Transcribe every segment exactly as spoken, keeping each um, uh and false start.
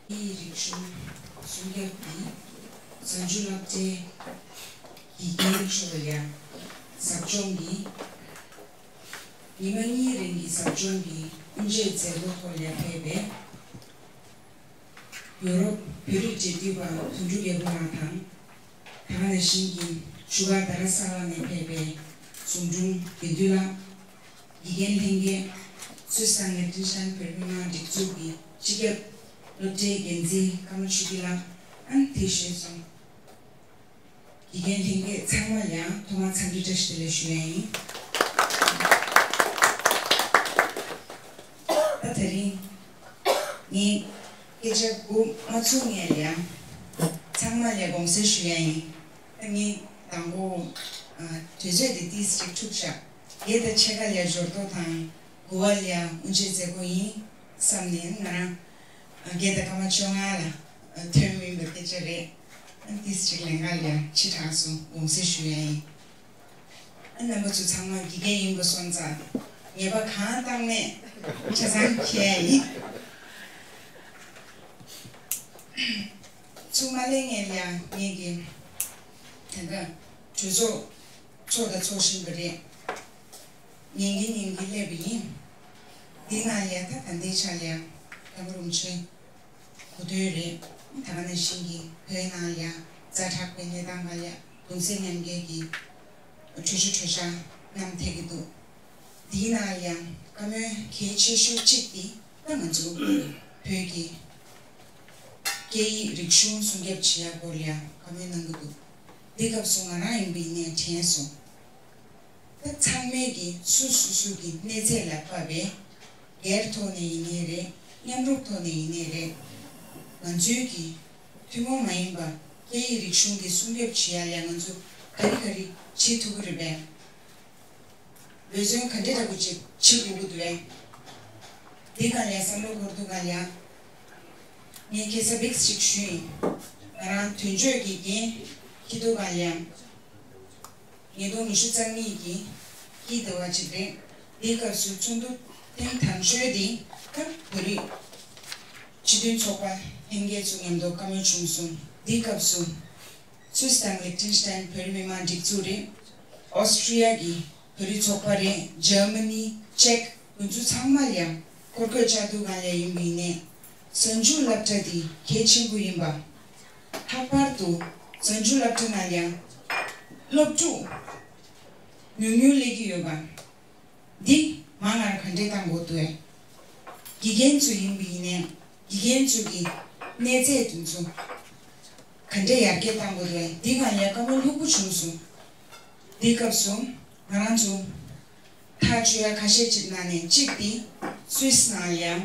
རིག་གཞུང་སྲུང་སྐྱོབ་ཀྱི་བཟང་སྤྱོད་སློབ་གྲྭའི་དགེ་རྒན་ཚོ་ལ་ཡང་ཟབ་སྦྱོང་གི་ཉི་མ་གཉིས་རིང་གི་ཟབ་སྦྱོང་གི་དབུ་འབྱེད་མཛད་སྒོ་ཐོག་ལ་ཕེབས་པའི་ཡོ་རོབ་བོད་རིགས་འབྲེལ་མཐུད་པ་དོན་གྲུབ་རྒྱལ་པོ་ལགས་དང་། ད་ག་ནང་བཞིན་གྱི་བཞུགས་སྒར་རྡ་རམ་ས་ལ་ནས་ཕེབས་པའི་ཟུང་དྲུང་དགེ་འདུན་ལགས། དགེ་རྒན་ལྷན་རྒྱས། སུད་སི་དང་ལིག་ཏེན་ཤི་ཏན་བོད་མི་མང་སྒྲིག་འཛུགས་ཀྱི་སྤྱི་ཁྱབ་སློབ་གྲྭའི་འགན་འཛིན་ཀརྨ་ཆོས་སྐྱིད་ལགས། ཨ་ནི་དེ་བཞིན་སོང་། དགེ་རྒན་ལྷན་རྒྱས་ཚང་མ་ལ་ཡང་ཐོག་མར་འཚམས་འདྲི་བཀྲ་ཤིས་བདེ་ལེགས་ཞུ་ཡ་ཡིན། ད་དེ་རིང་ངས་སྐད་ཆ་འགོ་མ་ཚུགས་སྔོན་ལ་ཡང་ཚང་མ་ལ་དགོངས་སེལ་ཞུ་ཡ་ཡིན། ད་ངས་དང་པོ་ཨ་དུས་ཚོད་འདི་ཏིས་ཅིག་འཁྱུག་བཞག་བརྒྱད་དང་ཕྱེད་ཀ་ལ་འབྱོར་ཐོ་དང་དགུ་པ་ལ་དབུ་འབྱེད་མཛད་སྒོ་ཡིན་བསམ་ནས། ང་རང་ཨ་བརྒྱད་དང་སྐར་མ་བཅོ་ལྔ་ལ་ཨ་ཐོན་མིན་པ་སྐད་ཆ་རེད། ཨ་ཏིས་ཅིག་ལན་འགའ་ལ་ཕྱི་དྲགས་སོང་། དགོངས་སེལ་ཞུ་ཡ་ཡིན། ཨ་རྣམ་པ་ཚོ་ཚང་མ་དགེ་རྒན་ཡིན་པ་སོང་ཙང་ཉེས་པ་གང་བཏང་མེད་ཆ་ཚང་མཁྱེན་ཡ་ཡིན། ཚུར་མ་སླེབས་སྔོན་ལ་ཡང་ངེད་ཀྱི་ད་ལྟ་གྲོས་ཚོགས་ཚོགས་དང་ཚོགས་བཞིན་པ་རེད། ཉན་གྱིན་ཉན་གྱིན་སླེབས་པ་ཡིན། འདི་ན་ཡ་ད་ད་ལྟའི་ཆ་ལ་ཡང་རྒྱ་མོ་རུམ་ཆེན་གོ་ཐོས་རེད། ད་ག་ནང་བཞིན་གྱི་བོད་ནང་ཡང་ཛ་དྲག་པའི་གནས་སྟངས་ལ་ཡང་གདུང་སེམས་མཉམ་སྐྱེད་ཀྱི་གྲོས་ཆོད་གྲོས་འཆར་བསྣམས་ཐེབས་ཀྱི་འདུག་འདིའི་ནང་ཡང་བཀའ་མོལ་གལ་ཆེ་ཤོས་གཅིག་དེ་ད་ང་ཚོ་བོད་ཀྱི་སྐད་ཡིག་རིག་གཞུང་སྲུང་སྐྱོབ་བྱེད་ཡག་སྐོར་ལ་ཡང་བཀའ་མོལ་གནང་གི་འདུག་འདི་སྐབས་སུ་ང་རང་ཡིན་པ་ཡིན་ནའི་དྲན་སོང་། ད་ཚང་མས་ཀྱི་སུ་སུ་སུ་གི་གནས་ཚད་ལ་བབས་པའི་སྒེར་ཐོག་ནས་ཡིན་ནའི་རེད། མཉམ་རུབ་ཐོག་ནས་ཡིན་ནའི་རེད། ང་ཚོའི་གི་ཐུན་མོང་མ་ཡིན་པ་སྐད་ཡིག་རིག་གཞུང་གི་སྲུང་སྐྱོབ་བྱེད་ཡ་ལ་ང་ཚོ་ག་རེ་ག་རེ་བྱེད་ཐུབ་ཀྱི་རེད་པས། འབད་བརྩོན་ག་འདྲ་འདྲ་པོ་ཅིག་བྱེད་དགོས་ཀྱི་འདུག་བས། འདི་ག་ལ་བསམ་བློ་འཁོར་འདུག་ག་ལ། ངས་ཁ་སང་བིགས་ཅིག་ཞུས་ཡིན། ང་རང་དོན་གཅོད་ཀྱི་འགན་འཁྱེར་འདུག་ག་ལ། ཉིས་སྟོང་ཉི་ཤུ་རྩ་གཉིས་ཀྱི་དཀྱིལ་ཟླ་བ་གཅིག་རེད། འདིའི་སྐབས་སུ་ཚོགས་འདུ་ཐེངས་དང་ཤོས་འདི་སྐབས་བོད་རིགས་སྤྱི་མཐུན་ཚོགས་པ་ལྷན་རྒྱས་ཚོ་མཉམ་དུ་བཀའ་མོལ་བྱུང་སོང་། འདིའི་སྐབས་སུ་སུད་སི་དང་ལིག་ཏེན་ཤི་ཏན་བོད་རིགས་མི་མང་སྒྲིག་འཛུགས་རེད། ཨོ་སི་ཀྲི་ཡ་གི་བོད་རིགས་ཚོགས་པ་རེད། འཇར་མ་ནི། ཅེག་འདི་ཚོ་ཚང་མ་ལ་ཡང་འཁོར་སྐོད་བཅར་འདུག་ག་ལ་ཡིན་པ་ཡིན་ནའི། གཟའ་མཇུག་སློབ་གྲྭ་འདི་གལ་ཆེན་པོ་ཡིན་པ། ལྷག་པར་དུ་གཟའ་མཇུག་སློབ་གྲྭ་ནང་ཡང་སློབ་ཕྲུག་ཉུང་ཉུང་སླེབས་ཀྱི་ཡོད་པ། འདི་མང་ང་ག་འདྲས་བཏང་དགོས་འདུག་ཨེ། དགེ་རྒན་ཚོ་ཡིན་པ་ཡིན་ནའི་དགེ་རྒན་ཚོ་གི་གནས་ཚད་དེ་ཚོ་ག་འདྲས་ཡར་རྒྱས་བཏང་དགོས་འདུག་ཨེ། འདི་ག་ལ་བཀའ་མོལ་ལྷུག་པོ་བྱུང་སོང་། འདི་སྐབས་སུ་ང་རང་ཚོ་ཐག་གཅོད་ཡ་ཁ་ཤས་ཅིག་ནང་ནས་གཅིག་དེ་སུད་སི་ནང་ལ་ཡང་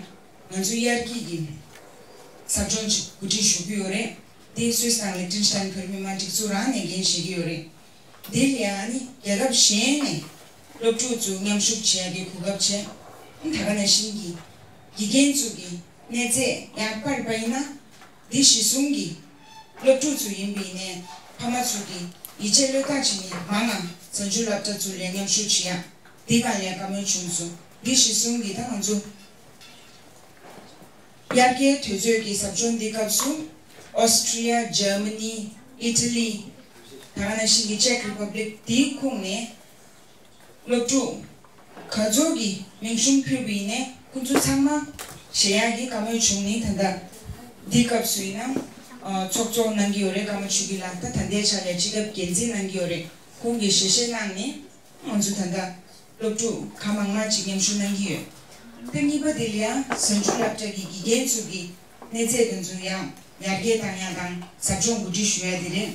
ང་ཚོ་དབྱར་སྐྱིད་ཀྱི་ཟབ་སྦྱོང་ཅིག་གོ་སྒྲིག་ཞུ་གི་ཡོད་རེད། དེ་སུད་སི་དང་ལིག་ཏེན་ཤི་ཏན་བོད་མི་མང་སྒྲིག་འཛུགས་རང་ནས་འགན་བཞེས་ཀྱི་ཡོད་རེད། དེ་ལ་ཡང་ནི་རྒྱལ་ཁབ་གཞན་ནས་སློབ་ཕྲུག་ཚོ་མཉམ་ཞུགས་བྱེད་ཡ་གི་གོ་སྐབས་བྱས། ད་ག་ནང་བཞིན་གྱི་དགེ་རྒན་ཚོ་གི་གནས་ཚད་ཡར་སྤར་བ་ཡིན་ན། འདི་གཞི་བཟུང་གི་སློབ་ཕྲུག་ཚོ་ཡིན་པ་ཡིན་ནའི་ཕ་མ་ཚོ་གི་ཡིད་ཆེས་བློས་བཏང་བྱས་ནས་མང་ང་གཟའ་མཇུག་སློབ་གྲྭ་ཚོ་ལ་མཉམ་ཞུགས་བྱེད་ཡ། འདི་ག་ལ་བཀའ་མོལ་བྱུང་སོང་། འདི་གཞི་བཟུང་གི་ད་ང་ཚོ་དབྱར་ཁའི་དུས་ཚོད་ཀྱི་ཟབ་སྦྱོང་འདི་སྐབས་སུ་ཨོ་སི་ཀྲི་ཡ། འཇར་མ་ནི། ཨི་ཊ་ལི། ད་ག་ནང་བཞིན་གྱི་ཅེག་རི་པབ་ལིག་འདིའི་ཁོངས་ནས། སློབ་ཕྲུག་ག་ཚོད་ཀྱི་མིང་གཞུང་ཕུལ་བ་ཡིན་ནའི་ཁོང་ཚོ་ཚང་མ་ཞལ་ཡག་གི་བཀའ་མོལ་བྱུང་ནི། ད་ལྟ་འདི་སྐབས་སུ་ཡིན་ན་ཨ་ཚོགས་གཙོ་གནང་གི་ཡོད་རེད། ཀརྨ་ཆོས་སྐྱིད་ལགས། ད་ད་ལྟའི་ཆ་ལ་སྤྱི་ཁྱབ་འགན་འཛིན་གནང་གི་ཡོད་རེད། ཁོང་གིས་ཞལ་བཞེས་གནང་ནས་ང་ཚོ་ད་ལྟ་སློབ་ཕྲུག་གང་མང་མང་ཅིག་མཉམ་ཞུགས་གནང་གི་ཡོད། ད་གཉིས་པ་དེ་ལ་ཡང་གཟའ་མཇུག་སློབ་གྲྭ་གི་དགེ་རྒན་ཚོ་གི་གནས་ཚད་དེ་ཚོ་ཡང་ཡར་རྒྱས་བཏང་ཡག་དང་ཟབ་སྦྱོང་གོ་སྒྲིག་ཞུ་ཡག་དེ་རེད།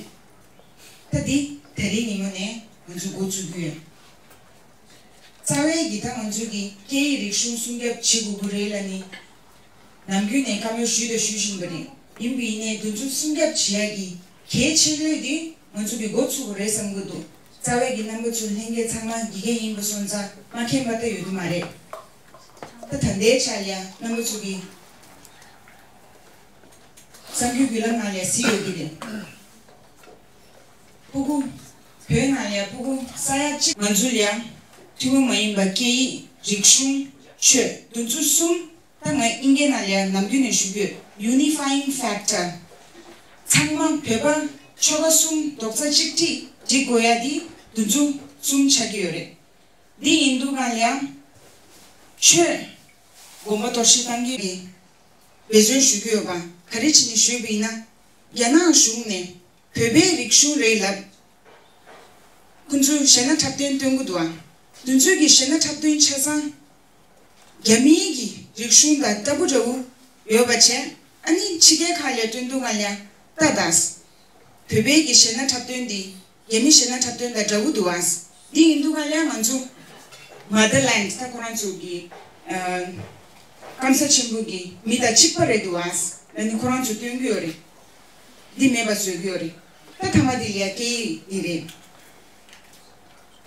ད་འདི་ད་རེས་ཉིན་མོ་ནས་ང་ཚོ་འགོ་བཙུགས་ཀྱི་ཡོད། རྩ་བའི་གི་ད་ང་ཚོ་གི་སྐད་ཡིག་རིག་གཞུང་སྲུང་སྐྱོབ་བྱེད་དགོས་ཀྱི་རེད་ལབ་ནི། ནམ་རྒྱུན་ནས་བཀའ་མོལ་ཞུས་དང་ཞུ་བཞིན་པ་རེད། ཡིན་པ་ཡིན་ནའི་འདི་ཚོ་སྲུང་སྐྱོབ་བྱེད་ཡག་གི་གལ་ཆེ་ཤོས་དེ་ང་ཚོ་གི་འགོ་ཚུགས་པ་རེད་བསམ་གྱི་འདུག་རྩ་བའི་གི་རྣམ་པ་ཚོ་ལྷན་རྒྱས་ཚང་མ་དགེ་རྒན་ཡིན་པ་སོང་ཙང་མ་མཁྱེན་པ་ད་ཡོད་ཀྱི་མ་རེད། ད་ད་ལྟའི་ཆ་ལ་ཡ་རྣམ་པ་ཚོ་གི་གསར་འགྱུར་བརྒྱུད་ལམ་ནང་ལ་གཟིགས་ཡོད་ཀྱི་རེད། སྤུ་གུ། བོད་ནང་ལ་ཡ་སྤུ་གུ་ས་ཡ་གཅིག་ང་ཚོ་ལ་ཡ་ཐུན་མོང་མ་ཡིན་པ་སྐད་ཡིག་རིག་གཞུང་ཆོས་འདི་ཚོ་གསུམ། ད་ང་ཨིན་སྐད་ནང་ལ་ཡ་ནམ་རྒྱུན་ནས་ཞུ་གི་ཡོད། Unifying factor། ཚང་མ་བོད་པ་ཆོལ་ཁ་གསུམ་རྡོག་རྩ་གཅིག་སྒྲིལ་སྒྲིག་དགོས་ཡ་འདི་འདི་ཚོ་གསུམ་ཆགས་ཀྱི་ཡོད་རེད། འདི་ཡིན་དུས་གང་ལ་ཡང་ཆོས་དགོངས་པ་གཏོར་བཤིག་བཏང་གི་ཡོད། འབད་བརྩོན་ཞུ་གི་ཡོད་པ་ག་རེ་བྱས་ནས་ཞུས་པ་ཡིན་ན། རྒྱ་ནག་གཞུང་ནས་བོད་པའི་རིག་གཞུང་རེད་ལབ། ཁོང་ཚོས་གཞས་སྣ་འཁྲབ་སྟོན་སྟོན་གི་འདུག་ཨ། དེ་ཚོའི་གི་གཞས་སྣ་འཁྲབ་སྟོན་ཆ་ཚང་རྒྱ་མིའི་གི་རིག་གཞུང་དང་ལྟ་བུ་འདྲ་བོ་ཡོད་པ་བྱས། ཨ་ནི་ཕྱི་རྒྱལ་ཁག་ལ་སྟོན་དུས་གང་ལ་ཡང་ལྟ་དང་། བོད་པའི་གི་གཞས་སྣ་འཁྲབ་སྟོན་འདི་རྒྱ་མི་གཞས་སྣ་འཁྲབ་སྟོན་དང་འདྲ་བོ་འདུག་ཨ། འདི་ཡིན་དུས་གང་ལ་ཡང་ང་ཚོ་མ་དར་ལེན་ཌི་ད་ཁོ་རང་ཚོ་གི་ཨ་སྐམ་ས་ཆེན་པོ་གི་མི་དང་གཅིག་པ་རེད་འདུག་ཨ། ཨ་ནི་ཁོ་རང་ཚོ་སྟོན་གི་ཡོད་རེད། འདི་མེད་པ་བཟོ་གི་ཡོད་རེད། ད་ཐ་མ་འདི་ལ་ཡ་སྐད་ཡིག་འདི་རེད།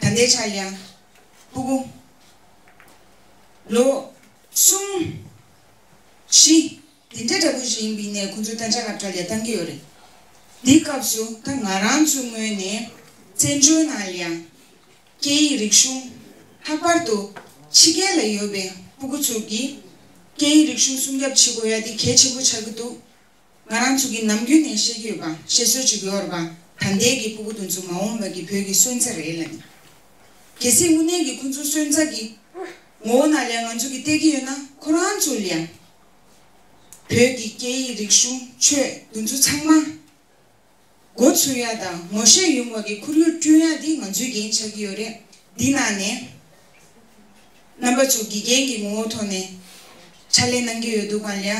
ད་ལྟའི་ཆ་ལ་ཡ་སྤུ་གུ་ལོ་གསུམ་བཞི་འདི་འདྲ་འདྲ་པོ་ཞིག་ཡིན་པའི་ནས་ཁོང་ཚོ་གཏན་ཆགས་སློབ་གྲྭ་ལ་བཏང་གི་ཡོད་རེད། འདིའི་སྐབས་སུ་ད་ང་རང་ཚོའི་ངོས་ནས་བཙན་བྱོལ་ནང་ལ་ཡང་སྐད་ཡིག་རིག་གཞུང་ལྷག་པར་དུ་ཕྱི་རྒྱལ་ལ་ཡོད་པའི་སྤུ་གུ་ཚོ་གིས་སྐད་ཡིག་རིག་གཞུང་སྲུང་སྐྱོབ་བྱེད་དགོས་ཡ་དེ་གལ་ཆེན་པོ་ཆགས་ཀྱི་འདུག་ང་རང་ཚོ་གིས་ནམ་རྒྱུན་ནས་བཤད་ཀྱི་ཡོད་པ་བཤད་སྲོལ་ཅིག་ཡོད་རེད་པ། ད་ལྟའི་གི་སྤུ་གུ་དེ་ཚོ་མ་འོངས་པ་གི་བོད་ཀྱི་སོན་རྩ་རེད་ལབ་ནས། གལ་སྲིད་དངོས་གནས་ཀྱི་ཁོང་ཚོའི་སོན་རྩ་གི་ངོ་བོ་ནང་ལ་ང་ཚོ་གིས་བལྟས་ཀྱི་ཡོད་ན་ཁོ་རང་ཚོ་ལ་ཡང་བོད་ཀྱི་སྐད་ཡིག་རིག་གཞུང་ཆོས་འདི་ཚོ་ཚང་མ་འགོ་ཚུགས་ཡ་དང་ངོ་ཤེས་ཡོང་བ་གི་ཁོར་ཡུག་བསྐྲུན་ཡ་འདི་ང་ཚོའི་འགན་ཆགས་ཀྱི་ཡོད་རེད། འདི་ནང་ནས་རྣམ་པ་ཚོ་དགེ་རྒན་གྱི་ངོ་བོ་ཐོག་ནས་ཕྱག་ལས་གནང་གི་ཡོད་འདུག་ག་ལ་ཡ།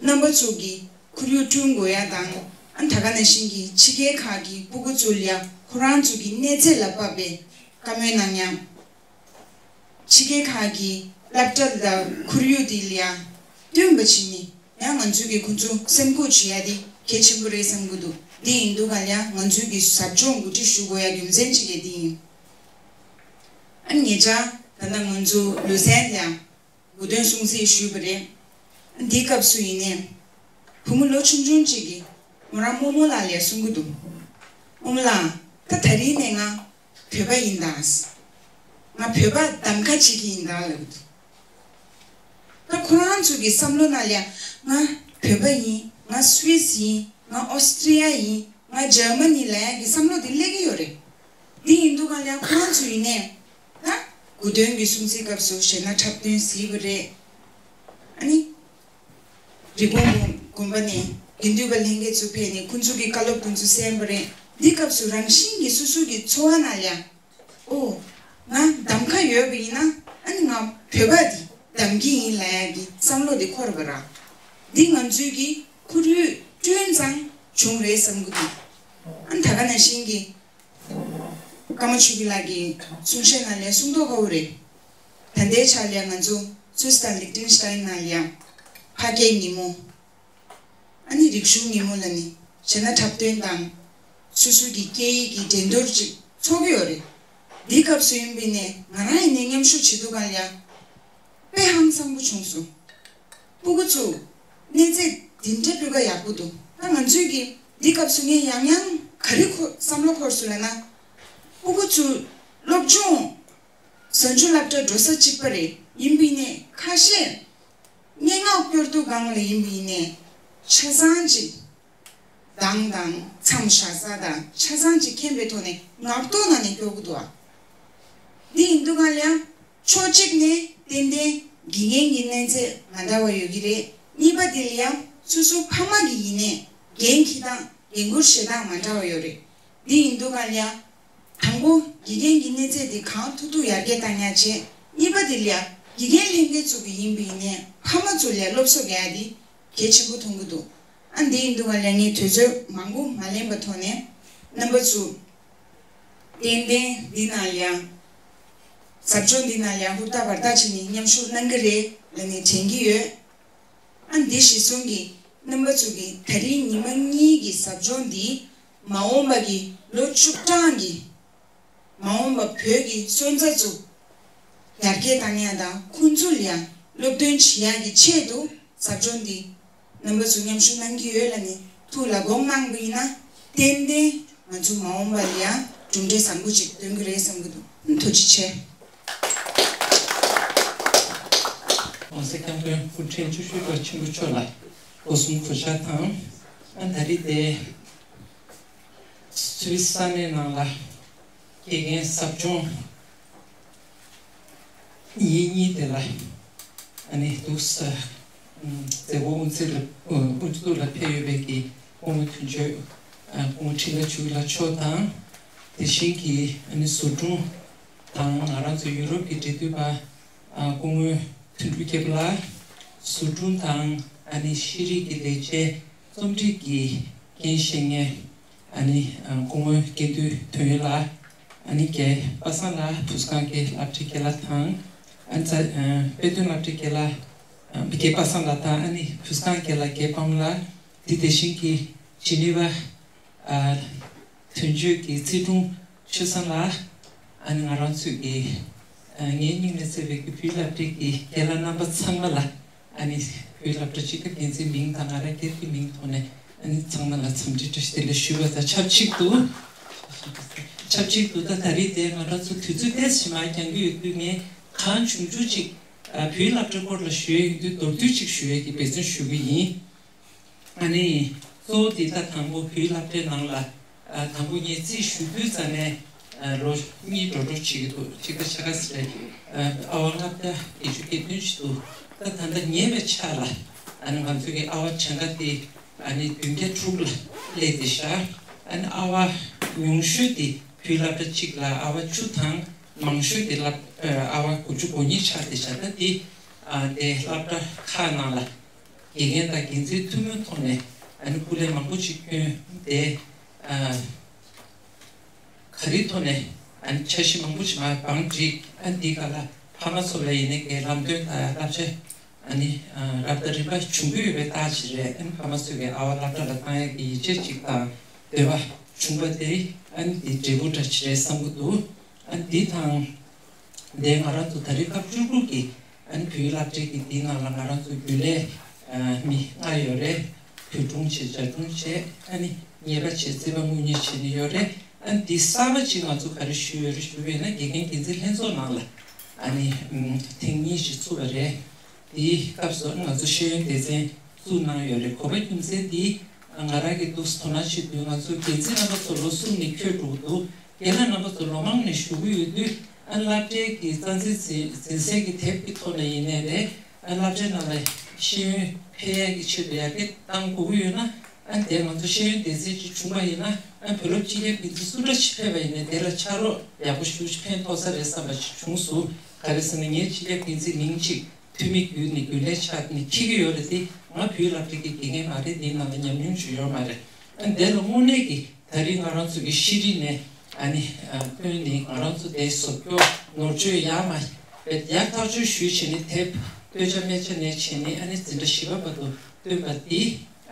རྣམ་པ་ཚོ་གི་ཁོར་ཡུག་བསྐྲུན་དགོས་ཡ་དང་། ཨ་ད་ག་ནང་བཞིན་གྱི་ཕྱི་རྒྱལ་ཁག་གི་སྤུ་གུ་ཚོ་ལ་ཡ་ཁོ་རང་ཚོ་གི་གནས་ཚད་ལ་དཔག་པའི་བཀའ་མོལ་གནང་ཡ། ཕྱི་རྒྱལ་ཁག་གི་སློབ་གྲྭ་དང་ཁོར་ཡུག་དེ་ལ་ཡ་བསྟུན་པ་བྱས་ནས་ཡང་ང་ཚོས་ཀྱི་ཁོང་ཚོ་སེམས་ཁུར་བྱེད་ཡ་དེ་གལ་ཆེན་པོ་རེད་བསམ་གྱི་འདུག་འདི་ཡིན་དུས་ག་ལ་ཡ་ང་ཚོས་ཀྱི་ཟབ་སྦྱོང་གོ་སྒྲིག་ཞུ་དགོས་ཡ་རྒྱུ་མཚན་གཅིག་གི་འདི་ཡིན། ཨ་ནི་ངེད་ཅག་ད་ལྟ་ང་ཚོ་ལུ་སན་ལ་ཡ་གོ་སྟོན་སྲུང་བརྩི་ཞུས་པ་རེད། འདིའི་སྐབས་སུ་ཡིན་ནའི་བུ་མོ་ལོ་ཆུང་ཆུང་གཅིག་གིས་མོ་རང་རྨོ་མོ་ལགས་ལ་གསུང་གི་འདུག་རྨོ་མོ་ལགས། ད་ད་རིང་ནས་ང་བོད་པ་ཡིན་ད། ང་བོད་པ་གདམ་ཁ་བྱེད་ཀྱི་ཡིན་ད་ལབ་གི་འདུག་ད་ཁོ་རང་ཚོ་གི་བསམ་བློ་ནང་ལ་ཡ་ང་བོད་པ་ཡིན། ང་སུད་སི་ཡིན། ང་ཨོ་སི་ཀྲི་ཡ་ཡིན། ང་འཇར་མ་ནི་ལབ་ཡ་གི་བསམ་བློ་དེ་སླེབས་ཀྱི་ཡོད་རེད། འདི་ཡིན་དུས་ག་ལ་ཡ་ཁོ་རང་ཚོ་ཡིན་ནའི་ད་གོ་སྟོན་གྱི་སྲུང་བརྩིའི་སྐབས་སུ་གཞས་སྣ་འཁྲབ་སྟོན་གཟིགས་པ་རེད། ཨ་ནི། རི་བོང་དགོན་པ་ནས་དགེ་འདུན་པ་ལྷན་རྒྱས་ཚོ་ཕེབས་ནས་ཁོང་ཚོ་གི་བཀའ་སློབ་དེ་ཚོ་གསན་པ་རེད། འདི་སྐབས་སུ་རང་བཞིན་གྱིས་སོ་སོ་གི་འཚོ་བ་ནང་ལ་ཡ། ཨོ། ང་གདམ་ཁ་ཡོད་པ་ཡིན་ན་ཨ་ནི་ང་བོད་པ་འདི་གདམ་གྱི་ཡིན་ལབ་ཡ་གི་བསམ་བློ་དེ་འཁོར་བ་ར། འདི་ང་ཚོའི་གི་ཁོར་ཡུག་བསྐྲུན་ཙང་བྱུང་རེད་བསམ་གི་འདུག་ཨ་ནི་ད་ག་ནང་བཞིན་གྱི། ཀརྨ་ཆོས་སྐྱིད་ལགས་ཀྱི་གསུང་བཤད་ནང་ལ་གསུང་མདོག་ཁ་པོ་རེད། ད་ལྟའི་ཆར་ལ་ང་ཚོ་སུད་སི་དང་ལིག་ཏེན་ཤི་ཏེན་ནང་ལ་ཡང་ཕ་སྐད་ཉིན་མོ། ཨ་ནི་རིག་གཞུང་ཉིན་མོ་ལ་ནི་གཞས་སྣ་འཁྲབ་སྟོན་དང་། སོ་སོ་གི་སྐད་ཡིག་གི་འགྲན་བསྡུར་ཅིག་ཚོགས་ཀྱི་ཡོད་རེད། འདི་སྐབས་སུ་ཡིན་པའི་ནས་ང་རང་ཡིན་ནའི་མཉམ་ཞུགས་བྱེད་དུས་གང་ལ་ཡང་། དཔེ་ཧང་སང་པོ་བྱུང་སོང་། སྤུ་གུ་ཚོ་གནས་ཚད་འདི་འདྲ་སྤུས་ཀ་ཡག་པོ་འདུག་ད་ང་ཚོས་ཀྱི་འདི་སྐབས་སུ་ངས་ཡང་ཡང་ག་རེ་ཁོ་བསམ་བློ་འཁོར་སོང་ལབ་ན། སྤུ་གུ་ཚོ་སློབ་སྦྱོང་གཟའ་མཇུག་སློབ་གྲྭ་འགྲོ་ས་གཅིག་པ་རེད། ཡིན་པའི་ནས་ཁ་ཤས་སྙན་ངག་སྐྱོར་དུས་སྒང་ལ་ཡིན་པའི་ནས་ཆ་ཚང་ཅིག་གདངས་དང་མཚམས་བཞག་ས་དང་ཆ་ཚང་ཅིག་མཁྱེན་པའི་ཐོག་ནས་ངག་ཐོག་ནང་ནས་སྐྱོར་གི་འདུག་ཨ། འདི་ཡིན་དུས་གང་ལ་ཡང་ཕྱོགས་གཅིག་ནས་ཏན་ཏན་དགེ་རྒན་གྱི་གནས་ཚད་མ་འདྲ་བ་ཡོད་ཀྱི་རེད། གཉིས་པ་དེ་ལ་ཡང་སོ་སོ་ཕ་མ་གི་ཡིན་ནས་འགན་འཁྱེར་སྟངས་འགན་འཁུར་བཞེས་སྟངས་མ་འདྲ་བ་ཡོད་རེད། འདི་ཡིན་དུས་གང་ལ་ཡང་དང་པོ་དགེ་རྒན་གྱི་གནས་ཚད་དེ་གང་ཐུབ་ཐུབ་ཡར་རྒྱས་བཏང་ཡ་བྱས། གཉིས་པ་དེ་ལ་ཡང་དགེ་རྒན་ལྷན་རྒྱས་ཚོ་གི་ཡིན་པ་ཡིན་ནས་ཕ་མ་ཚོ་ལ་ཡང་སློབ་གསོ་རྒྱག་ཡ་དེ་གལ་ཆེན་པོ་མཐོང་གི་འདུག་ཨ་འདི་ཡིན་དུས་གང་ལ་ཡང་ངས་དུས་ཚོད་མང་པོ་མ་ལེན་པ་ཐོག་ནས་རྣམ་པ་ཚོ། ཏན་ཏན་འདི་ནང་ལ་ཡང་། ཟབ་སྦྱོང་འདི་ནང་ལ་ཡང་ཧུར་ཐག་བར་ཐག་བྱས་ནས་མཉམ་ཞུགས་གནང་གི་རེད་ལབ་ནས་དྲན་གྱི་ཡོད། ཨ་འདི་གཞིར་བཟུང་གིས་རྣམ་པ་ཚོ་གིས་ད་རིང་ཉི་མ་གཉིས་ཀྱི་ཟབ་སྦྱོང་འདིས་མ་འོངས་པ་གི་ལོ་བཅུ་གྲངས་ཀྱི་མ་འོངས་པ་བོད་ཀྱི་སོན་རྩ་ཚོ་ཡར་རྒྱས་བཏང་ཡ་དང་ཁོང་ཚོ་ལ་ཡང་སློབ་སྟོན་བྱེད་ཡ་གི་ཆེད་དུ་ཟབ་སྦྱོང་འདི་རྣམ་པ་ཚོ་མཉམ་ཞུགས་གནང་གི་ཡོད་ལབ་ནས་ཐུགས་ལ་དགོངས་གནང་བ་ཡིན་ན་ཏན་ཏན། ང་ཚོ་མ་འོངས་པ་ལ་ཡང་གྲུབ་འབྲས་བཟང་པོ་ཅིག་སྟོན་གྱི་རེད་བསམ་གྱི་འདུག་ཐུགས་རྗེ་ཆེ། ༸གོང་ས་༸སྐྱབས་མགོན་སྐུ་ཕྲེང་བཅུ་བཞི་པ་ཆེན་པོ་མཆོག་ལ་སྒོ་གསུམ་གུས་ཕྱག་དང་། ཨ་ད་རེས་དེ་སུད་སི་ས་གནས་ནང་ལ་དགེ་རྒན་ཟབ་སྦྱོང་ཡིན་གཉིས་དེ་ལ་ཨ་ནི་འདུག་ས་མཛད་སྒོ་དབུ་འཛུགས་ལ་དབུ་འཛུགས་ལ་ཕེབས་ཡོད་པའི་གི་སྐུ་ངོ་དོན་གཅོད་སྐུ་ངོ་འཕྲིན་ལས་ཆོས་ལགས་མཆོག་དང་། དེ་བཞིན་གྱི་ཨ་ནི་ཟུར་དྲུང་དང་ང་རང་ཚོ་ཡུ་རོབ་ཀྱི་འབྲེལ་མཐུད་པ་སྐུ་ངོ་དོན་གྲུབ་སྐྱབས་ལགས། ཟུར་དྲུང་དང་ཨ་ནི་ཤེས་རིག་གི་ལས་བྱེད་རྩོམ་སྒྲིག་གི་འགན་བཞེས་མཁན་ཨ་ནི་སྐུ་ངོ་དགེ་འདུན་དོན་ཡོད་ལགས། ཨ་ནི་རྒན་པ་སངས་ལགས། བུ་སྒང་གི་སློབ་གྲྭའི་རྒན་ལགས་དང་། ཨ་ནི་རྩ་དཔེ་སྟོན་སློབ་གྲྭའི་རྒན་ལགས། རྒན་པ་སངས་ལགས་དང་ཨ་ནི་བུ་སྒང་རྒན་ལགས། རྒན་པམ་ལགས། དེ་དེ་བཞིན་གྱི་ཇི་ནི་ཝ་དོན་གཅོད་ཀྱི་རྩིས་དྲུང་ཆོས་བཟང་ལགས། ཨ་ནི་ང་རང་ཚོས་ཀྱི་ངའི་སྙིང་ནས་བརྩེ་བའི་གི་བོད་སློབ་གྲྭའི་གི་རྒན་ལགས་རྣམ་པ་ཚང་མ་ལ། ཨ་ནི་བོད་སློབ་གྲྭ་སྤྱི་ཁྱབ་འགན་འཛིན་མིང་དང་ང་རང་སྒེར་གྱི་མིང་ཐོག་ནས་ཨ་ནི་ཚང་མ་ལ་འཚམས་འདྲི་བཀྲ་ཤིས་བདེ་ལེགས་ཞུ་བ་དང་ཆབས་ཅིག་ཏུ། ཆབས་ཅིག་ཏུ་ད་ད་རེས་དེ་ང་རང་ཚོ་དུས་ཚོད་ཏོག་ཙམ་མར་འགྱངས་ཀྱི་ཡོད་དུས་ངས་གང་བྱུང་བྱུང་ཅིག་བོད་སློབ་གྲྭའི་སྐོར་ལ་ཞུ་ཡས་ཡོད་དུས་མདོར་བསྡུས་ཅིག་ཞུ་ཡས་ཀྱི་འབད་བརྩོན་ཞུ་གི་ཡིན། ཨ་ནི་གཙོ་བོ་འདི་ད་དང་པོ་བོད་སློབ་གྲྭའི་ནང་ལ་དང་པོ་ངས་རྩིས་ཞུ་དུས་ཙམ་ནས་ལོ་གཉིས་འགྲོ་འགྲོ་བྱེད་ཀྱི་འདུག་གཅིག་ད་ཆ་ག་ཟེར་རེད། ཨ་བ་ལྔ་བརྒྱ་བརྒྱད་ཅུ་གྱ་བདུན་ཞིག་འདུག་ད་ད་ལྟ་ཉེ་བའི་ཆར་ལ་ཨ་ནི་ང་ཚོ་གི་ཨ་བ་གྲངས་ཀ་དེ་ཨ་ནི་བདུན་བརྒྱ་དྲུག་ལ་སླེབས་ཏེ་ཤག་ཨ་ནི་ཨ་བ་ཉུང་ཤོས་དེ་བོད་སློབ་གྲྭ་གཅིག་ལ་ཨ་བ་བཅུ་དང་མང་ཤོས་དེ་སློབ་ཨ་བ་དགུ་བཅུ་གོ་གཉིས་ཆགས་ཏེ་ཤག་ད་དེ་ཨ་དེ་སློབ་གྲྭ་ཁག་ནང་ལ། དགེ་རྒན་དང་འགན་འཛིན་ཐུན་མོང་ཐོག་ནས་ཨ་ནི་སྐུ་ལས་མང་པོ་ཅིག་བསྐྱོན་ཏེ། ཨ་ག་རེའི་ཐོག་ནས་ཨ་ནི་འཆར་གཞི་མང་པོ་ཅིག་མར་བང་བསྒྲིགས། ཨ་ནི་འདིའི་སྒང་ལ་ཕ་མ་ཚོ་ལ་ཡིན་ནའི་གི་ལམ་སྟོན་དང་བསླབ་བྱ་ཨ་ནི་ཨ་རབ་དང་རིམ་པ་བྱུང་གི་ཡོད་པའི་རྟགས་ཅིག་རེད། ཨ་ནི་ཕ་མ་ཚོས་གི་ཨ་བ་སློབ་གྲྭ་ལ་བཏང་ཡག་གི་ཡིད་ཆེས་ཅིག་དང་འདོད་པ་བྱུང་བ་དེ་ཨ་ནི་འདི་འབྲས་བུ་འདྲ་ཅིག་རེད་བསམ་གྱི་འདུག་ཨ་ནི་འདི་དང་འདི་ང་རང་ཚོ་ད་རེས་སྐབས་བཅུ་དྲུག་གི་ཨ་ནི་བོད་སློབ་གྲྭའི་གི་འདིའི་ནང་ལ་ང་རང་ཚོ་རྒྱུན་ལས་ཨ་མི་ལྔ་ཡོད་རེད། བོད་སྒྲུང་བྱས། རྒྱ་སྒྲུང་བྱས། ཨ་ནི་གཉེར་པ་བྱས། རྩིས་པ་དངུལ་གཉེར་བྱས་ནས་ཡོད་རེད། ཨ་ནི་འདི་གསར་པ་ཅིག་ང་ཚོ་ག་རེ་ཞུས་ཡོད་རེད་ཞུས་པ་ཡིན་ན་དགེ་རྒན་འགན་འཛིན་ལྷན་ཚོགས་ནང་ལ་ཨ་ནི་ཨམ་ཐེངས་གཉིས་ཅིག་ཚུགས་པ་རེད། དེའི་སྐབས་སུ་ང་ཚོ་ཤེས་ཡོན་སྡེ་ཚན་བཙུགས་གནང་ཡོད་རེད། གོ་བ་རྒྱུ་མཚན་དེ་ང་རང་གིས་འདུག་སེ་དོ་སྣང་བྱེད་དུས་ང་ཚོ་འགན་འཛིན་རྣམ་པ་ཚོ་ལོ་གསུམ་ནས་འཁྱོལ་འགྲོ་གི་འདུག་རྒན་ལགས་རྣམ་པ་ཚོ་ལོ་མང་ནས་བཞུགས་ཀྱི་ཡོད་དུས་ཨ་སློབ་གྲྭའི་གི་རྩ་འཛིན་འཛིན་འཛིན་སའི་གི་དེབ་ཀྱི་ཐོག་ནས་ཡིན་ནའི་རེད། ཨ་སློབ་གྲྭའི་ནང་ལ་ཤེས་ཡོན་འཕེལ་ཡག་གི་ཆེད་དུ་ཡར་རྒྱས་གཏང་དགོས་ཀྱི་ཡོད་ན་ཨ་དེ་ང་ཚོ་ཤེས་ཡོན་སྡེ་ཚན་ཅིག་བྱུང་བ་ཡིན་ན་ཨ་བོད་སློབ་སྤྱི་ཁྱབ་འགན་འཛིན་སུ་འདྲ་ཞིག་ཕེབས་པ་ཡིན་ནའི་དེ་ལ་ཕྱག་རོགས་ཡག་པོ་ཞེ་པོ་ཅིག་ཕན་ཐོགས་ས་རེད་བསམ་པ་ཞིག་བྱུང་སོང་། ག་རེ་ཟེར་ན་ངའི་སྤྱི་ཁྱབ་འགན་འཛིན་མིང་ཅིག་འཐུས་མི་བརྒྱུད་ནས་རྒྱུན་ལས་ཆགས་ནས་འཁྱེར་གྱི་ཡོད་རེད་དེ། ང་བོད་སློབ་གྲྭའི་གི་དགེ་རྒན་མ་རེད། དེའི་ནང་ལ་ཉམས་མྱོང་ཅིག་ཡོད་མ་རེད། ཨ་འདི་ལ་དངོས་གནས་ཀྱི་ད་རེས་ང་རང་ཚོ་གི་ཤེས་རིག་ནས་ཨ་ནི་ཨ་བཏོན་ནས་ང་རང་ཚོ་དེ་བཟོ་བཅོས་ནོར་བཅོས་ཡར་མར་ཡར་ཐག་གཅོད་ཞུས་བྱས་ནས་དེབ་སྟོད་ཆ་སྨད་ཆ་ནས་བྱས་ནས་ཨ་ནི་འཛིན་གྲྭ་བཞི་པ་བར་དུ་བཏོན་པ་འདི་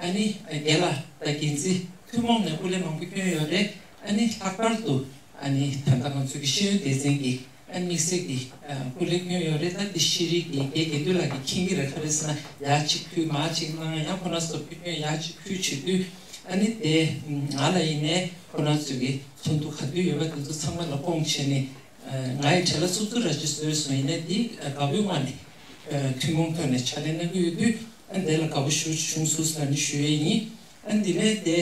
ཨ་ནི་རྒན་ལགས་དང་འགན་འཛིན་ཐུན་མོང་ནས་སྐུ་ལས་མང་པོ་བསྐྱོན་ཡོད་རེད། ཨ་ནི་ལྷག་པར་དུ་ཨ་ནི་ད་ལྟ་ང་ཚོ་གི་ཤེས་ཡོན་སྡེ་ཚན་གྱི་ཨ་དམིགས་བསལ་གྱི་ཨ་སྐུ་ལས་བསྐྱོན་ཡོད་རེད། ད་འདི་ཤེས་རིག་གི་རྒན་དགེ་འདུན་ལགས་ཀྱིས་མཁྱེན་གྱི་རེད། ག་རེ་ཟེར་ན་ཡར་གཅིག་ཕུལ་མར་གཅིག་གནང་། ཡང་ཁོ་རང་ཚོ་བསྐྱོན་ཡར་གཅིག་ཕུལ་བྱེད་དུས་ཨ་ནི་དེ་ང་ལ་ཡིན་ནའི་ཁོ་རང་ཚོ་གི་ཚོགས་འདུ་ག་དུས་ཡོད་པ་དེ་ཚོ་ཚང་མ་ལ་སྐོང་བྱས་ནས་ཨ་ང་ཡི་གྲལ་ལ་ཚུགས་ཚུགས་ར་ཅིག་བཟོས་སོང་། ཡིན་ནའི་འདི་ཨ་དགའ་པོའི་ངང་ནས་ཨ་ཐུན་མོང་ཐོག་ནས་ཕྱག་ལས་གནང་གི་ཡོད་དུས་ཨ་འདི་ལ་དགའ་པོ་ཞེ་པོ་ཅིག་བྱུང་སོང་ཟེར་ནས་ཞུ་ཡས་ཡིན། ཨ་འདི་ནས་དེ་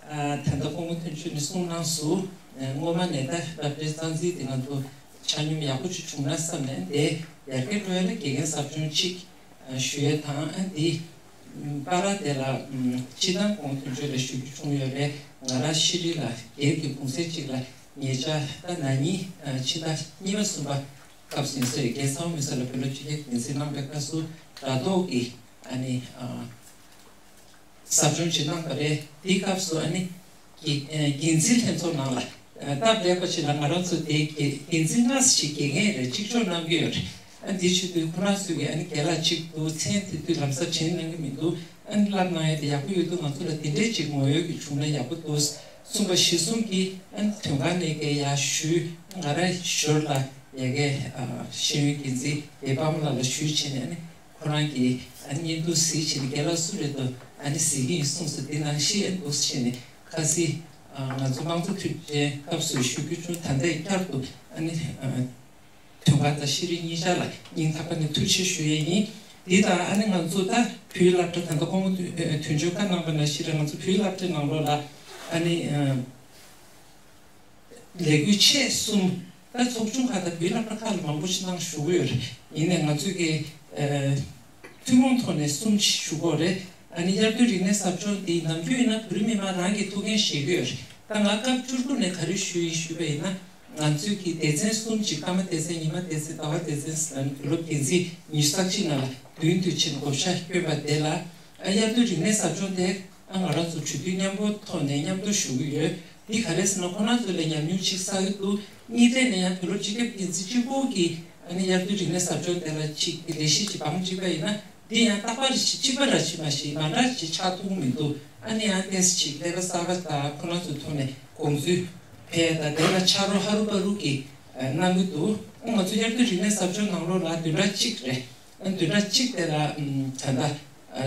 ཨ་ད་ལྟ་སྐུ་ངོ་དོན་གཅོད་ནས་གསུངས་གནང་སོང་། ཨ་སྔོན་མ་ནས་ད་སློབ་གྲྭའི་རྩ་འཛིན་དེ་ང་ཚོ་ཆ་སྙོམས་ཡག་པོ་ཅིག་བྱུང་ན་བསམ་ནས་དེ་ཡར་རྒྱས་འགྲོ་ཡ་ལ་དགེ་རྒན་ཟབ་སྦྱོང་གཅིག་ཨ་ཞུ་ཡས་དང་། ཨ་འདི་ཨ་བར་དེ་ལ་ཨ་སྤྱིར་བཏང་སྐུ་ངོ་དོན་གཅོད་ལ་ཞུ་རྒྱུ་བྱུང་ཡོད་རེད། ང་རང་ཤེས་རིག་ལ་སྒེར་གྱི་གུང་སེང་གཅིག་ལ་ཉེ་ཆར་ད་ན་ནིང་ཨ་ཕྱི་ཟླ་གཉིས་པ་གསུམ་པ་སྐབས་སུ་ཡིན་ས་རེད། རྒན་ཚེ་དབང་མུན་སེལ་ལགས་བོད་སློབ་སྤྱི་ཁྱབ་འགན་འཛིན་གནང་པའི་སྐབས་སུ་དྲ་ཐོག་གི་ཨ་ནི་ཨ་ཟབ་སྦྱོང་ཅིག་གནང་བ་རེད། དེའི་སྐབས་སུ་ཨ་ནི་དགེ་ཨ་འགན་འཛིན་ལྷན་ཚོགས་ནང་ལ་ཨ་སྟབས་ལེགས་པ་ཅིག་ལ་ང་རང་ཚོ་དེའི་དགེ་འགན་འཛིན་སྔ་ས་ཞིག་དགེ་རྒན་རེད་གཅིག་ལྕོགས་གནང་གི་ཡོད་རེད། ཨ་འདི་བྱེད་དུས་ཁོ་རང་ཚོས་ཀྱི་ཨ་ནི་རྒན་ལགས་གཅིག་འདུག་མཚན་དེ་དུས་ལམ་སང་དྲན་གནང་གི་མི་འདུག་ཨ་ནི་བསླབ་གནང་ཡ་དེ་ཡག་པོ་ཡོད་དུས་ང་ཚོ་ལ་དེ་འདྲའི་ཅིག་ངོ་ཡོད་ཀྱི་བྱུང་ན་ཡག་པོ་འདུག་གསུངས་པ་གཞིར་བཟུང་གིས་ཨ་ནི་དོན་ཁང་ནས་ཀྱི་ཡར་ཞུས། ང་རང་ཞོར་ལ་ཡ་གི་ཨ་ཤེས་ཡོན་འགན་འཛིན་རྒན་པདྨ་ལགས་ལ་ཞུས་བྱས་ནས་ཨ་ནི་ཁོ་རང་གིས་ཨ་ནི་བརྙན་ཐུང་གཟིགས་བྱས་ནས་རྒན་ལགས་སུ་རེད་འདུག་ཨ་ནི་གཟིགས་ཀྱི་ཡིན་གསུངས་སོང་། དེ་ནང་བཞིན་ཨ་ནི་འདུག་སེ་བྱས་ནས་ཁ་སང་ ང་ཚོ་དམངས་གཙོ་མཐུན་ཚོགས་སྐབས་སུ་ཞུ་རྒྱུ་བྱུང་། ད་ལྟའི་བསྐྱར་དུ་ཨ་ནི་དོན་ཁང་དང་ཤེས་རིག་གཉིས་ཆ་ལ་སྙིང་ཐག་པ་ནས་ཐུགས་རྗེ་ཆེ་ཞུ་ཡས་ཡིན། འདི་དང་ཨ་ནི་ང་ཚོ་ད་བོད་ཡིག་སློབ་གྲྭ། ད་ལྟ་སྐུ་ངོ་དོན་གཅོད་ཁ་གནང་བ་ནང་བཞིན་རེད། ང་ཚོ་བོད་ཡིག་སློབ་གྲྭའི་ནང་ལོགས་ལ་ཨ་ནི་ལས་འགུལ་ཆེད་གསུམ། ད་ཚོགས་ཆུང་ཁག་དང་བོད་ཡིག་སློབ་གྲྭ་ཁག་ལ་མང་པོ་ཞིག་གནང་ཞུ་གི་ཡོད་རེད། ཡིན་ནའི་ང་ཚོས་ཀྱི་ཐུན་མོང་ཐོག་ནས་གསུམ་ཞིག་ཞུ་དགོས་རེད། ཨ་ནི་དབྱར་དུས་རིག་གནས་ཟབ་སྦྱོང་འདི་ནམ་རྒྱུན་ཡིན་ན་བོད་རིགས་མི་མང་རང་གིས་ཐུགས་འགན་བཞེས་ཀྱི་ཡོད་རེད། ད་ང་སྐབས་བཅུ་དགུ་ནས་ག་རེ་ཞུས་ཡིན་ཞུས་པ་ཡིན་ན། ང་ཚོས་ཀྱི་སྡེ་ཚན་གསུམ་ཅིག་སྐར་མ་སྡེ་ཚན། ཉི་མ་སྡེ་ཚན། ཟླ་བ་སྡེ་ཚན་ཟེར་ནས་དུས་རབས་བརྒྱད་ཟླ་ཉི་ཤུ་རྩ་གཅིག་ནང་ལ་བདུན་དུས་ཆེན་བགོ་བཤའ་བསྐྱོན་པ་དེ་ལ། ཨ། དབྱར་དུས་རིག་གནས་ཟབ་སྦྱོང་དེ། ཨ། ང་རང་ཚོ་གྲོས་བསྡུར་མཉམ་པོ་ཐོག་ནས་མཉམ་དུ་ཞུ་གི་ཡོད། འདི་ག་རེ་ཟེར་ན་ཁོང་རང་ཚོ་ལ་ཉམས་མྱོང་ཅིག་བསགས་ཀྱི་འདུག་གཉིས་ཐད་ནས་ཡང་དུས་རབས་ཆིག་ཁྱབ་ཀྱི་ཚེ་གཅིག་པོ་གི་ཨ་ནི་དབྱར་དུས་རིག་གནས་ཟབ་སྦྱོང་དེ་ལ་ཅིག་གི་ལས་གཞི་ཅིག་བང་བསྒྲིགས་པ་ཡིན་ན། འདི་ཡང་རྟག་པར་ཅིག་གཅིག་པ་ར་ཅིག་མ་ཞིག་མ་འདྲ་ཅིག་ཆགས་ཐུབ་མི་འདུག་ཨ་ནི་ཡང་ཏོག་ཙམ་ཅིག་ཀླད་པ་གསར་པ་དང་ཁོང་རང་ཚོའི་ཐོག་ནས་དགོངས་ཚུལ་ཕེབས་ཡ་དང་། དེ་ལ་ཕྱག་རོགས་ཧ་རུ་པ་རུ་གི་ཨ་གནང་གི་འདུག་ཨ། ང་ཚོ་དབྱར་དུས་རིག་གནས་ཟབ་སྦྱོང་ནང་ལོགས་ལ་བདུན་ཕྲག་གཅིག་རེད། ཨ། བདུན་ཕྲག་གཅིག་དེ་ལ། ཨམ། ད་ལྟ་ཨ་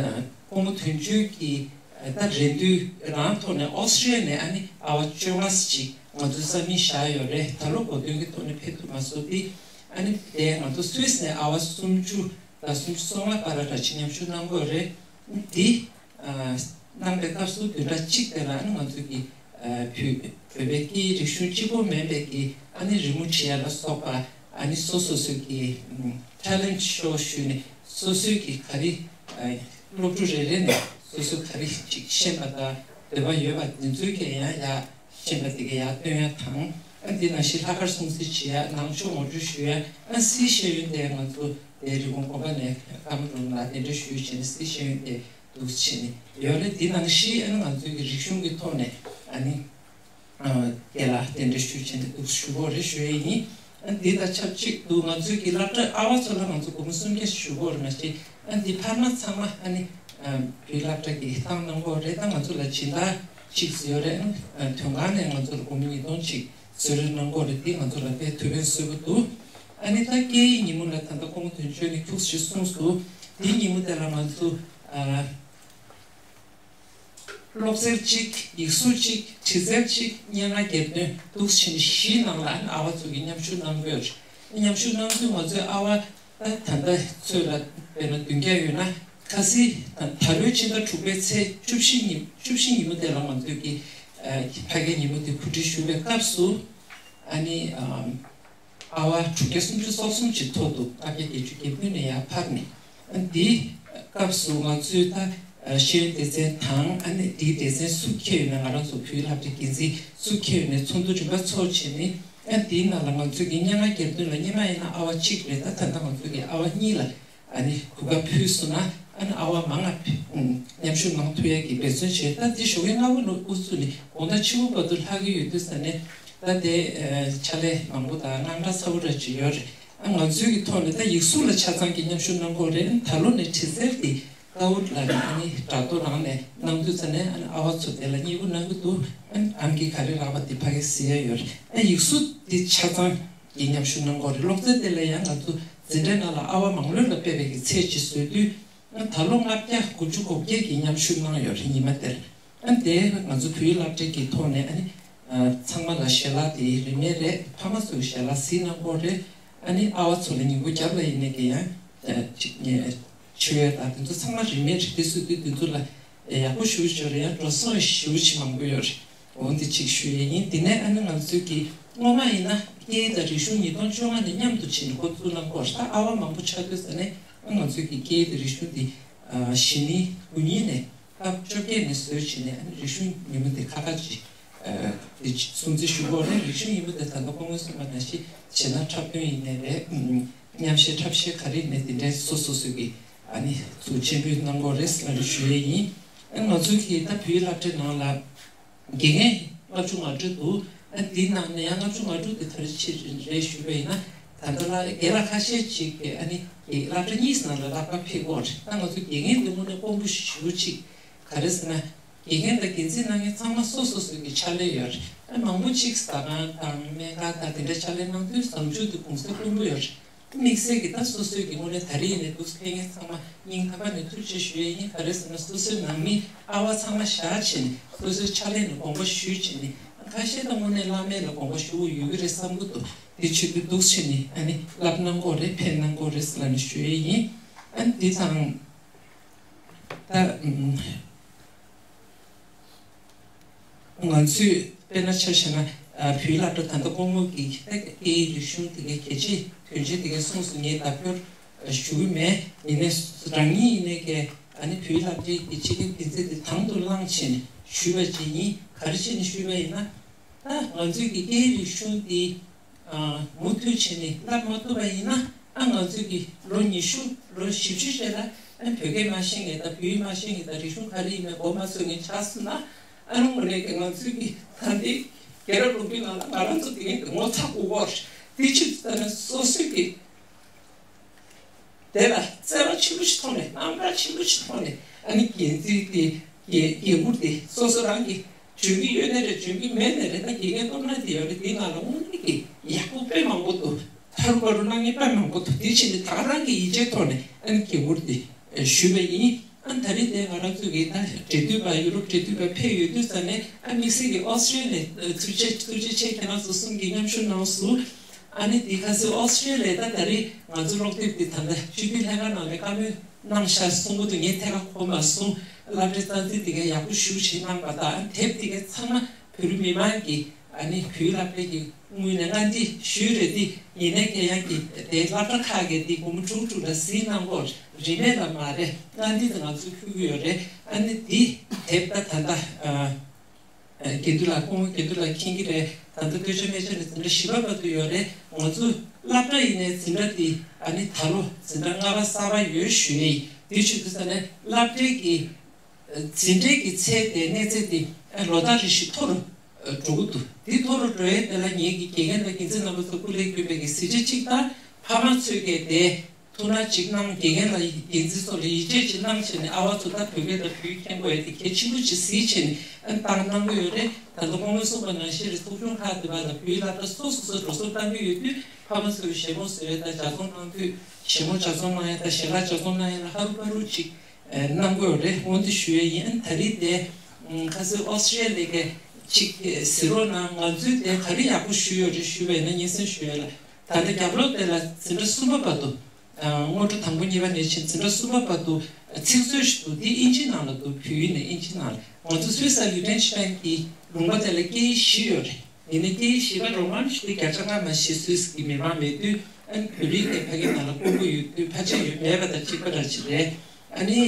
སྐུ་ངོ་དོན་གཅོད་ཀྱི་ཨ་ད་རེ་འདུན་རང་ཐོག་ནས་ཨོ་སི་ཀྲི་ཡ་ནས་ཨ་ནི་ཨ་བ་བཅོ་ལྔ་ཅིག་ང་ཚོའི་ས་མིག་བཞག་ཡོད་རེད། ད་ལོ་གོ་སྟོན་གྱི་ཐོག་ནས་ཕེབས་ཐུབ་མ་སོང་སྟེ། ཨ་ནི་དེ་ང་ཚོ་སུད་སི་ནས་ཨ་བ་སུམ་ཅུ་དང་སུམ་ཅུ་སོ་ལྔ་བར་ལ་ཅིག་མཉམ་ཞུགས་གནང་གི་ཡོད་རེད། འདི་ཨ་གནང་པའི་སྐབས་སུ་བདུན་ཕྲག་གཅིག་དེ་ལ་ཨ་ནི་ང་ཚོ་གི་ཨ་བོད་བོད་པའི་སྐད་ཡིག་རིག་གཞུང་གཅིག་པོ་མིན་པའི་གི་ཨ་ནི་རི་མོ་བྲིས་ཡ་ལ་སོགས་པ། ཨ་ནི་སོ་སོ་སོའི་གི་ཨམ་ཊེ་ལེན་ཊི་ཤོ་ཞུས་ནས་སོ་སོའི་གི་ག་རེ་ཨ་སློབ་ཕྲུག་རེ་རེ་ནས་སོ་སོ་ག་རེ་ཅིག་ཤེས་པ་དང་འདོད་པ་ཡོད་པ་དེ་ཚོའི་གི་ཡང་ཡ་ཤེས་པ་དེ་ག་ཡར་སྟོན་ཡ་དང་། ཨ། འདི་ནང་བཞིན་ལྷག་དཀར་སྲུང་བརྩི་བྱེད་ཡ། ནང་ཆོས་ངོ་སྤྲོད་ཞུ་ཡ། ཨ། སིའི་ཤེས་ཡོན་དེ་ང་ཚོ་དེ་རི་ཀོན་ཀོན་པ་ནས་ཀ་མ་རུ་ལ་གདན་འདྲེན་ཞུས་བྱས་ནས་སིའི་ཤེས་ཡོན་དེ་འདུག་བྱས་ནས་ཡོད་རེད། འདི་ནང་བཞིན་ཨ་ནི་ང་ཚོའི་གི་རིག་གཞུང་གི་ཐོག་ནས་ཨ་ནི་ཨ་རྒན་ལགས་གདན་འདྲེན་ཞུས་བྱས་ནས་འདུག་ཞུ་དགོས་རེད་ཞུ་ཡ་ཡིན། ཨ། འདི་དང་ཆབས་ཅིག་ཏུ་ང་ཚོའི་གི་སློབ་གྲྭ་ཨ་བ་ཚོ་ལ་ང་ཚོ་སྒོར་མོ་སུམ་བརྒྱ་ཞུ་དགོས་རེད་མ་གཏོགས། ཨ། འདི་འཕར་མ་ཚང་མ་ཨ་ནི་ཨ་བོད་སློབ་གྲྭ་གིས་བཏང་གནང་གི་ཡོད་རེད། ད་ང་ཚོ་ལ་སྦྱིན་བདག་ཅིག་ཡོད་རེད། ཨ། དོན་ཁང་ནས་ང་ཚོ་ལ་སྒོར་མོ་ཉིས་སྟོང་ཅིག་གསོལ་རས་གནང་གི་ཡོད་རེད། འདི་ང་ཚོ་ལ་དཔེ་ཐུགས་ཕན་གསོས་པོ་འདུག་ཨ་ནི་ད་སྐད་ཡིག་ཉིན་མོ་ལ་ད་ལྟ་སྐུ་ངོ་དོན་གཅོད་ནས་ཁྱུག་ཙམ་གསུངས་སོང་། འདིའི་ཉིན་མོ་དེ་ལ་ང་ཚོ་ཨ་གློག་རྫས་གཅིག་ཡིག་གཟུགས་གཅིག་དྲི་རྩད་གཅིག་སྙན་ངག་གྱེར་འདོན་འདུག་བྱས་ནས་བཞིའི་ནང་ལ་ཨ་ནི་ཨ་བ་ཚོ་གིས་མཉམ་ཞུགས་གནང་གི་ཡོད་རེད། མཉམ་ཞུགས་གནང་དུས་ང་ཚོའི་ཨ་བ་ད་ད་ལྟ་ཚོད་ལ་དཔེར་ན་བདུན་བརྒྱ་ཡོད་ན། ཁ་སང་ད་ད་ལོའི་ཕྱི་ཟླ་དྲུག་པའི་ཚེས་བཅུ་བཞི་ཉིན་བཅུ་བཞི་ཉིན་མོ་དེ་ལ་ང་ཚོས་ཀྱི་ཨ་ཕ་གིའི་ཉིན་མོ་དེ་གོ་སྒྲིག་ཞུ་བའི་སྐབས་སུ་ཨ་ནི་ཨ་ཨ་བ་དྲུག་བརྒྱ་སུམ་ཅུ་སོ་གསུམ་ཅིག་ཐོབ་འདུག་ལྔ་བརྒྱ་བརྒྱད་ཅུ་གྱ་དགུ་ནས་ཡར་འཕར་ནས། ཨ་ནི་འདིའི་སྐབས་སུ་ང་ཚོས་ད་ཤེས་ཡོན་སྡེ་ཚན་དང་། ཨ་ནི་འདིའི་སྡེ་ཚན་སུ་འཁྱེར་ཡོད་ན། ང་རང་ཚོ་བོད་སློབ་གྲྭའི་འགན་འཛིན་སུ་འཁྱེར་ཡོད་ནས་ཚོགས་འདུ་རིམ་པ་ཚོགས་བྱས་ནས། ཨ་ནི་འདིའི་ནང་ལ་ང་ཚོས་ཀྱི་སྙན་ངག་གྱེར་འདོན་ལ་སྔོན་མ་ཡིན་ན་ཨ་བ་གཅིག་རེད། ད་ད་ལྟ་ང་ཚོས་ཀྱི་ཨ་བ་གཉིས་ལ་ཨ་ནི་གོ་སྐབས་ཕུལ་སོང་ན། ཨ་ནི་ཨ་བ་མང་ང་ཕེ་ཨུམ་མཉམ་ཞུགས་གནང་ཐུབ་ཡ་གི་འབད་བརྩོན་བྱས། ད་འདི་ཞོགས་ཀས་སྔ་པོ་ནས་དབུ་ཚུགས་ནས་དགོང་དག་ཕྱི་པོ་བར་དུ་ལྷག་གི་ཡོད་དུས་ཙ་ནས། ད་དེ་ཨ་ཕྱག་ལས་མང་པོ་དང་དངངས་སྐྲག་ཚ་པོ་འདྲ་ཅིག་ཡོད་རེད། ཨ། ང་ཚོའི་གི་ཐོག་ནས་ད་ཡིག་གཟུགས་ལ་ཆ་ཚང་གི་མཉམ་ཞུགས་གནང་གི་ཡོད་རེད། ད་ལོ་ནས་དྲི་རྩད་དེ་ཀའོ་ལ་ནས་ཨ་ནི་དྲ་ཐོག་རང་ནས་གནང་དུས་ཙ་ནས། ཨ་ནི་ཨ་བ་ཚོ་དེ་ལ་མཉེས་པོ་གནང་གི་འདུག་ཨ་ནི་ཨང་ཀི་ག་རེ་རག་པ་དེ་ཕ་གིར་གཟིགས་ཡ་ཡོད་རེད། ཨ། ཡིག་གཟུགས་དེ་ཆ་ཚང་གི་མཉམ་ཞུགས་གནང་གི་ཡོད་རེད། གློག་རྫས་དེ་ལ་ཡང་ང་ཚོ་འཛིན་གྲྭའི་ནང་ལ་ཨ་བ་མང་ལོས་ལ་སྤེལ་བའི་གི་ཚད་ཅིག་བཟོས་དུས། ཨ། ད་ལོ་ལྔ་བརྒྱ་དགུ་བཅུ་གོ་བརྒྱད་ཀྱིས་མཉམ་ཞུགས་གནང་ཡོད་རེད། ཉི་མ་དེར། ཨ། དེ་ང་ཚོ་བོད་ཡིག་སློབ་གྲྭའི་གི་ཐོག་ནས་ཨ་ནི་ཨ་ཚང་མ་ལ་ཞལ་ལག་དེ་རིན་མེད་རེད། ཕ་མ་ཚོས་ཞལ་ལག་གཟིགས་གནང་གི་ཡོད་རེད། ཨ་ནི་ཨ་བ་ཚོ་ལ་ཉིན་གུང་རྒྱབ་ལ་ཡིན་ནའི་གི་ཡང་ཨ་ཅིག་ངས་མཆོད་ཡ་དང་དེ་ཚོ་ཚང་མ་རིན་མེད་རེད། དེ་སུ་དུས་དེ་ཚོ་ལ་ཡག་པོ་ཞེ་པོ་ཅིག་ཡོད་རེད། ཡང་འགྲོ་སོང་ཞེ་པོ་ཅིག་མང་པོ་ཡོད་རེད། འོ་འདི་གཅིག་ཞུ་ཡས་ཡིན། དེ་ནས་ཨ་ནི་ང་ཚོས་ཀྱི་སྔོན་མ་ཡིན་ན་སྐད་ཡིག་དང་རིག་གཞུང་ཉིས་སྟོང་བཅོ་ལྔ་ནས་མཉམ་དུ་ཕྱིན་ནས་འགོ་བཙུགས་གནང་གི་ཡོད་རེད། ད་ཨ་བ་མང་པོ་ཆགས་དུས་ཙ་ནས། ཨ། ང་ཚོས་ཀྱི་སྐད་ཡིག་དང་རིག་གཞུང་འདི་ཨ་གཞེས་ནིང་དགུ་ཉིན་ནས་སྐབས་བཅོ་བརྒྱད་ནས་བཟོས་བྱས་ནས། ཨ་ནི་རིག་གཞུང་ཉིན་མོ་དེ་ཁག་ཁག་ཅིག་ཨ་དེ་སྲུང་བརྩི་ཞུ་དགོས་རེད། རིག་གཞུང་ཉིན་མོ་དེ་ད་ལྟ་སྐུ་ངོས་གསུངས་པ་ནང་བཞིན་བྱས་ན་འཁྲབ་སྟོན་ཡིན་ནའི་རེད། ཨམ། མཉམ་གཞས་འཁྲབ་གཞས་ག་རེ་ཡིན་ནའི་དེ་འདྲའི་སོ་སོ་སོ་སོའི་གི་ཨ་ནི་ཚུགས་ཆེན་པོས་གནང་དགོས་རེད་ཟེར་ཞུ་ཡས་ཡིན། ཨ། ང་ཚོ་གི་ད་བོད་ཡིག་སློབ་གྲྭའི་ནང་ལ་དགེ་རྒན་ལྔ་བཅུ་ང་དྲུག་འདུག་ཨ། འདིའི་ནང་ནས་ཡང་ལྔ་བཅུ་ང་དྲུག་དེ་ག་རེ་བྱས་རེད་ཞུས་པ་ཡིན་ན། ད་ལྟ་ལ་རྒན་ལགས་ཁ་ཤས་ཅིག་གིས་ཨ་ནི་སློབ་གྲྭ་གཉིས་ནང་ལ་སློབ་གྲྭ་ཕེབས་ཀྱི་ཡོད་རེད། ད་ང་ཚོ་དགེ་རྒན་འདི་དངོས་གནས་དཀོན་པོ་ཞེ་པོ་ཅིག་ག་རེ་ཟེར་ན། དགེ་རྒན་དང་འགན་འཛིན་གནང་མཁན་ཚང་མ་སོ་སོ་སོ་གི་ཕྱག་ལས་ཡོད་རེད། ཨ། མང་པོ་ཅིག་ཟ་ཁང་དང་སྨན་ཁང་དང་དེ་འདྲའི་ཕྱག་ལས་གནང་དུས་ཟམ་ཆུང་དེ་གུང་སེང་དཀོན་པོ་ཡོད་རེད། དམིགས་བསལ་གྱི་ད་སོ་སོའི་གི་དངོས་གནས་ད་རེས་ནས་འདུག་ཕེབས་མཁན་ཚང་མ་སྙིང་ཐག་པ་ནས་ཐུགས་རྗེ་ཆེ་ཞུ་ཡས་ཡིན། ག་རེ་ཟེར་ན་སོ་སོའི་ནང་མི་ཨ་བ་ཚང་མ་བཞག་བྱས་ནས་སོ་སོའི་ཕྱག་ལས་ནས་དགོངས་པ་ཞུས་བྱས་ནས་ཁ་ཤས་ད་དངོས་གནས་བླ་མའི་ལ་དགོངས་པ་ཞུ་དགོས་ཡོད་ཀྱི་རེད་བསམ་གྱི་འདུག་དེ་ཆེད་དུ་འདུག་བྱས་ནས་ཨ་ནི་བསླབ་གནང་དགོས་རེད། ཕེབས་གནང་དགོས་རེད་ཟེར་ལབ་ནས་ཞུ་ཡས་ཡིན། ཨ་ནི་འདི་དང་ད་ང་ཚོས་དཔེར་ན་ཆ་བཞག་ན་བོད་ཡིག་སློབ་གྲྭ་ད་ལྟ་སྐུ་ངོ་གིས་སྐད་ཡིག་རིག་གཞུང་དེ་གའི་གལ་ཆེ་དོན་ཆེ་དེ་གའི་གསུངས་སོང་། ངས་ལྡབ་སྐྱོར་ཞུ་གི་མེད། ཡིན་ནའི་རང་ཉིད་ཡིན་ནའི་གའི་ཨ་ནི་བོད་ཡིག་སློབ་གྲྭའི་གི་སྤྱི་ཁྱབ་འགན་འཛིན་དེ་དང་དུ་བླངས་བྱས་ནས་ཞུས་པ་ཅིག་ཡིན། ག་རེ་བྱས་ནས་ཞུས་པ་ཡིན་ན། ད་ང་ཚོའི་གི་སྐད་ཡིག་རིག་གཞུང་འདི་མུ་མཐུད་བྱས་ནས་བསླབ་མ་ཐུབ་པ་ཡིན་ན། ཨ་ང་ཚོའི་གི་ལོ་ཉི་ཤུ་ལོ་བཞི་བཅུ་རྗེས་ལ་ཨ་བོད་སྐད་མ་ཤེས་མཁན་དང་བོད་ཡིག་མ་ཤེས་མཁན་དང་རིག་གཞུང་ག་རེ་ཡིན་མིན་མགོ་མ་ཚོས་མཁན་ཆགས་སོང་ན། ཨ་ནི་དངོས་གནས་ཀྱི་ང་ཚོའི་གི་ད་ལྟའི་རྒན་རབས་ལོ་རྒྱུས་ནང་ལ་ང་རང་ཚོ་དེ་གའི་གི་ངོ་ཚ་དགོས་པ་རེད། དེ་ཕྱིར་ད་ནི་སོ་སོའི་གི་དེ་ལ་བརྩེ་བ་ཆེན་པོ་ཞིག་ཐོག་ནས་རྣམ་དག་ཆེན་པོ་ཞིག་ཐོག་ནས་ཨ་ནི་འགན་འཛིན་དེ་འགན་འགན་འཁུར་དེ་སོ་སོ་རང་གི་འཇོན་གྱི་ཡོད་ནའི་རེད། འཇོན་གྱི་མེད་ནའི་རེད། ད་དགེ་རྒན་སྟོབས་ན་དེ་ཡོད་རེད། དེའི་ནང་ལ་དངོས་གནས་ཀྱི་ཡག་པོ་དཔེ་མང་པོ་འདུག་ཧ་རུ་བ་རུ་གནང་མཁན་དཔེ་མང་པོ་འདུག་དེ་ཕྱིར་ནི་ད་ག་རང་གི་ཡིད་ཆེས་ཐོག་ནས་ཨ་ནི་འགན་འཁུར་དེ་ཞུས་པ་ཡིན། ཨ་ནི་ད་རེས་དེ་ང་རང་ཚོ་གི་ད་འབྲེལ་མཐུད་པ་ཡུ་རོབ་འབྲེལ་མཐུད་པ་ཕེབས་ཡོད་དུས་ཙ་ནས་ཨ་དམིགས་བསལ་གྱི་ཨོ་སི་ཀྲི་ལི་ཡ་ནས་ཐུགས་རྗེ་ཐུགས་རྗེ་ཆེ། ཁྱེད་རང་ཚོ་གསུམ་གྱིས་མཉམ་ཞུགས་གནང་སོང་། ཨ་ནི་དེ་ཁ་སང་ཨོ་སི་ཀྲི་ལི་ཡ་ད་ད་རེས་ང་ཚོ་སློབ་དེབ་དེ་ད་ལྟ་སྤྱི་འཐུས་ལྷན་ཁང་ནང་ནས་བཀའ་མོལ་གནང་ཤག་གསུང་གི་འདུག་ངས་ཐད་ཀར་གོ་མ་སོང་། སློབ་གྲྭའི་རྩ་འཛིན་དེ་གས་ཡག་པོ་ཞེ་པོ་ཅིག་གནང་པ་དང་ཨ་ནི་དེབ་དེ་གས་ཚང་མ་བོད་རིགས་མི་མང་གི་ཨ་ནི་བོད་སློབ་གྲྭའི་གི་ངོས་ནས་སྔ་འདི་ཞུས་རེད། འདི་ཡིན་ནའི་ཁྱེད་རང་གི་དེ་སློབ་གྲྭ་ཁག་གི་འདི་སྒོར་མོ་དྲུག་དྲུག་ལ་གཟིགས་གནང་གོ། རིན་མེད་ལ་མ་རེད། སྔ་འདི་དེ་ང་ཚོས་ཕུལ་གྱི་ཡོད་རེད། ཨ་ནི་འདི་དེབ་ད་ད་ལྟ་ཨ། དགེ་འདུན་ལགས་སྐུ་ངོ་དགེ་འདུན་ལགས་མཁྱེན་གྱི་རེད། ད་ལྟ་སྟོད་ཆ་སྨད་ཆ་ནས་འཛིན་གྲྭ་བཞི་པ་བར་དུ་ཡོད་རེད། ང་ཚོ་སློབ་གྲྭ་ཡིན་ནའི་འཛིན་གྲྭ་འདི་ཨ་ནི་ད་ལོ་འཛིན་གྲྭ་ལྔ་པ་གསར་པ་ཡོད་ཞུ་ཡས་ཡིན། དེ་ཞུ་དུས་ཙ་ནས་སློབ་གྲྭའི་གི་འཛིན་གྲྭའི་གི་ཚད་དེ་གནས་ཚད་དེ་ལོ་ལྟར་རེ་བཞིན་མཐོ་རུ་འགྲོ་གི་འདུག་དེ་མཐོ་རུ་འགྲོ་ཡས་དེ་ལ་ངེད་ཀྱི་དགེ་རྒན་དང་འགན་འཛིན་རྣམ་པ་ཚོ་སྐུ་ལས་བསྐྱོན་པའི་གི་གཟི་བརྗིད་ཅིག་དང་ཕ་མ་ཚོས་གི་དེ་ཐུགས་སྣང་ཅིག་གནང་། དགེ་རྒན་ལ་འགན་འཛིན་ཚོ་ལ་ཡིད་ཆེས་ཅིག་གནང་བྱས་ནས་ཨ་བ་ཚོ་ད་བོད་སྐད་དང་བོད་ཡིག་མཁྱེན་དགོས་ཡས་དེ་གལ་ཆེན་པོ་ཅིག་གཟིགས་བྱས་ནས་ཨ་བཏང་གནང་གི་ཡོད་རེད། ད་ལྟ་སྐུ་ངོས་གསུངས་པ་ནང་བཞིན་རེད། ཚོགས་ཆུང་ཁག་དེ་བ་ལ་བོད་ཡིག་སློབ་གྲྭ་སོ་སོ་སོ་འགྲོ་སོང་བཏང་གི་ཡོད་དུས་ཕ་མ་ཚོས་ཞལ་འཛོམས་བཟོ་ཡས་དང་ལྗགས་རྩོམ་གནང་དུས་ཞལ་ངོ་ལྗགས་རྩོམ་གནང་ཡས་དང་ཞལ་ལག་ལྗགས་རྩོམ་གནང་ཡས་ལ་ཧ་རུ་བ་རུ་ཅིག་གནང་དགོས་རེད། སྔོན་དུ་ཞུ་ཡས་ཡིན། ཨ་ནི་ད་རེས་དེ་ཁ་སང་ཨོ་སི་ཀྲི་ལི་ཡ་གི་ཅིག་གཟིགས་རོགས་གནང་། ང་ཚོས་དེ་ག་རེ་ཡག་པོ་ཞུས་ཡོད་རེད་ཞུས་པ་ཡིན་ན་སྙན་སེང་ཞུ་ཡས་ལ། ད་ལྟ་རྒྱབ་ལོགས་དེ་ལ་འཛིན་གྲྭ་གསུམ་པ་བར་དུ། སྔོན་འགྲོ་དང་པོ་གཉིས་པ་ནས་ཕྱིན་འཛིན་གྲྭ་གསུམ་པ་བར་དུ་ཚིག་མཛོད་ཞིག་འདུག་དེ་ཨིན་ཇི་ནང་ལ་འདུག་བོད་ཡིག་ནས་ཨིན་ཇི་ནང་ལ། ང་ཚོ་སུད་སི་ལི་ཊེན་ཤི་ཊན་གྱི་ལུང་པ་དེ་ལ་སྐད་ཡིག་བཞི་ཡོད་རེད། ཡིན་ནའི་སྐད་ཡིག་བཞི་པ་རོ་མན་ཞིག་དེ་བརྒྱ་ཆ་ལྔ་མ་ཞིག་སུད་སི་གི་མི་མང་མེད་དུས་ཨ་ནི་བོད་རིགས་དེ་ཕ་གི་ནང་ལ་སྤུ་གུ་ཡོད་དུས་ཕལ་ཆེར་ཡོད་མེད་པ་དང་གཅིག་པ་འདྲ་ཅིག་རེད། ཨ་ནི་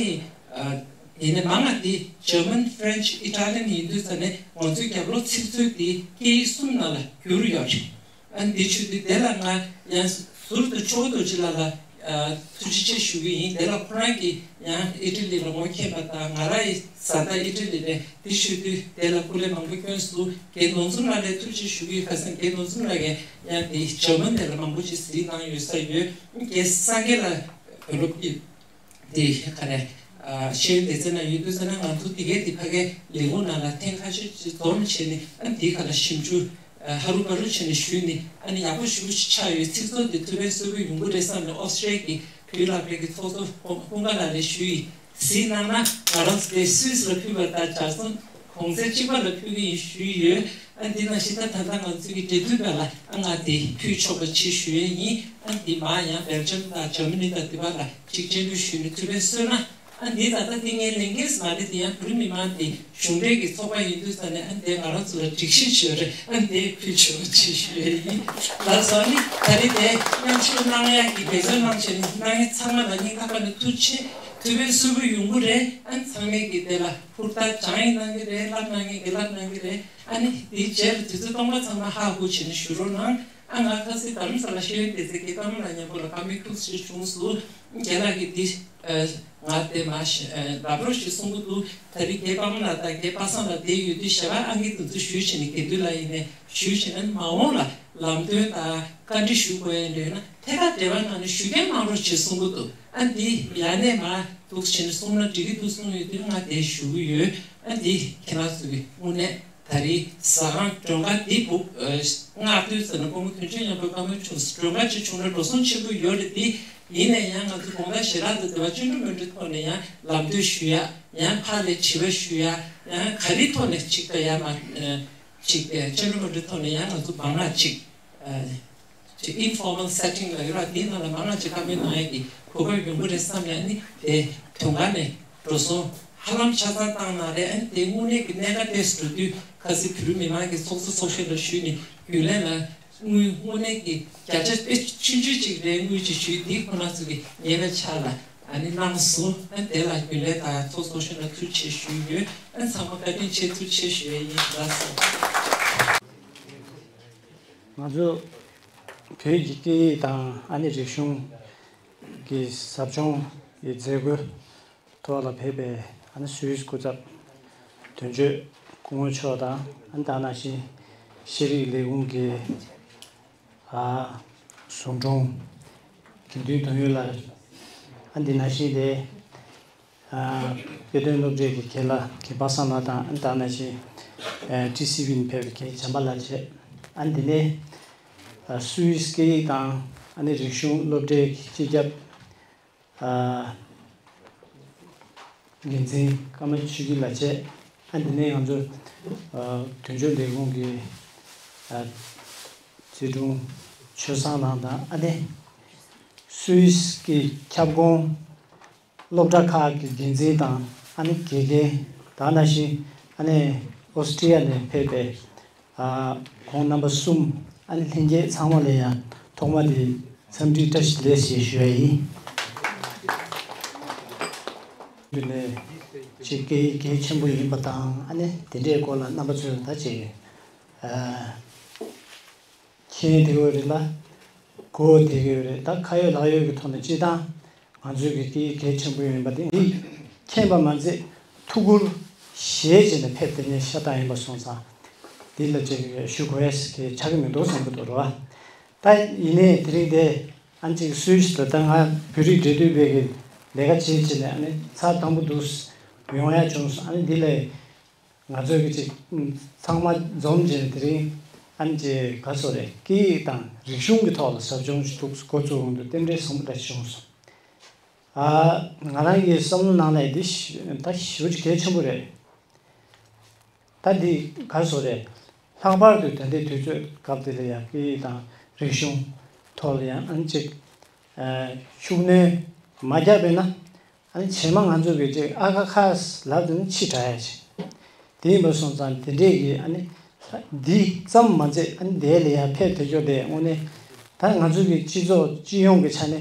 ཡིན་ནའི་མང་ང་དེ་ཇར་མན་ཧྥ་རན་ཆི་ཨི་ཊ་ལི་ཡན་ཡིན་དུས་ཙ་ནས་ང་ཚོའི་རྒྱབ་ལོགས་ཚིག་མཛོད་དེ་སྐད་ཡིག་གསུམ་ནང་ལ་བསྒྱུར་ཡོད་རེད། ཨ་འདི་ཆུ་དུས་དེ་ལ་ང་ཡང་ཟུར་དུ་ཆོས་རྡོ་རྗེ་ལགས་ལ་ཨ་ཐུགས་རྗེ་ཆེ་ཞུ་གི་ཡིན། དེ་ལ་ཁོ་རང་གིས་ཡང་ཨི་ཊ་ལི་ལ་ངོ་མཁྱེན་པ་དང་ང་རང་ཡི་བཟའ་ཟླ་ཨི་ཊ་ལི་རེད། དེ་ཞུ་དུས་དེ་ལ་སྐུ་ལས་མང་པོ་བསྐྱོན་སོང་། རྒན་ནོར་འཛོམས་ལགས་ལ་ཐུགས་རྗེ་ཆེ་ཞུ་གི་ཡོད། ཁ་སང་རྒན་ནོར་འཛོམས་ལགས་ཀྱིས་ཡང་དེ་ཇར་མན་དེ་ལ་མང་པོ་ཅིག་གཟིགས་གནང་ཡོད་ས་ཡོད། རྒན་སངས་རྒྱས་ལགས་བོད་སློབ་ཀྱི། དེ་ག་རེ། ཤེས་ཡོན་སྡེ་ཚན་ནང་ཡོད་དུས་ཙ་ན་ང་ཚོ་དེ་གའི་དེ་ཕ་གའི་ལས་ཁུངས་ནང་ལ་ཐེངས་ཁ་ཤས་ཅིག་འཛོམས་བྱས་ནས་ཨ་དེའི་ཁ་ལ་ཞིབ་འཇུག་ཧ་རུ་བ་རུ་བྱས་ནས་ཞུས་ནས་ཨ་ནི་ཡག་པོ་ཞེ་པོ་ཅིག་ཆགས་ཡོད། ཚིག་མཛོད་དེ་ཐུགས་ཕན་གསོས་པོ་ཡོང་གི་རེད་བསམ་ནས་ཨོ་སི་ཀྲི་ལི་ཡ་གི་བོད་སློབ་གྲྭའི་གི་ཚོགས་གཙོ་ཧུང་ཀ་ལགས་ལ་ཞུས་ཡིན། གཟིགས་གནང་ན་ང་རང་ཚོ་དེ་སུད་སི་ལ་ཕུལ་བ་དང་ཇར་སོན་གོང་ཚད་གཅིག་པ་ལ་ཕུལ་གི་ཡིན་ཞུས་ཡོད། ཨ་འདི་ནང་བཞིན་ད་ད་ལྟ་ང་ཚོའི་གི་འབྲེལ་མཐུད་པ་ལ་ཨ་ང་དེ་ཕུལ་ཆོག་པ་ཅིག་ཞུ་ཡས་ཡིན། ཨ་འདི་མ་ཡང་སྦེལ་ཇམ་དང་ཇར་མ་ནི་དང་འདི་བ་ལ་ཅིག་སྤྱན་འབུལ་ཞུས་ནས་ཐུགས་ཕན་གསོས་ན། ཨ་འདི་ད་ལྟ་འདི་ངའི་ལས་འགན་ཞིག་མ་རེད། དེ་ཡང་བོད་རིགས་མི་མང་དེ་གཞུང་འབྲེལ་གྱི་ཚོགས་པ་ཡིན་དུས་ཙ་ནས་ཨ་འདི་ང་རང་ཚོ་ལ་སྒྲིག་གཞི་ཅིག་ཡོད་རེད། ཨ་འདི་ཕུལ་ཆོག་པ་ཅིག་ཞུ་ཡས་ཡིན། ལགས་སོ། ཨ་ནི་ད་རེས་དེ་མཉམ་ཞུགས་གནང་ཡག་གི་འབད་བརྩོན་གནང་བྱས་ནས་གནང་མཁན་ཚང་མ་ལ་སྙིང་ཐག་པ་ནས་ཐུགས་རྗེ་ཆེ། ཐུགས་ཕན་གསོས་པོ་ཡོང་གི་རེད། ཨ་ཚང་མས་ཀྱི་དེ་ལ་ཧུར་ཐག་སྦྱང་ཡིན་གནང་གི་རེད། བསླབ་གནང་མཁན་གྱི་བསླབ་གནང་གི་རེད། ཨ་ནི་དེའི་རྗེས་ལ་དུས་ཚོད་སྟོང་པ་ཚང་མ་ཧ་གོ་བྱས་ནས་བཞུགས་རོགས་གནང་། ཨ་ང་ཁ་སང་རྡ་རམ་ས་ལ་ཤེས་ཡོན་སྡེ་ཚན་གྱི་པདྨ་ལགས་མཉམ་པོ་ལ་བཀའ་མོལ་ཁྱུག་ཙམ་བྱུང་སོང་། རྒན་ལགས་ཀྱིས་འདི་ང་དེ་མ་ལབ་རོགས་ཞེས་གསུང་གི་འདུག་ད་རེས་རྒན་པདྨ་ལགས་དང་རྒན་པ་སངས་ལགས་བསྡད་ཡོད་དུས་ཞལ་པར་ཨང་ཀི་དེ་ཚོ་ཞུས་བྱས་ནས་དགེ་འདུན་ལགས་ཡིན་ནས་ཞུས་བྱས་ན་མ་འོངས་ལ་ལམ་སྟོན་དང་བཀའ་འདྲི་ཞུ་དགོས་ཡ་འདྲ་ཡོད་ན་ཐད་ཀར་འབྲེལ་བ་གནང་ནས་ཞུ་མཁན་གནང་རོགས་ཞེས་གསུང་གི་འདུག་ཨ་འདི་ཡ་ནས་མ་འདུག་བྱས་ནས་གསུང་ན་འགྲིག་གི་འདུག་གསུང་ཡོད་དུས་ང་དེ་ཞུ་གི་ཡོད། ཨ་འདི་ཁྱེད་རང་ཚོ་གི་དངོས་གནས། ད་རེས་ཟ་ཁང་མགྲོན་ཁང་འདི་སྦུག་ཨ་མངགས་དུས་ཙམ་ན་སྐུ་ངོ་དོན་གཅོད་མཉམ་དུ་བཀའ་མོལ་བྱུང་སོང་། མགྲོན་ཁང་ཅིག་བྱུང་ན་འགྲོ་སོང་ཆེན་པོ་ཡོད་རེད་དེ། ཡིན་ན་ཡང་ང་ཚོ་དགོང་དག་ཞེ་དྲག་ཏུ་དེ་བ་བཅིངས་འགྲོལ་མི་འགྲོའི་ཐོག་ནས་ཡང་ལམ་སྟོན་ཞུ་ཡ། ཡང་ཕར་ལ་དྲི་བ་ཞུ་ཡ། ཡང་ག་རེའི་ཐོག་ནས་ཅིག་ད་ཡང་མ་ཅིག་བཅིངས་འགྲོལ་མི་འགྲོའི་ཐོག་ནས་ཡང་ང་ཚོ་མང་ང་ཅིག་ཅིག་informal setting ལ་ཡོད་ར། དེའི་ནང་ལ་མང་ང་ཅིག་བཀའ་མོལ་གནང་ཡ་གི་གོ་སྐབས་ཡོང་གི་རེད་བསམ་ཡ། ནི་དེ་དོན་ཁང་ནས་འགྲོ་སོང་ཧ་ལམ་ཆ་ཚང་བཏང་གནང་རེད། ཨ་ནི་དེ་དངོས་གནས་ཀྱི་གནད་འགག་དེ་འགྲོ་དུས་ཁ་སང་བོད་རིགས་མི་མང་གི་ཚོགས་གཙོ་ཚོགས་གཞོན་ལ་ཞུས་ནས་རྒྱུན་ལས་ལ་དངུལ་དངོས་གནས་ཀྱི་བརྒྱ་ཆ་དཔེ་ཆུང་ཆུང་ཅིག་རེད། དངུལ་ཅིག་ཞུས་དེ་ཁོ་རང་ཚོ་གི་ཉེ་བའི་ཆར་ལ་ཨ་ནི་གནང་སོང་། ཨ་ནི་དེ་ལ་རྒྱུན་ལས་དང་ཚོགས་གཙོ་ཚོགས་གཞོན་ལ་ཐུགས་རྗེ་ཆེ་ཞུས་ཡོད། ཨ་ནི་ཚང་མ་བཀའ་དྲིན་ཆེ་ཐུགས་རྗེ་ཆེ་ཞུ་ཡ་ཡིན། ལགས་སོ། ང་ཚོ་བོད་ཀྱི་སྐད་ཡིག་དང་ཨ་ནི་རིག་གཞུང་གི་ཟབ་སྦྱོང་གི་མཛད་སྒོའི་ཐོག་ལ་ཕེབས་པའི་ཨ་ནི་སུད་སི་སྐུ་ཚབ་དོན་གཅོད་སྐུ་ངོ་མཆོག་དང་། ཨ་ནི་ད་ནང་བཞིན་ཤེས་རིག་ལས་ཁུངས་ཀྱི་ཨ་ཟུང་དྲུང་དགེ་འདུན་དོན་ཡོད་ལགས། ཨ་འདི་ནང་བཞིན་དེ་ཨ་དཔེ་སྟོན་སློབ་གྲྭའི་གི་རྒན་ལགས་རྒན་པ་སངས་ལགས་དང་། ཨ་ནི་ད་ནང་བཞིན་ཨ་ཊི་སི་ཝི་ནས་ཕེབས་པའི་རྒན་བྱམས་པ་ལགས་བཅས། ཨ་ནི་འདི་ནས་ཨ་སུད་སི་སྐད་ཡིག་དང་ཨ་ནི་རིག་གཞུང་སློབ་གྲྭའི་གི་སྤྱི་ཁྱབ་ཨ་འགན་འཛིན་ཀརྨ་ཆོས་སྐྱིད་ལགས་བཅས། ཨ་འདི་ནས་ང་ཚོ་ཨ་དོན་གཅོད་ལས་ཁུངས་ཀྱི་ཨ་རྩིས་དྲུང་ཆོས་བཟང་ལགས་དང་། ཨ་ནི་སུད་སི་གི་ཁྱབ་ཁོངས་སློབ་གྲྭ་ཁག་གི་འགན་འཛིན་དང་། ཨ་ནི་དགེ་རྒན་དང་། ནང་བཞིན་ཨ་ནི་ཨོ་སི་ཀྲི་ཡ་ནས་ཕེབས་པའི་ཨ་ཁོང་རྣམ་པ་གསུམ། ཨ་ནི་ལྷན་རྒྱས་ཚང་མ་ལ་ཡང་ཐོག་མ་དེ་འཚམས་འདྲི་བཀྲ་ཤིས་བདེ་ལེགས་ཞེས་ཞུ་ཡ་ཡིན། དེ་ནས་ཅིག་སྐད་ཡིག་གལ་ཆེན་པོ་ཡིན་པ་དང་། ཨ་ནི་དེ་འདྲའི་སྐོར་ལ་རྣམ་པ་ཚོས་ད་ཅིག་ཨ་མཁྱེན་བསྡད་ཡོད་རེད་ལ། གོ་བསྡད་ཀྱི་ཡོད་རེད། ད་ཁ་ཡོད་ལག་ཡོད་ཀྱི་ཐོག་ནས་སྤྱིར་བཏང་ང་ཚོའི་གི་སྐད་ཡིག་གལ་ཆེན་པོ་ཡིན་པ་དེ་འདི་མཁྱེན་པ་མ་ཚད་ཐུགས་ཁུར་བཞེས་བྱས་ནས་ཕེབས་བསྡད་མཁན་ཤ་སྟག་ཡིན་པ་སོང་ཙང་། འདི་ལ་ཅིག་ཞུ་དགོས་ཀྱི་ཆགས་ཀྱི་མི་འདུག་བསམ་གྱི་འདུག་རེད་བ། ད་ཡིན་ནའི་དེ་རིང་དེ་ཨ་ནི་ཅིག་སུད་སི་ལ་ད་ང་བོད་རིགས་འབྲེལ་མཐུད་པའི་གི་ལས་ཀ་བྱེད་བྱས་ནས་ཨ་ནི་ཚར་དང་པོ་འདུག་ཡོང་ཡ་བྱུང་སོང་། ཨ་ནི་འདི་ལས་ང་ཚོས་ཀྱི་ཅིག་ཚང་མ་འཛོམས་བྱས་དེ་རིང་ཨ་ནི་ཅིག་ག་ཚོད་རེད། སྐད་ཡིག་དང་རིག་གཞུང་གི་ཐོག་ལ་ཟབ་སྦྱོང་ཞིག་འདུག་འགོ་བཙུགས་ཡོང་དུས་རྟེན་འབྲེལ་བཟང་པོ་འདྲ་ཞིག་བྱུང་སོང་། ཨ་ང་རང་གི་བསམ་བློ་ནང་ལ་འདི་ཞི་ད་ཞེ་པོ་ཅིག་གལ་ཆེན་པོ་རེད། ད་འདི་ག་ཚོད་རེད། ལྷག་པར་དུ་ད་ལྟའི་དུས་ཚོད་སྐབས་འདི་ལ་ཡང་སྐད་ཡིག་དང་རིག་གཞུང་ཐོག་ལ་ཡང་ཨ་ནི་ཅིག་ཨ་ཤུགས་སྣོན་མ་བརྒྱབ་པས་ན། ཨ་ནི་རྗེས་མ་ང་ཚོ་གི་ཅིག་ཨ་ཁ་ཁ་ལབ་དུས་ནི་ཕྱི་དྲག་ཡ་ཅིག་དེ་ཡིན་པ་སོང་ཙང་། དེ་འདྲས་ཀྱི་ཨ་ནི་འདི་ཙམ་མ་ཚད་ཨ་ནི་དེ་ལ་ཡང་ཕེབས་ཐུབ་རྒྱུ་དེ་དངོས་གནས་ད་ང་ཚོ་གི་སྤྱི་ཚོགས་སྤྱི་ཡོངས་ཀྱི་ཆ་ནས་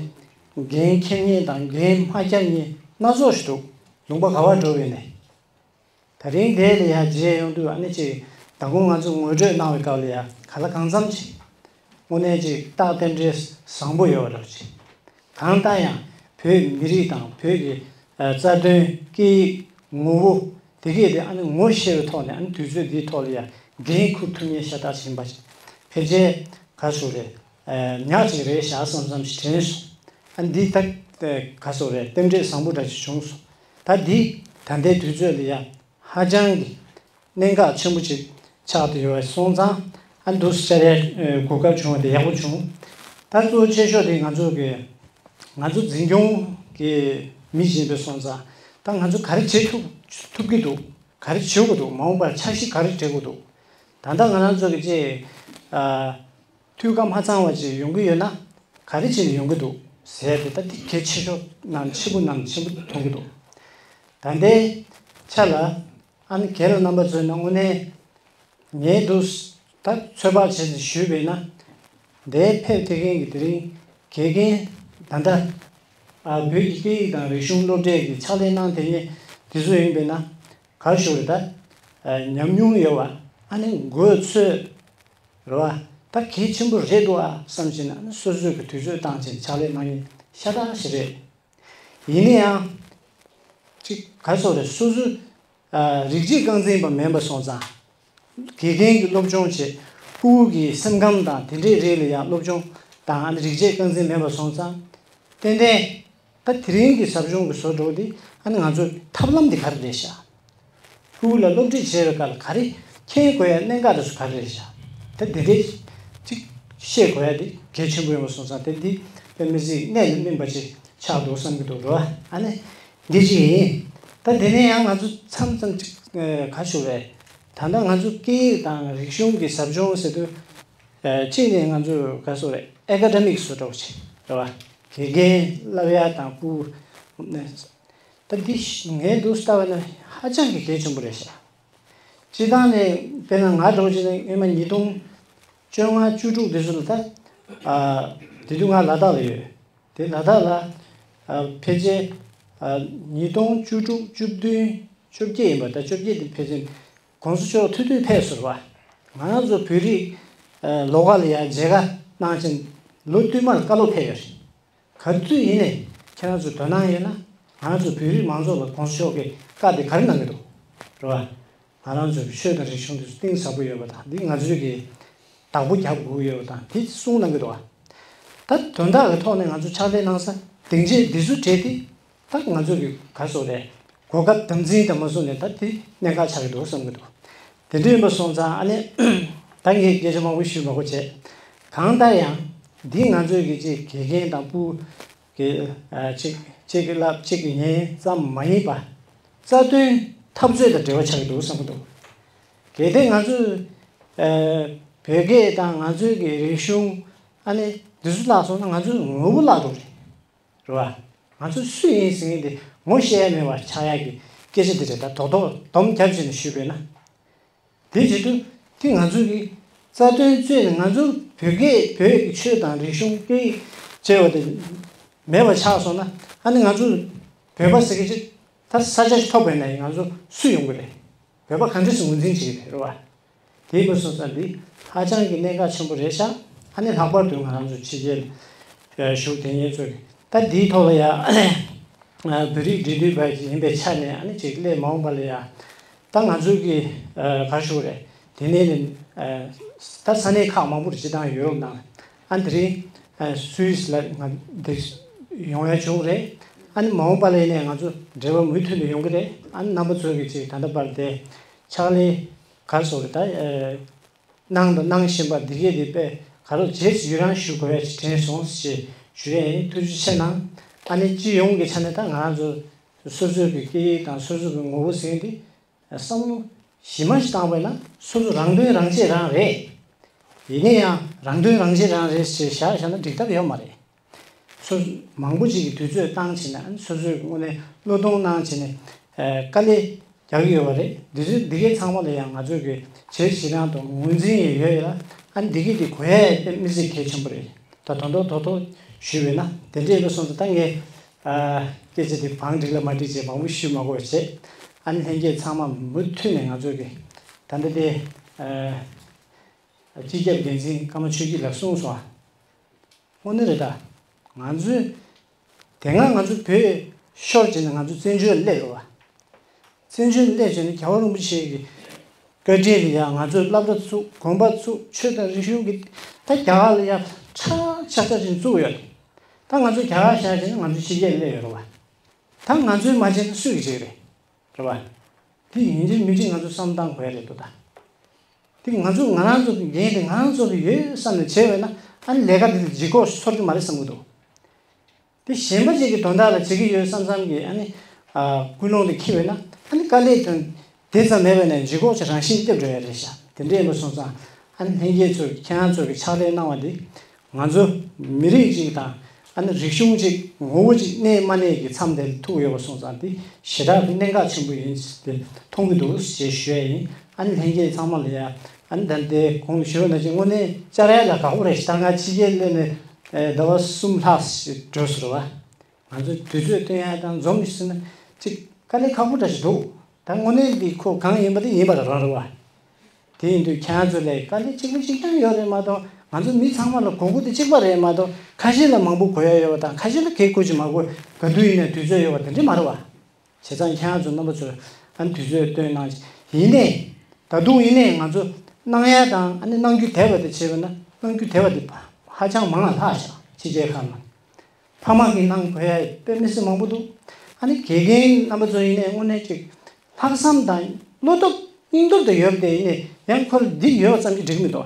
འགན་འཁྱེར་མཁན་དང་འགན་མ་འཁྱེར་མཁན་སྣ་ཚོགས་ཤིག་འདུག་ལུང་པ་ག་བར་འགྲོ་བའི་ནས། ད་རིང་དེ་ལ་ཡང་མཇལ་ཡོང་དུས་ཨ་ནི་ཅིག་མདང་དགོང་ང་ཚོ་ངོ་སྤྲོད་གནང་བའི་སྐབས་ལ་ཡང་ག་ལ་གང་འཚམ་ཅིག་དངོས་གནས་ཅིག་རྟགས་རྟེན་འབྲེལ་བཟང་པོ་ཡོད་པ་འདྲ་ཅིག་གང་ལྟར་ཡང་བོད་མི་རིགས་དང་བོད་ཀྱི་ཨ་རྩ་དོན་སྐད་ཡིག་ངོ་བོ་དེ་གས་དེ་ཨ་ནི་ངོ་ཤེས་པའི་ཐོག་ནས། ཨ་ནི་དུས་ཚོད་འདིའི་ཐོག་ལ་ཡང་འགན་འཁུར་ཐུབ་མཁན་ཤ་སྟག་ཅིག་ཡིན་པ་ཅིག་ཕལ་ཆེར་ག་ཚོད་རེད། ཨ་ཉག་ཅིག་རེད་བཞག་བསམ་བསམ་ཞིག་དྲན་སོང་། ཨ་འདི་ད་ག་ཚོད་རེད། རྟེན་འབྲེལ་བཟང་པོ་འདྲ་ཅིག་བྱུང་སོང་། ད་འདི་ད་ལྟའི་དུས་ཚོད་ལ་ཡང་ཧ་ཅང་གི་གནད་འགག་ཆེན་པོ་ཅིག་ཆགས་བསྡད་ཡོད་པ་སོང་ཙང་། ཨ་འདུག་སེ་བཅར་ཡ་གོ་སྐབས་བྱུང་བ་དེ་ཡག་པོ་བྱུང་། ད་གཙོ་ཆེ་ཤོས་དེ་ང་ཚོ་གི་ང་ཚོ་འཛིན་སྐྱོང་གི་མི་ཡིན་པ་སོང་ཙང་། ད་ང་ཚོ་ག་རེ་བྱེད་ཐུབ་ཐུབ་ཀྱི་འདུག་ག་རེ་བྱེད་དགོས་འདུག་མ་འོངས་པར་འཆར་གཞི་ག་རེ་འབྲི་དགོས་འདུག་ད་ལྟ་ང་རང་ཚོ་གི་ཅིག་ཨ་འཐུས་ཀ་མ་ཚང་བ་ཅིག་ཡོང་གི་ཡོད་ན་ག་རེ་བྱས་ནས་ཡོང་གི་འདུག་ཟེར་ཏེ། ད་འདི་གལ་ཆེ་ཤོས་ནང་ཆེན་པོ་ནང་ཆེན་པོ་མཐོང་གི་འདུག་ད་ལྟའི་ཆ་ལ་ཨ་ནི་རྒན་ལགས་རྣམ་པ་ཚོས་ནི་དངོས་གནས་ངས་འདུག་ད་ཚོད་དཔག་བྱས་ནས་ཞུས་པས་ན། འདིར་ཕེབས་ཐུབ་མཁན་གྱི་དེ་རིང་དགེ་རྒན་ད་ལྟ་ཨ་བོད་ཀྱི་སྐད་ཡིག་དང་རིག་གཞུང་སློབ་གྲྭའི་གི་ཕྱག་ལས་གནང་བསྡད་མཁན་དེ་ཚོ་ཡིན་པས་ན། ག་རེ་ཞུ་རེད། ད་ཨ་ཉམས་མྱོང་ཡོད་པ། ཨ་ནི་མགོ་ཚོས་རེད་བ། ད་གལ་ཆེན་པོ་རེད་འདུག་ཨ་བསམ་བྱས་ནས། ཨ་ནི་སོ་སོས་ཀྱི་དུས་ཚོད་བཏང་བྱས་ནས་ཕྱག་ལས་གནང་མཁན་ཤ་སྟག་ཞིག་རེད། ཡིན་ན་ཡང་ཅིག་ག་རེ་ཟེར་དགོས་རེད། སོ་སོ་ཨ་རིགས་གཅིག་རྐང་འཛིན་པ་མིན་པ་སོང་ཙང་། དགེ་རྒན་གྱི་སློབ་སྦྱོང་བྱེད། ཕྲུ་གུ་གི་སེམས་ཁམས་དང་དེ་འདྲའི་རིགས་ལ་ཡང་སློབ་སྦྱོང་དང་། ཨ་ནི་རིགས་གཅིག་རྐང་འཛིན་མིན་པ་སོང་ཙང་། ཏན་ཏན་ད་དེ་རིང་གི་ཟབ་སྦྱོང་གི་བཟོ་འདྲ་བོ་འདི། ཨ་ནི་ང་ཚོའི་ཐབས་ལམ་འདི་ག་རེ་རེད་ཤག་ཕྲུ་གུ་ལ་སློབ་ཁྲིད་བྱེད་པའི་སྐབས་ལ་ག་རེ་ མཁྱེན་དགོས་ཡ་གནད་འགག་དེ་ཚོ་ག་རེ་རེད་ཤག་ད་དེ་འདྲའི་ཅིག་ཤེས་དགོས་ཡ་དེ་གལ་ཆེན་པོ་ཡིན་པ་སོང་ཙང་། དེ་འདི་དཔེ་མི་སྲིད་གནད་ལ་སྨིན་པ་ཅིག་ཆགས་འདུག་བསམ་གྱི་འདུག་རོ། ཨ་ནི་འདི་ཅིག་ཡིན། ད་དེ་ནས་ཡང་ང་ཚོ་མཚམས་མཚམས་ཅིག་ཨ་ག་ཞུ་རེད། ད་ལྟ་ང་ཚོ་སྐད་ཡིག་དང་རིག་གཞུང་གི་ཟབ་སྦྱོང་ཟེར་དུས། ཨ་གཅིག་ནས་ང་ཚོ་ག་ཟེར་རེད། ཨེ་ཀ་ཌེ་མིག་སུ་འདྲ་བོ་ཅིག་རེད་བ། དགེ་རྒན་བསླབ་ཡ་དང་ཕུ། ད་འདི་ངའི་འདུག་ལྟ་བ་ན་ཧ་ཅང་གི་གལ་ཆེན་པོ་རེད་ཤག་སྤྱིར་བཏང་ནས་དཔེར་ན་ང་འདྲ་བོ་ཅིག་ནས་སྔོན་མ་ཉིས་སྟོང་བཅོ་ལྔ་བཅུ་དྲུག་དེ་ཚོ་ལ། ད་ཨ་དེ་དུས་ང་ལ་དྭགས་ལ་ཡོད། དེ་ལ་དྭགས་ལ་ཨ་ཕལ་ཆེར་ཨ་ཉིས་སྟོང་བཅུ་དྲུག་བཅུ་བདུན་བཅོ་བརྒྱད་ཡིན་པ། ད་བཅོ་བརྒྱད་དེ་ཕལ་ཆེར་༸གོང་ས་མཆོག་ཐུགས་མཐུན་ཕེབས་སོང་བ། ང་རང་ཚོ་བོད་རིགས་ཨ་ལོགས་ཀ་ལ་ཡ་མཇལ་ཁ་གནང་ཕྱིན་ལོ་བསྟུད་མར་བཀའ་སློབ་ཕེབས་ཡོད་རེད། ག་དུས་ཡིན་ནའི་ཁྱེད་རང་ཚོས་དོ་སྣང་ཡོད་ན། ང་རང་ཚོ་བོད་རིགས་མང་ཚོགས་ལ་༸གོང་ས་མཆོག་གིས་བཀའ་དེ་ག་རེ་གནང་གི་འདུག་རེད་བ། ང་རང་ཚོའི་ཆོས་དང་རིག་གཞུང་དེ་ཚོ་གཏིང་ཟབ་པོ་ཡོད་པ་དང་། འདི་ང་ཚོའི་གི་བདག་པོ་རྒྱབ་དགོས་ཀྱི་ཡོད་པ་དང་། དེ་གསུངས་གནང་གི་འདུག་བ། ད་དོན་དག་གི་ཐོག་ནས་ང་ཚོ་ཕྱག་ལས་གནང་ས་སྡིངས་ཆ་འདི་ཚོ་གྲས་དེ། ད་ང་ཚོ་གི་ག་རེ་ཟེར་རེད། གོ་སྐབས་དམ་འཛིན་དང་མ་སོང་ནས་ད་དེ་གནད་འགག་ཆགས་ཀྱི་འདུག་བསམ་གྱི་འདུག་དེ་འདྲ་ཡིན་པ་སོང་ཙང་ཨ་ནི་ད་ངས་སྐད་ཆ་མང་པོ་ཞུས་མ་དགོས་བྱས། གང་ལྟར་ཡང་འདི་ང་ཚོའི་གི་ཅིག་དགེ་རྒན་དང་ཕུ་གི་ཨ་ཅིག་ཅིག་གི་བསླབ་ཅིག་གི་ཉན་ཙམ་མ་ཡིན་པ། རྩ་དོན་འཐབ་རྩོད་དང་འབྲེལ་བ་ཆགས་ཀྱི་འདུག་བསམ་གྱི་འདུག་གལ་ཏེ་ང་ཚོས་ཨ་བོད་སྐད་དང་ང་ཚོའི་གི་རིག་གཞུང་ཨ་ནི་འདི་ཚོ་བརླག་སོང་ན་ང་ཚོའི་ངོ་བོ་བརླག་འགྲོ་རེད། རེད་བ། ང་ཚོ་སུ་ཡིན་ཟེར་མཁན་དེ་ངོ་ཤེས་ཡ་མེད་པ་ཆགས་ཡ་གི་སྐད་ཆ་དེ་རེད། ད་རྡོག་རྡོག་སྡོམ་རྒྱབ་བྱས་ནས་ཞུས་པས་ན། དེ་བྱེད་དུས་དེ་ང་ཚོ་གི་རྩ་དོན་རྩོད་ནས། ང་ཚོ་བོད་སྐད་བོད་ཀྱི་ཆོས་དང་རིག་གཞུང་སྐད་ཡིག་ཅེས་པ་དེ་མེད་པ་ཆགས་སོང་ན། ཨ་ནི་ང་ཚོ་བོད་པ་ཟེར་མཁན་ཅིག་ད་ས་ཆ་ཞིག་ཐོབ་པ་ཡིན་ན་ཡང་ང་ཚོ་སུ་ཡོང་གི་རེད། བོད་པ་ག་འདྲས་སེ་ངོས་འཛིན་བྱེད་ཀྱི་རེད། རེད་བ། དེ་ཡིན་པ་སོང་ཙང་འདི་ཧ་ཅང་གི་གནད་འགག་ཆེན་པོ་རེད་ཤག་ཨ་ནི་ལྷག་པར་དུ་ང་རང་ཚོ་ཕྱི་རྒྱལ་ལ་བཞུགས་བསྡད་མཁན་ཚོས་ད་འདིའི་ཐོག་ལ་ཡ་བོད་རིགས་འབྲེལ་མཐུད་པ་ཞིག་ཡིན་པའི་ཆ་ནས། ཨ་ནི་ཅིག་སླད་མ་འོངས་པ་ལ་ཡ་ད་ང་ཚོའི་གི་ག་རེ་ཞུ་དགོས་རེད། དེ་ནས་ནི་ད་ས་གནས་ཁག་མང་པོ་རེད། སྤྱིར་བཏང་ཡུ་རོབ་ནང་ཨ་ནི་དེ་རིང་སུད་སི་ལ་ང་འདིར་ཡོང་ཡ་བྱུང་རེད། ཨ་ནི་མ་འོངས་པ་ལ་ཡིན་ནའི་ང་ཚོ་འབྲེལ་བ་མུ་མཐུད་ནས་ཡོང་གི་རེད། ཨ་ནི་རྣམ་པ་ཚོས་གི་ཅིག་ད་ལྟ་བར་དེ་ཕྱག་ལས་ག་རེ་ཟེར་དགོས་རེད། ད་གནང་དང་གནང་བཞིན་པ་འདི་གས་དེ་དཔེ་ག་རེ་རྗེས་སུ་ཡི་རང་ཞུ་དགོས་ཡ་ཅིག་དྲན་སོང་ཞེས་ཞུ་ཡ་ཡིན། ཐུགས་རྗེ་ཆེ་གནང་། ཨ་ནི་སྤྱི་ཡོངས་ཀྱི་ཆ་ནས་ད་ང་རང་ཚོ་སོ་སོའི་གི་སྐད་ཡིག་དང་སོ་སོའི་གི་ངོ་བོ་ཟེར་མཁན་དེ་བསམ་བློ་ཞིབ་མ་ཞིག་བཏང་བས་ན། སོ་སོ་རང་དོན་རང་གཅེས་རང་རེད། ཡིན་ན་ཡང་རང་དོན་རང་གཅེས་རང་རེད་ཅེས་བཞག་བཞག་ན་འགྲིག་ཐབས་ཡོད་མ་རེད། སོ་མང་པོ་ཅིག་གིས་དུས་ཚོད་བཏང་བྱས་ནས། ཨ་ནི་སོ་སོའི་དངོས་གནས་བློས་གཏོང་གནང་བྱས་ནས་ཨ་དཀའ་ལས་རྒྱག་གི་ཡོད་པ་རེད། འདི་ཚོ་འདི་གའི་ཚང་མ་ལ་ཡང་ང་ཚོས་ཀྱི་བྱས་ཞེ་དྲག་ཏུ་ངོས་འཛིན་ཡང་ཡོད་ཡོད་ལ། ཨ་ནི་འདི་གའི་འདི་གོ་ཡ་དཔེ་མི་སྲིད་གལ་ཆེན་པོ་རེད། ད་དོན་དག་རྡོག་རྡོག་ཞུས་པས་ན་དེ་འདྲས་ཡིན་པ་སོང་ཙང་། ད་ངས་ཨ་སྐད་ཆ་འདི་བང་འགྲིག་ལ་མ་འགྲིག་བྱས་མང་པོ་ཞུས་མ་དགོས་བྱས། ཨ་ནི་ལྷན་རྒྱས་ཚང་མ་མུ་མཐུད་ནས་ང་ཚོས་ཀྱི་ད་ལྟ་དེ་ཨ་སྤྱི་ཁྱབ་འགན་འཛིན་ཀརྨ་ཆོས་སྐྱིད་ལགས་གསུངས་སོང་ཨ། དངོས་གནས་རེད་ད། ང་ཚོས་དེ་སྔ་ང་ཚོ་བོད་ཤོར་བྱས་ནས་ང་ཚོ་བཙན་བྱོལ་སླེབས་རེད་བ། བཙན་བྱོལ་སླེབས་བྱས་ནས་རྒྱལ་བ་རིན་པོ་ཆེ་གི་བཀའ་དྲིན་ལ་ཡང་ང་ཚོས་སློབ་གྲྭ་བཙུགས། དགོན་པ་བཙུགས། ཆོས་དང་རིག་གཞུང་གི་ད་རྒྱ་གར་ལ་ཡང་ཁྲ་ཆག་ཆག་ཅིག་བཙུགས་ཡོད་རེད། ད་ང་ཚོ་རྒྱ་གར་བཞག་བྱས་ནས་ང་ཚོ་ཕྱི་རྒྱལ་སླེབས་ཡོད་རེད་བ། ད་ང་ཚོས་མ་བྱས་ན་སུས་ཀྱིས་བྱེད་ཀྱི་རེད། རེད་བ། དེ་ཡིན་གཅིག་མིན་གཅིག་ང་ཚོས་བསམ་བཏང་དགོས་ཡ་རེད་འདུག་ད། དེ་ང་ཚོ་ང་རང་ཚོ་གི་འགན་དེ་ང་རང་ཚོ་ལ་ཡོད་བསམ་ནས་བྱས་པས་ན། ཨ་ནི་ལས་ཀ་དེ་ལ་ལྗིད་ཁོག་ཚོར་གྱི་མ་རེད་བསམ་གྱི་འདུག་དེ་གཞན་པ་ཅིག་གི་དོན་དག་ལ་བྱེད་ཀྱི་ཡོད་བསམ་བསམ་གྱི་ཨ་ནི་ཨ་ཀུན་སློང་དེ་འཁྱེར་བས་ན། ཨ་ནི་དཀའ་ལས་དང་དེ་ཙམ་མེད་པས་ན་ལྗིད་ཁོག་ཅིག་རང་བཞིན་སླེབས་འགྲོ་ཡ་རེད་ཤག་དེ་འདྲ་ཡིན་པ་སོང་ཙང་། ཨ་ནི་ལྷན་རྒྱས་ཚོས་ཁྱེད་རང་ཚོ་གི་ཕྱག་ལས་གནང་བ་འདི་ང་ཚོ་མི་རིགས་གཅིག་དང་ཨ་ནི་རིག་གཞུང་གཅིག་ངོ་བོ་གཅིག་གནས་མ་གནས་ཀྱི་མཚམས་དེར་ཐུག་ཡོད་པ་སོང་ཙང་། འདི་ཞེ་དྲག་གི་གནད་འགག་ཆེན་པོ་ཡིན་ཟེར་མཐོང་གི་འདུག་ཅེས་ཞུ་ཡ་ཡིན། ཨ་ནི་ལྷན་རྒྱས་ཚང་མ་ལ་ཡ། ཨ་ནི་ད་ལྟའི་གོང་དུ་ཞུས་པ་ནང་བཞིན་དངོས་གནས་བཅར་ཡ་ལ་དགའ་པོ་རེད་ཤག་ད་ང་ཕྱི་རྒྱལ་སླེབས་ནས་ཟླ་བ་གསུམ་ལྷག་ཞིག་འགྲོ་སོང་རེད་བ། ང་ཚོས་དུས་ཚོད་བཏོན་ཡ་དང་འཛོམས་ཡོད་ཟེར་ན་ཅིག་དཀའ་ལས་ཁག་པོ་འདྲ་ཞིག་འདུག་ད་དངོས་གནས་འདི་ཁོ་གང་ཡིན་པ་དེ་ཡིན་པ་རང་རེད་བ། དེ་ཡིན་དུས་ཁྱེད་རང་ཚོ་ལ་དཀའ་ལས་གཅིག་པ་གཅིག་རྐྱང་ཡོད་རེད་མ་གཏོགས། ང་ཚོ་མི་ཚང་མ་ལ་དགོས་མཁོ་དེ་གཅིག་པ་རེད་མ་གཏོགས། ཁ་ཤས་ལ་མང་པོ་དགོས་ཡ་ཡོད་པ་དང་། ཁ་ཤས་ལ་གེ་དགོས་ཀྱི་མ་དགོས། ག་དུས་ཡིན་ན་དུས་ཚོད་ཡོད་པ་དེ་འདྲ་མ་རེད་བ། བྱས་ཙང་ཁྱེད་རང་ཚོ་རྣམ་པ་ཚོས་ཨ་ནི་དུས་ཚོད་བཏོན་གནང་། ཡིན་ནའི་ད་དུང་ཡིན་ནའི་ང་ཚོ་གནང་ཡ་དང་ཨ་ནི་གནང་རྒྱུ་དེ་བ་དེ་བྱས་པ་ན། གནང་རྒྱུ་དེ་བ་དེ་ཧ་ཅང་མང་ལ་ལྷག་ཤག་ཕྱི་རྒྱལ་ཁག་ནང་ཕ་མ་གིས་གནང་དགོས་ཡ་དཔེ་མི་སྲིད་མང་པོ་འདུག་ཨ་ནི་དགེ་རྒན་རྣམ་པ་ཚོ་ཡིན་ནའི་དངོས་གནས་ཅིག་ལྷག་བསམ་དང་བློ་སྟོབས་སྙིང་སྟོབས་དེ་ཡོད་པ་དེ་ཡིན་ནའི་ ཡང་ཁོ་ལ་འདི་ཡོད་ཙམ་གྱིས་འགྲིག་གི་མི་འདུག་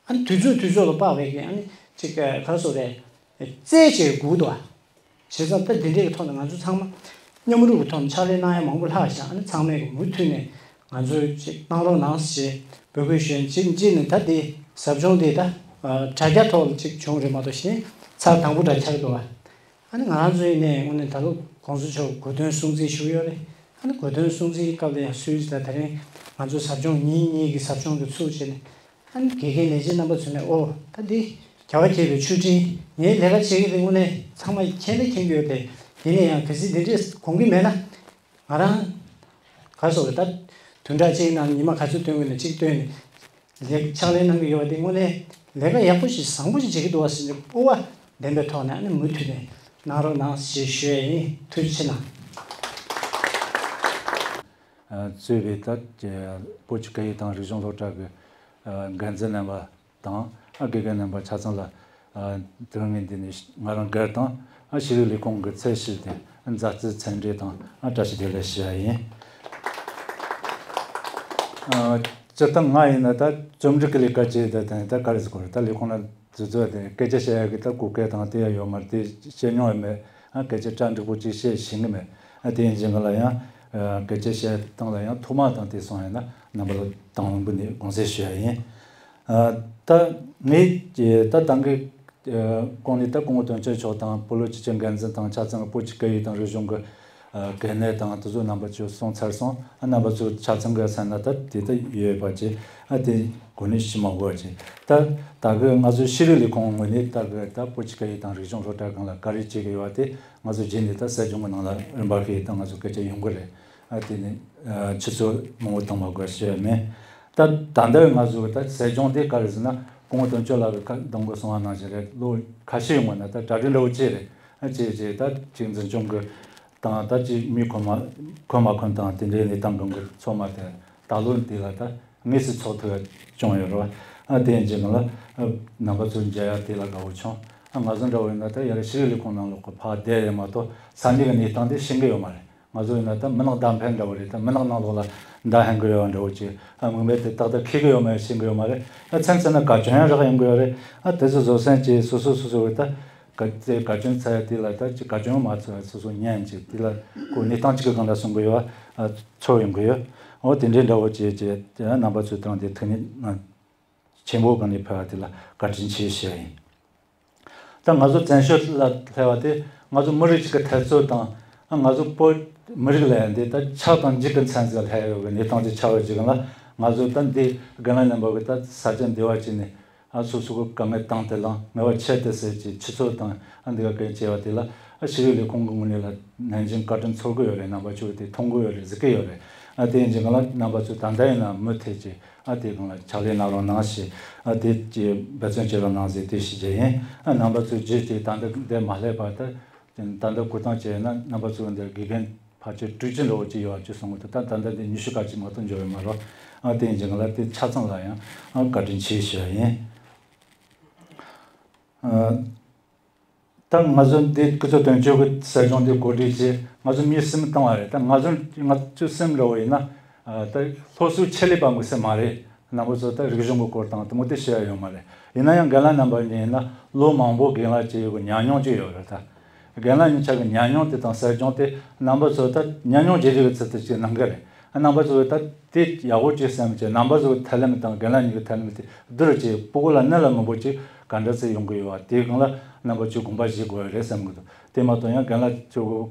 ཨ་ནི་དུས་ཚོད་དུས་ཚོད་ལ་དཔག་པའི་གི་ཨ་ནི་ཅིག་ག་རེ་ཟེར་རེད། རྩེད་ཅིག་སྒུག་འདུག་བྱས་ཙང་ད་འདི་འདྲའི་གི་ཐོག་ནས་ང་ཚོ་ཚང་མ་མཉམ་རུབ་ཀྱི་ཐོག་ནས་ཕྱག་ལས་གནང་ཡ་མང་པོ་ལྷག་བཞག་ཨ་ནི་ཚང་མས་གི་མུ་མཐུད་ནས་ང་ཚོ་ཅིག་གནང་རོགས་གནང་ཞེས་འབོད་སྐུལ་ཞུ་ཡ་ཡིན། གཅིག་གཅིག་ནས་ད་འདི་ཟབ་སྦྱོང་འདི་ད་དྲ་རྒྱ་ཐོག་ལ་ཅིག་བྱུང་རེད་མ་གཏོགས་གཞན་ཚར་དང་པོ་འདྲ་ཆགས་འདུག་བ། ཨ་ནི་ང་རང་ཚོ་ཡིན་ནའི་དངོས་གནས་ད་ལོ་༸གོང་ས་མཆོག་གོ་སྟོན་སྲུང་བརྩི་ཞུ་གི་ཡོད་རེད། ཨ་ནི་གོ་སྟོན་སྲུང་བརྩིའི་སྐབས་ལ་ཡང་སུས་ད་དེ་རིང་ང་ཚོ་ཟབ་སྦྱོང་ཉིན་གཉིས་ཀྱི་ཟབ་སྦྱོང་དེ་ཚུགས་བྱས་ནས། ཨ་ནི་དགེ་རྒན་ལས་བྱེད་རྣམ་པ་ཚོ་ནས་ཨོ་ད་འདི་རྒྱལ་བ་དགྱེས་པའི་མཆོད་སྤྲིན་ངའི་ལས་ཀ་བྱེད་ཀྱི་རེད། དངོས་གནས་ཚང་མ་མཁྱེན་ནས་མཁྱེན་གྱི་ཡོད་དེ། ཡིན་ན་ཡང་གལ་སྲིད་འདི་འདྲས་དགོངས་ཀྱི་མེད་ན། ང་རང་ག་སོགས་ད་བདུན་ཕྲག་གཅིག་ནང་ཉི་མ་ག་ཚོད་སྟོན་དགོས་ན་གཅིག་སྟོན་ནས་ལས་ཕྱག་ལས་གནང་གི་ཡོད་པ་དེ་དངོས་གནས་ལས་ཀ་ཡག་པོ་ཞིག་བཟང་པོ་ཞིག་བྱེད་ཀྱི་འདུག་བ་ཟེར་ནས་སྤོབས་པ་ལྡན་པའི་ཐོག་ནས་ཨ་ནི་མུ་མཐུད་ནས་གནང་རོགས་གནང་ཞེས་ཞུ་ཡ་ཡིན། ཐུགས་རྗེ་ཆེ་གནང་། གཙོས་པའི་ད་བོད་ཀྱི་སྐད་ཡིག་དང་རིག་གཞུང་སློབ་གྲྭ་གི་འགན་འཛིན་རྣམ་པ་དང་དགེ་རྒན་རྣམ་པ་ཆ་ཚང་ལ་དེ་རིང་ངས་འདི་ནས་ང་རང་སྒེར་དང་ཤེས་རིག་ལས་ཁུངས་ཀྱི་ཚད་ཞིབ་དེ་མཛའ་བརྩེའི་འཚམས་འདྲི་དང་བཀྲ་ཤིས་བདེ་ལེགས་ཞུ་ཡ་ཡིན། སྤྱིར་བཏང་ང་ཡིན་ན་ད་རྩོམ་སྒྲིག་གི་ལས་ཀ་བྱེད་ད་དེ་ད་ག་རེ་ཟེར་དགོས་རེད། ད་ལས་ཁུངས་ལ་དུས་ཚོད་དེ་སྐད་ཆ་བཤད་ཡ་གི་ད་གོ་སྐབས་དང་དེ་ཡང་ཡོད་མ་རེད། དེ་བཤད་མྱོང་ཡང་མེད། ཨ་སྐད་ཆ་གྲ་འགྲིག་པོ་ཅིག་བཤད་ཤེས་གི་མེད། ཨ་དེ་ཡིན་ཕྱིན་གི་ལ་ཡང་སྐད་ཆ་བཤད་སྟངས་ལ་ཡང་ཐོག་མ་དང་དེ་སོང་ཡིན་ན་རྣམ་པ་ལ་དང་པོ་ནས་དགོངས་སེལ་ཞུ་ཡ་ཡིན། ཨ་ད་ངས་ད་ཏང་གི་ཨ་གོང་ནས་ད་སྐུ་ངོ་དོན་གཅོད་མཆོག་དང་བོད་ལོ་ཆེ་ཆུང་འགན་འཛིན་དང་ཆ་ཚང་གི་བོད་ཀྱི་སྐད་ཡིག་དང་རིག་གཞུང་གི་ཨ་གལ་གནད་དང་དེ་ཚོ་རྣམ་པ་ཚོས་གསུངས་ཚར་སོང་། ཨ་རྣམ་པ་ཚོ་ཆ་ཚང་གི་ས་ན་ད་དེ་ད་ཡོད་པ་ཅིག་ཨ་དེ་གོ་ནས་ཤི་མ་དགོས་པ་ཅིག་ད་ད་གི་ང་ཚོ་ཤེས་རིག་ལས་ཁུངས་ངོས་ནས་ད་གི་ད་བོད་ཀྱི་སྐད་ཡིག་དང་རིག་གཞུང་སློབ་གྲྭ་སྒང་ལ་ག་རེ་བྱེད་ཀྱི་ཡོད་པ་དེ་ང་ཚོ་རྗེས་ནས་ད་གསར་སྦྱོང་གི་ནང་ལ་རིམ་པ་ཁེལ་ད་ང་ཚོ་སྐད་ཆ་ཡོང་གི་རེད། ཨ་དེ་ནས་ཨ་ཆུ་ཚོད་མང་པོ་བཏང་མ་དགོས་ཞུ་ཡ་མེད། ད་ད་ལྟ་ང་ཚོ་ད་གསར་སྦྱོང་དེ་ག་རེ་ཟེར་ན་སྐུ་ངོ་དོན་གཅོད་ལགས་ཀྱིས་གདམ་ག་གསུང་བ་ནང་བཞིན་རེད། ལོ་ཁ་ཤས་ཡོང་བ་ན་ད་གྲ་སྒྲིག་འདྲ་བོ་བྱས་རེད། ཨ་བྱས་བྱས་ད་ཅིག་འཛིན་སྐྱོང་གི་དང་ད་ཅིག་མི་ཁོམ་མ་ཁོམ་མ་ཁོམ་དང་དེ་འདྲའི་གནས་སྟངས་སྒང་གི་ཚོགས་མ་དེ་ད་ལོ་འདི་ལ་ད་དངོས་སུ་ཚོགས་ཐུབ་ཡ་བྱུང་ཡོད་རེད་བ། ཨ་དེ་ཡིན་ཕྱིན་ལ་ཨ་རྣམ་པ་ཚོ་མཇལ་ཡ་དེ་ལ་དགའ་བོ་བྱུང་། ཨ་ང་ཚོ་འདྲ་བོ་ཡིན་ན་ད་ཡར་ཤེས་རིག་ལས་ཁུངས་ནང་ལོགས་གི་ཕར་བསྡད་ཡོད་མ་གཏོགས་ས་གནས་ཀྱི་གནས་སྟངས་དེ་ཤེས་ཀྱི་ཡོད་མ་རེད། ང་ཚོ་ཡིན་ན་ད་མི་ནག་མདའ་འཕེན་འདྲ་བོ་རེད། ད་མི་ནག་ནང་ལོགས་ལ་མདའ་འཕེན་གྱི་ཡོད་འདྲ་བོ་ཅིག་ཨ་མིག་དམར་དེ་ཏག་ཏག་ཁེལ་གྱི་ཡོད་མ་རེད། ཤེས་ཀྱི་ཡོད་མ་རེད། ཨ་མཚམས་མཚམས་ན་ག་ཅུང་ཡང་རག་ཡོང་གི་ཡོད་རེད། ཨ་དེ་ཚོ་བཟོ་སེམས་ཀྱིས་སོ་སོ་སོ་སོ་གི་ད་ག་ཚེ་ག་ཅུང་ཚ་ཡ་དེ་ལ་ད་ཅིག་ག་ཅུང་མ་ཚོ་ཡ་སོ་སོ་ཉན་ཅིག་དེ་ལ་ཁོ་གནས་སྟངས་གཅིག་གི་སྒང་ལ་གསུང་གི་ཡོད། ཨ་ཚོར་ཡོང་གི་ཡོད། འོ་དེ་འདྲའི་འདྲ་བོ་བྱས་བྱས་རྣམ་པ་ཚོའི་དྲུང་དེ་ཐུགས་ཉིད་ཆེན་པོ་སྒང་ནས་ཕེབས་པ་དེ་ལ་བཀའ་དྲིན་ཆེ་ཞུ་ཡ་ཡིན། ད་ང་ཚོ་བཙན་བྱོལ་ལ་སླེབས་པ་དེ་ང་ཚོ་མི་རིགས་གཅིག་གི་འཐབ་རྩོད་དང་ང་ཚོ་བོད་མི་རིགས་ལ་ཡང་འདི་ད་ཆགས་དང་འཇིག་གི་མཚམས་སུ་སླེབས་ཡོད་པའི་གནས་སྟངས་ཅིག་ཆགས་ཡོད་ཅིག་ལ་ང་ཚོ་ད་འདི་རྒན་ལགས་རྣམ་པ་གི་ད་ས་ཆ་འདི་བ་ཅིག་ནས་ཨ་སོ་སོ་གི་དཀའ་ངལ་དང་དེ་ལ་ངལ་བ་ཆེ་དེ་ཟེར་གྱི་ཆུ་ཚོད་དང་ཨ་འདི་ག་གན་བྱས་པ་དེ་ལ་ཨ་ཤེས་རིག་ལས་ཁུངས་ཀྱི་ངོས་ནས་ལ་ནན་ཅིང་བཀའ་དྲིན་ཚོར་གི་ཡོད་རེད། རྣམ་པ་ཚོས་དེ་མཐོང་གི་ཡོད་རེད། གཟིགས་ཀྱི་ཡོད་རེད། ཨ་དེ་ཡིན་ཅིག་ལ་རྣམ་པ་ཚོས་ད་ལྟ་ཡིན་ན་མུ་མཐུད་ཀྱི་ཨ་དེ་སྒང་ལ་ཕྱག་ལས་གནང་རོགས་གནང་ཞེས་ཨ་དེ་ཀྱི་འབད་བརྩོན་བྱེད་རོགས་གནང་ཟེར་དེ་ཞུ་རྒྱུ་ཡིན། ཨ་རྣམ་པ་ཚོས་རྗེས་ཀྱི་ད་ལྟ་འདིར་མ་སླེབས་པར་ད་ད་ལྟ་བསྐུར་བཏང་བྱས་ན་རྣམ་པ་ཚོས་འདིར་དགེ་རྒན་ཕལ་ཆེར་དྲུག་ཅུ་འདྲ་བོ་ཅིག་ཡོད་པ་ཅིག་གསུང་གི་འདུག་ད་ད་ལྟ་འདི་ཉི་ཤུ་ཀ་ཅིག་མ་གཏོགས་འབྱོར་ཡོད་མ་རེད། ཨ་དེ་ཡིན་ཅིག་ལ་དེ་ཆ་ཚང་ལ་ཡང་ཨ་བཀའ་དྲིན་ཆེ་ཞུ་བ་ཡིན། ཨ། ད་ང་ཚོ་འདི་སྐུ་ཚབ་དོན་གཅོད་ཀྱི་གསར་སྦྱོང་འདི་གོ་སྒྲིག་བྱས། ང་ཚོ་མི་གསུམ་བཏང་བ་རེད། ད་ང་ཚོ་ང་ཚོ་གསུམ་འདྲ་བོ་ཡིན་ན་ཨ་ད་སློབ་གསོའི་ཆེད་ལས་པ་མི་གསུམ་མ་རེད། རྣམ་པ་ཚོ་ད་རིག་གཞུང་གི་སྐོར་དང་དེ་མོ་དེ་ཤེས་ཡ་ཡོད་མ་རེད། ཡིན་ན་ཡང་རྒན་ལགས་རྣམ་པ་གཉིས་ཡིན་ན་ལོ་མང་པོ་རྒན་ལགས་བྱས་ཡོད་པའི་ཉམས་མྱོང་ཅིག་ཡོད་རེད། ད་རྒན་ལགས་གཉིས་ཆ་གི་ཉམས་མྱོང་དེ་དང་གསར་སྦྱོང་དེ་རྣམ་པ་ཚོ་ད་ཉམས་མྱོང་བརྗེ་རེས་ཀྱི་ཚུལ་དུ་ཅིག་གནང་གི་རེད། རྣམ་པ་ཚོས་ད་དེ་ཡག་པོ་ཅིག་བསམ་བྱས་རྣམ་པ་ཚོའི་ཐབས་ལམ་དང་རྒན་ལགས་གཉིས་ཀྱི་ཐབས་ལམ་དེ་བསྡུར་བྱས་སྤུ་གུ་ལ་གནད་ལ་སྨིན་པོ་ཅིག་ག་འདྲ་སེ་ཡོང་གི་ཡོད་པ་དེའི་སྒང་ལ་རྣམ་པ་ཚོས་དགོངས་པ་བཞེས་དགོས་རེད་བསམ་གི་འདུག་དེ་མ་གཏོགས་ཡང་རྒན་ལགས་ཚོ་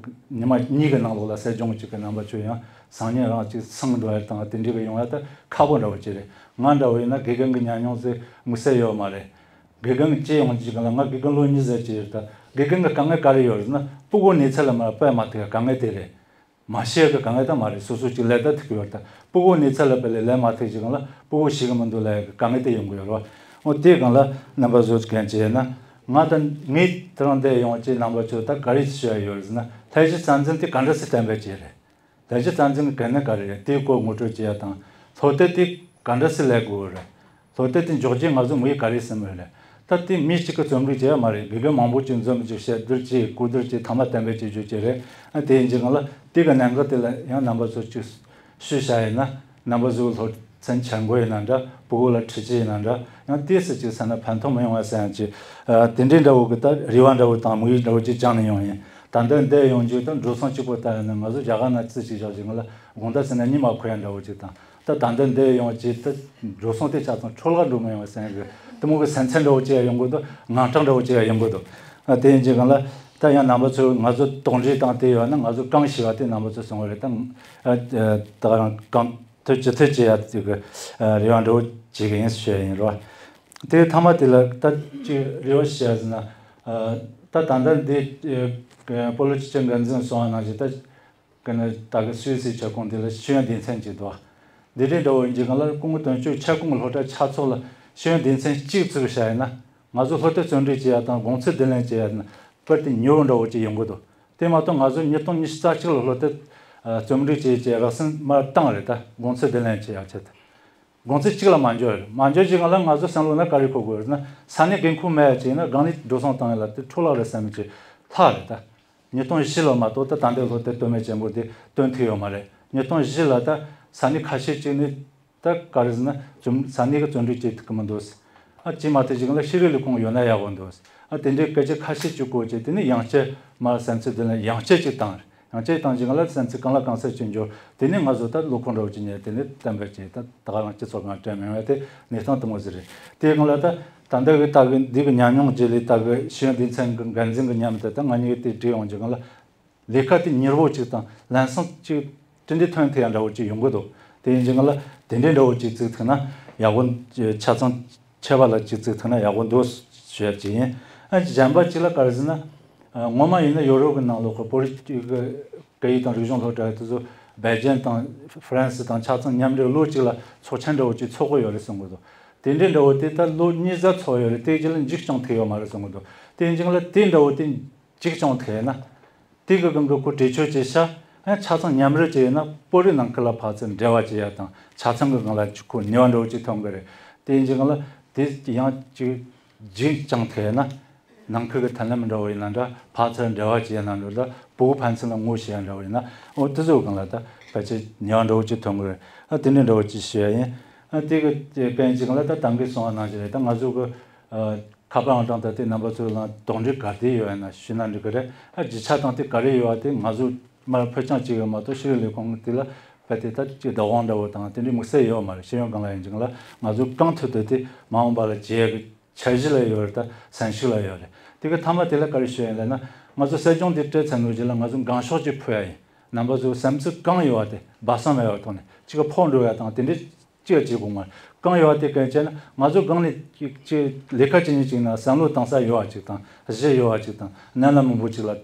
ཉི་མ་གཉིས་ཀྱི་ནང་ལོགས་ལ་གསར་སྦྱོང་ཅིག་གི་རྣམ་པ་ཚོས་ཡང་སང་ཉིན་རང་ཅིག་སང་འགྲོ་ཡ་དང་དེ་འདྲའི་གི་ཡོང་ཡ་ད་ཁག་པོ་འདྲ་བོ་ཅིག་རེད། ང་འདྲ་བོ་ཡིན་ན་དགེ་རྒན་གྱི་ཉམས་མྱོང་ཚོས་དམིགས་བསལ་ཡོད་མ་རེད། དགེ་རྒན་གྱི་ཅི་ཡོང་ཅིག་གི་ལ་ང་དགེ་རྒན་ལོ་གཉིས་ཟེར་གྱི་ཡོད་ད་དགེ་རྒན་གྱི་དཀའ་ངལ་ག་རེ་ཡོད་རེད་ན་སྤུ་གུ་གནས་ཚད་ལ་མ་སྤེལ་མ་ཐུབ་ཡ་དཀའ་ངལ་དེ་རེད། མ་ཤེས་གི་གང་ལ་ད་མ་རེད། སོ་སོ་གཅིག་ལས་ད་ཐུག་གི་ཡོད་ད། སྤུ་གུ་གནས་ཚད་ལ་དཔེ་ལས་ལས་མ་ཐུག་ཅིག་ལ་སྤུ་གུ་ཤེས་གི་མི་འདུག་ལ་ཡ་གི་གང་ལ་དེ་ཡོང་གི་ཡོད་རེད་བ། འོ་དེ་གང་ལ་རྣམ་པ་ཚོ་གན་བྱས་ན་ང་ད་ངས་དེ་རང་འདས་ཡོང་ཅིག་རྣམ་པ་ཚོ་ད་ག་རེ་ཞུ་ཡ་ཡོད་རེད་ཟེར་ན་ལྷ་གཞི་རྩ་འཛིན་དེ་ག་འདྲ་སེ་གཏན་འབེབས་བྱས་རེད། ལྷ་གཞི་རྩ་འཛིན་གི་གན་ནི་ག་རེ་རེད་དེའི་སྐོར་ངོ་སྤྲོད་བྱེད་ཡ་དང་སློབ་དེབ་དེ་ག་འདྲ་སེ་ལས་དགོས་རེད། སློབ་དེབ་དེ་འཇོག་རྒྱུ་ང་ཚོ་མི་ཡི་ག་རེ་སེམས་ཡོད་རེད། ད་དེ་མི་གཅིག་གི་རྩོམ་སྒྲིག་བྱས་ཡ་མ་རེད། དགེ་རྒན་མང་པོ་ཅིག་འཛོམས་ཅིག་བཤད་བསྡུར་ཅིག་གོ་བསྡུར་ཅིག་ཐ་མ་གཏན་འབེབས་ཅིག་བརྗོད་ཀྱི་རེད། ཨ་དེ་ཡིན་གྱི་གང་ལ་དེ་གི་གནད་འགག་དེ་ལ་ཡང་རྣམ་པ་ཚོ་ཅིག་ཞུས་བཞག་ཡིན་ན་རྣམ་པ་ཚོའི་སློབ་ མཚན་འཆར་འགོད་ཡིན་ན་འདྲ། ཕྲུ་གུ་ལ་འཕྲུལ་ཆས་ཡིན་ན་འདྲ། ཡང་ཏོག་ཙམ་ཅིག་བསམ་ན་ཕན་ཐོགས་མི་ཡོང་བ་བསམ་ཡང་ཅིག་ཨ། དེ་འདྲའི་འདྲ་བོ་གི་ད་རེ་བ་འདྲ་བོ་དང་དམིགས་ཡུལ་འདྲ་བོ་ཅིག་བཅངས་ནས་ཡོང་ཡིན། ད་འདི་འདི་ཡོང་རྒྱུ་ད་འགྲོ་སོང་གཅིག་པོ་ལྟ་ཡིན་ན། ང་ཚོ་རྒྱ་གར་ན་རྩིས་ཅིག་བཞག་ཅིག་ང་ལ་དགོང་དག་ཟིན་ན་གཉིད་མ་ཁུག་ཡ་འདྲ་བོ་ཅིག་དང་། ད་ད་འདི་འདི་ཡོང་ཅིག་ད་འགྲོ་སོང་དེ་ཆ་ཚང་འཕྲོ་བརླག་འགྲོ་མི་ཡོང་བ་བསམ་གི། དེ་མོ་གི་སེམས་ཚེགས་འདྲ་བོ་ཅིག་ཡང་ཡོང་གི་འདུག་ངང་སྐྲག་འདྲ་བོ་ཅིག་ཡང་ཡོང་གི་འདུག་ཨ། དེ་ཡིན་གྱི་གང་ལ་ད་ཡང་རྣམ་པ་ཚོས་ང་ཚོ་དོགས་འདྲི་དང་དེ་ཡོད་ན། ང་ཚོ་གང་ཞུས་པ་དེ་རྣམ་པ་ཚོས་གསུང་བ་རེད། ད་ཨ། ད་གང་གང་ཐུབ་ཅི་ཐུབ་ཅི་ཡ་དེ་གི་རེ་བ་འདྲ་བོ་བྱེད་གི་ཡིན་ཞུ་ཡ་ཡིན་རོ། དེ་ཐ་མ་དེ་ལ་ད་ཅི་རེ་བ་ཞུ་ཡ་ཟེར་ན། ཨ། ད་ད་ལྟ་འདི་ཨ། སྤོ་ལོ་སྤྱི་ཁྱབ་འགན་འཛིན་སོང་བ་ནང་བཞིན། ད་གི་ནི་ད་གི་སུད་སིའི་ཁྱབ་ཁོངས་འདི་ལ་ཤེས་ཡོན་སྡེ་ཚན་གཅིག་འདུག་འདི་འདྲའི་འདྲ་བོ་ཡིན་གྱི་གང་ལ་སྐུ་ངོ་དོན་གཅོད་ཁྱབ་ཁོངས་སློབ་གྲྭ་ཆ་ཚང་ལ་ཤེས་ཡོན་སྡེ་ཚན་གཅིག་བཙུགས་བཞག་ཡིན་ན། ང་ཚོ་སློབ་དེབ་རྩོམ་སྒྲིག་བྱེད་ཡ་དང་དགོང་ཚོད་བསྡུ་ལེན་བྱེད་ཡ་ན་དཔེ་དེ་མྱུར་བོ་འདྲ་བོ་ཅིག་ཡོང་གི་འདུག་དེ་མ་གཏོགས་ང་ཚོ་ཉིས་སྟོང་ཉི་ཤུ་རྩ་གཅིག་ལ་སློབ་དེབ་ཨ། རྩོམ་སྒྲིག་བྱེད་ཅེས་རགས་ཟིན་མར་བཏང་རེད། ད་དགོང་ཚོད་བསྡུ་ལེན་བྱེད་ཡ་ཆེད་དུ། དགོང་ཚོད་གཅིག་ལ་མ་འབྱོར། མ་འབྱོར་ཅིག་ང་ལ་ང་ཚོ་བསམ་བློ་ན་ག་རེ་འཁོར་དགོས་ཟེར་ན། ས་གནས་འགན་ཁུར་མེད་ཅིག་ཡིན་ན་སྒང་ནས་འགྲོ་སོང་བཏང་ཡ་ལ་དེ་འཕྲོ་བརླག་རེད་བསམ་གྱི་ལྷག་རེད། ད་ཉིས་སྟོང་བཞི་ལོ་མ་གཏོགས་ད་ད་ལྟའི་སློབ་དེབ་སྟོད་སྨད་ཅན་པོ་དེ་བཏོན་ཐུབ་ཡོད་མ་རེད། ཉིས་སྟོང་བཞི་ལ་ད་ས་གནས་ཁ་ཤས་ཅིག་ནས་ད་ག་རེ་ཟེར་ན་རྩོམ་ས་གནས་ཀྱི་རྩོམ་སྒྲིག་བྱེད་ཐུབ་ཀྱི་མི་འདུག་ཨ། ཅིག་མ་གཏོགས་ཅིག་ལ་ཤེས་རིག་ལས་ཁུངས་ཡོད་ན་ཡག་པོ་འདུག་ཨ། དེ་འདྲའི་སྐད་ཆ་ཁ་ཤས་ཅིག་གོ་བྱས། དེ་ནས་ཡང་བསྐྱར་མར་བསམ་ཚུལ་དེ་ལ་ཡང་བསྐྱར་ཅིག་བཏང་རེད། ཡང་བསྐྱར་བཏང་ཅིག་ང་ལ་བསམ་ཚུལ་གང་ལ་གང་འཚམ་ཅིག་འབྱོར། དེ་ནས་ང་ཚོ་ད་ཀློག་ཁང་འདྲ་བོ་ཅིག་ཉར། དེ་ནས་གཏན་འབེབས་བྱས། ད་ད་ག་རང་སྤྱི་ཚོགས་སྒང་སྤྲད་མེད་པ་དེ་གནས་སྟངས་དེ་མོ་ཟིག་རེད། དེའི་སྒང་ལ་ད་ད་ལྟ་གི་ད་གི་འདི་གི་ཉམས་མྱོང་བརྗེ་ལས། ད་གི་ཤེས་ཡོན་སྡེ་ཚན་གི་འགན་འཛིན་གི་མཉམ་དུ་ད་ང་གཉིས་ཀྱི་དེ་འབྲེལ་ཡོང་ཅིག་གང་ལ་ལས་ཀ་དེ་མྱུར་བོ་ཅིག་དང་ལམ་སང་ཅིག་གྲུབ་འབྲས་ཐོན་ཐུབ་ཡ་འདྲ་བོ་ཅིག་ཡོང་གི་འདུག་དེ་ཡིན་ཅིག་གང་ལ་དེ་འདྲའི་འདྲ་བོ་ཅིག་བཙུགས་ཐུབ་ན་ཡག་པོ། ཆ་ཚང་ཁྱད་པར་ལ་ཅིག་བཙུགས་ཐུབ་ན་ཡག་པོ་འདུག་ཞུ་ཡ་ཅིག་ཡིན། ཨ། གཞན་པ་ཅིག་ལ་ག་རེ་ཟེར་ན། ཨ། སྔོན་མ་ཡིན་ན་ཡོ་རོབ་ཀྱི་ནང་ལོགས་ཀྱི་བོད་རིགས་ཀྱི་སྐད་ཡིག་དང་རིག་གཞུང་སློབ་གྲྭ་དེ་ཚོ་སྦེལ་ཇམ་དང་ཧྥ་རན་སི་དང་ཆ་ཚང་མཉམ་འབྲེལ་ལོ་གཅིག་ལ་ཚོགས་ཆེན་འདྲ་བོ་ཅིག་ཚོགས་ཀྱི་ཡོད་རེད་གསུང་གི་འདུག་དེ་འདྲའི་འདྲ་བོ་དེ་ད་ལོ་གཉིས་ཙམ་ཚོགས་ཡོད་རེད། དེ་རྗེས་ལ་མཇུག་སྐྱོང་ཐུབ་ཡོད་མ་རེད་གསུང་གི་འདུག་དེ་ཡིན་ཅིག་ལ་དེ་འདྲ་བོ་དེ་མཇུག་སྐྱོང་ཐུབ་ན། དེ་གི་སྒང་གི་ཁོ་གྲོས་ཆོད་བྱས་ཤག་ཨ། ཆ་ཚང་མཉམ་རུབ་བྱས་ཡོད་ན་བོད་རིགས་ནང་ཁུལ་ལ་ཕར་ཚུར་འབྲེལ་བ་བྱེད་ཡ་དང་ཆ་ཚང་གི་སྒང་ལ་ཁོ་ནུས་པ་འདྲ་བོ་ཅིག་ཐོན་གི་རེད། དེ་ཡིན་ཅིག་གང་ལ་དེ་ཡང་ཅིག་མཇུག་སྐྱོང་ཐུབ་ཡ་ན། ནང་ཁུལ་གྱི་མཐུན་ལམ་འདྲ་བོ་ཡིན་ན་འདྲ། ཕར་ཚུར་འབྲེལ་བ་བྱེད་ཡ་ན་འདྲ། ད་ཕྲུ་གུ་ཕན་ཚུན་ལ་ངོ་ཤེས་ཡ་འདྲ་བོ་ཡིན་ན། འོ་དེ་ཚོའི་སྒང་ལ་ད་ཕལ་ཆེར་ནུས་པ་འདྲ་བོ་ཅིག་ཐོན་གི་རེད། ཨ། དེ་འདྲའི་འདྲ་བོ་ཅིག་ཞུ་ཡ་ཡིན། ཨ། དེ་གི་དེ་གན་ཅིག་གང་ལ་ད་ད་གིན་གསུངས་པ་ནང་བཞིན་རེད། ད་ང་ཚོ་གི་ཨ། ཁ་པར་ཨང་གྲངས་ད་དེ་རྣམ་པ་ཚོ་ལ་དོགས་འདྲི་ག་དེ་ཡོད་ཡ་ན་ཞུས་ན་འགྲིག་གི་རེད། ཨ། རྒྱུ་ཆ་དང་དེ་ག་རེ་ཡོད་པ་དེ་ང་ཚོ་མར་ཕུལ་རྐྱང་བྱེད་ཡོད་མ་གཏོགས་ཤེས་རིག་ལས་ཁུངས་དེ་ལ་ཕ་དེ་ད་ཅིག་བདག་དབང་འདྲ་བོ་དང་དེ་འདྲའི་དམིགས་བསལ་ཡོད་མ་རེད། ཤེས་ཡོན་སྒང་ལ་ཡིན་ཅིག་ལ་ང་ཚོ་གང་ཐུབ་ཐུབ་དེ་མ་འོངས་པ་ལ་བྱེད་ཡ་གི་འཆར་གཞི་ལ་ཡོད་རེད། ད་སེམས་ཤུགས་ལ་ཡོད་རེད། དེ་གི་མཐའ་མ་དེ་ལ་ག་རེ་ཞུ་ཡ་ཡིན་ལབ་ན། ང་ཚོ་གསེར་ལྗོངས་འདི་སྤྲད་ཚར་ནོ་རྗེས་ལ་ང་ཚོ་འགེངས་ཤོག་ཅིག་ཕུལ་ཡ་ཡིན། རྣམ་པ་ཚོ་བསམ་ཚུལ་གང་ཡོད་པ་དེ་སྦ་གསང་མེད་པའི་ཐོག་ནས་ཅིག་ག་ཕོག་འགྲོ་ཡ་དང་དེ་འདྲའི་ཅིག་ལ་བྱེད་དགོས་མ་རེད། གང་ཡོད་པ་དེ་གན་བྱས་ན་ང་ཚོ་སྒང་ནས་ཅིག་ཅིག་ལས་ཀ་ཅིག་ཉིན་ཅིག་ན་བསམ་བློ་བཏང་ས་ཡོད་པ་ཅིག་དང་གཞི་ཡོད་པ་ཅིག་དང་། ནན་ལ་མང་པོ་ཅིག་ལ་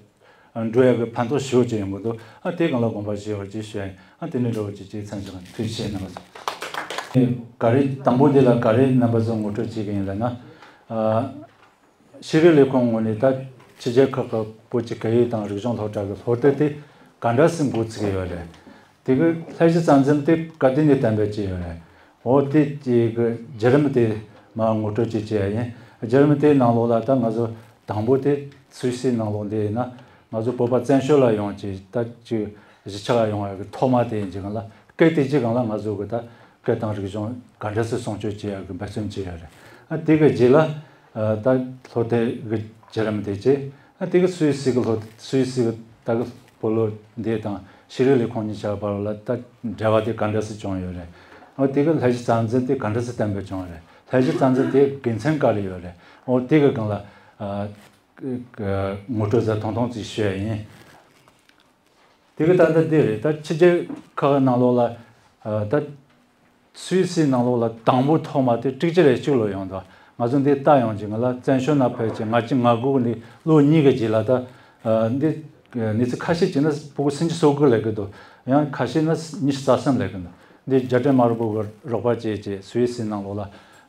འགྲོ་ཡ་གི་ཕན་ཐོགས་ཞེ་པོ་ཅིག་ཡོང་གི་འདུག་ཨ། དེ་སྒང་ལ་དགོངས་པ་བཞེས་པར་ཅིག་ཞུ་ཡ་ཡིན། ཨ། དེ་ནས་འགྲོ་བ་ཅིག་ཅིག་མཚམས་བཞག་ཐུགས་རྗེ་ཆེ་གནང་བ་སོང་། ག་རེ་དང་པོ་དེ་ལ་ག་རེ་རྣམ་པ་ཚོ་ངོ་སྤྲོད་བྱེད་ཀྱི་ཡིན་ལབ་ན། ཨ། ཤེས་རིག་ལས་ཁུངས་ངོས་ནས་ད་ཕྱི་རྒྱལ་ཁག་གི་བོད་ཀྱི་སྐད་ཡིག་དང་རིག་གཞུང་སློབ་གྲྭ་གི་སློབ་དེབ་དེ་ག་འདྲ་སེ་འགོ་ཚུགས་ཀྱི་ཡོད་རེད། དེ་གི་སློབ་གཞི་རྩ་འཛིན་དེ་ག་དུས་ནས་གཏན་འབེབས་བྱས་ཡོད་རེད། འོ་དེ་གི་བརྒྱུད་རིམ་དེ་མར་ངོ་སྤྲོད་ཅིག་བྱེད་ཡ་ཡིན། བརྒྱུད་རིམ་དེའི་ནང་ལོགས་ལ་ད་ང་ཚོ་དང་པོ་དེ་སུད་སིའི་ནང་ལོགས་འདི་ཡིན་ན་ང་ཚོ་བོད་པ་བཙན་བྱོལ་ལ་ཡོང་ཅིག་ད་ཅིག་གཞིས་ཆགས་ལ་ཡོང་བ་གི་ཐོག་མ་དེ་ཡིན་གྱི་གང་ལ། སྐད་དེ་གཅིག་སྒང་ལ་ང་ཚོ་གི་ད་སྐད་དང་རིག་གཞུང་ག་འདྲ་སེ་སྲུང་སྐྱོབ་བྱེད་ཡ་གི་འབད་བརྩོན་བྱས་ཡོད་རེད། ཨ། དེ་གི་རྗེས་ལ་ཨ་ད་སློབ་དེབ་གི་བརྒྱུད་རིམ་དེ་བྱས། ཨ། དེ་གི་སུད་སི་གི་སློབ་སུད་སི་གི་ད་གི་སྤོ་ལོ་འདི་དང་ཤེས་རིག་ལས་ཁུངས་གཉིས་ཆ་བར་ལ་ད་འབྲེལ་བ་དེ་ག་འདྲ་སེ་བྱུང་ཡོད་རེད། ཨ། དེ་གི་སློབ་གཞི་རྩ་འཛིན་དེ་ག་འདྲ་སེ་གཏན་འབེབས་བྱུང་ཡོད་རེད། སློབ་གཞི་རྩ་འཛིན་དེ་དགེ་མཚན་ག་རེ་ཡོད་རེད། འོ་དེ་གི་སྒང་ལ་ཨ་ངོ་སྤྲོད་ཟ་ཐུང་ཐུང་ཅིག་ཞུ་ཡ་ཡིན། དེ་གི་ད་ལྟ་འདི་རེད། ད་ཕྱི་རྒྱལ་ཁག་གི་ནང་ལོགས་ལ་ཨ་ད་སུད་སིའི་ནང་ལོགས་ལ་དང་པོ་ཐོག་མ་དེ་དྲུག་ཅུ་རེ་གཅིག་ལོ་ཡོང་འདུག་ང་ཚོ་འདི་ལྟ་ཡོང་ཅིག་ང་ལ་བཙན་བྱོལ་ན་ཕེབས་ཅིག་ང་གཅིག་ང་དགུ་གི་འདི་ལོ་གཉིས་ཀྱི་རྗེས་ལ་ད་ཨ་འདི་གནས་ཚུལ་ཁ་ཤས་ཅིག་ན་ཕྲུ་གུ་སུམ་ཅུ་སོ་དགུ་སླེབས་ཀྱི་འདུག་ཡང་ཁ་ཤས་ན་ཉི་ཤུ་རྩ་གསུམ་སླེབས་ཀྱི་འདུག་འདི་རྒྱལ་ཕྲན་དམར་པོ་གི་རོགས་པ་བྱས་བྱས་སུད་སིའི་ནང་ལོགས་ལ་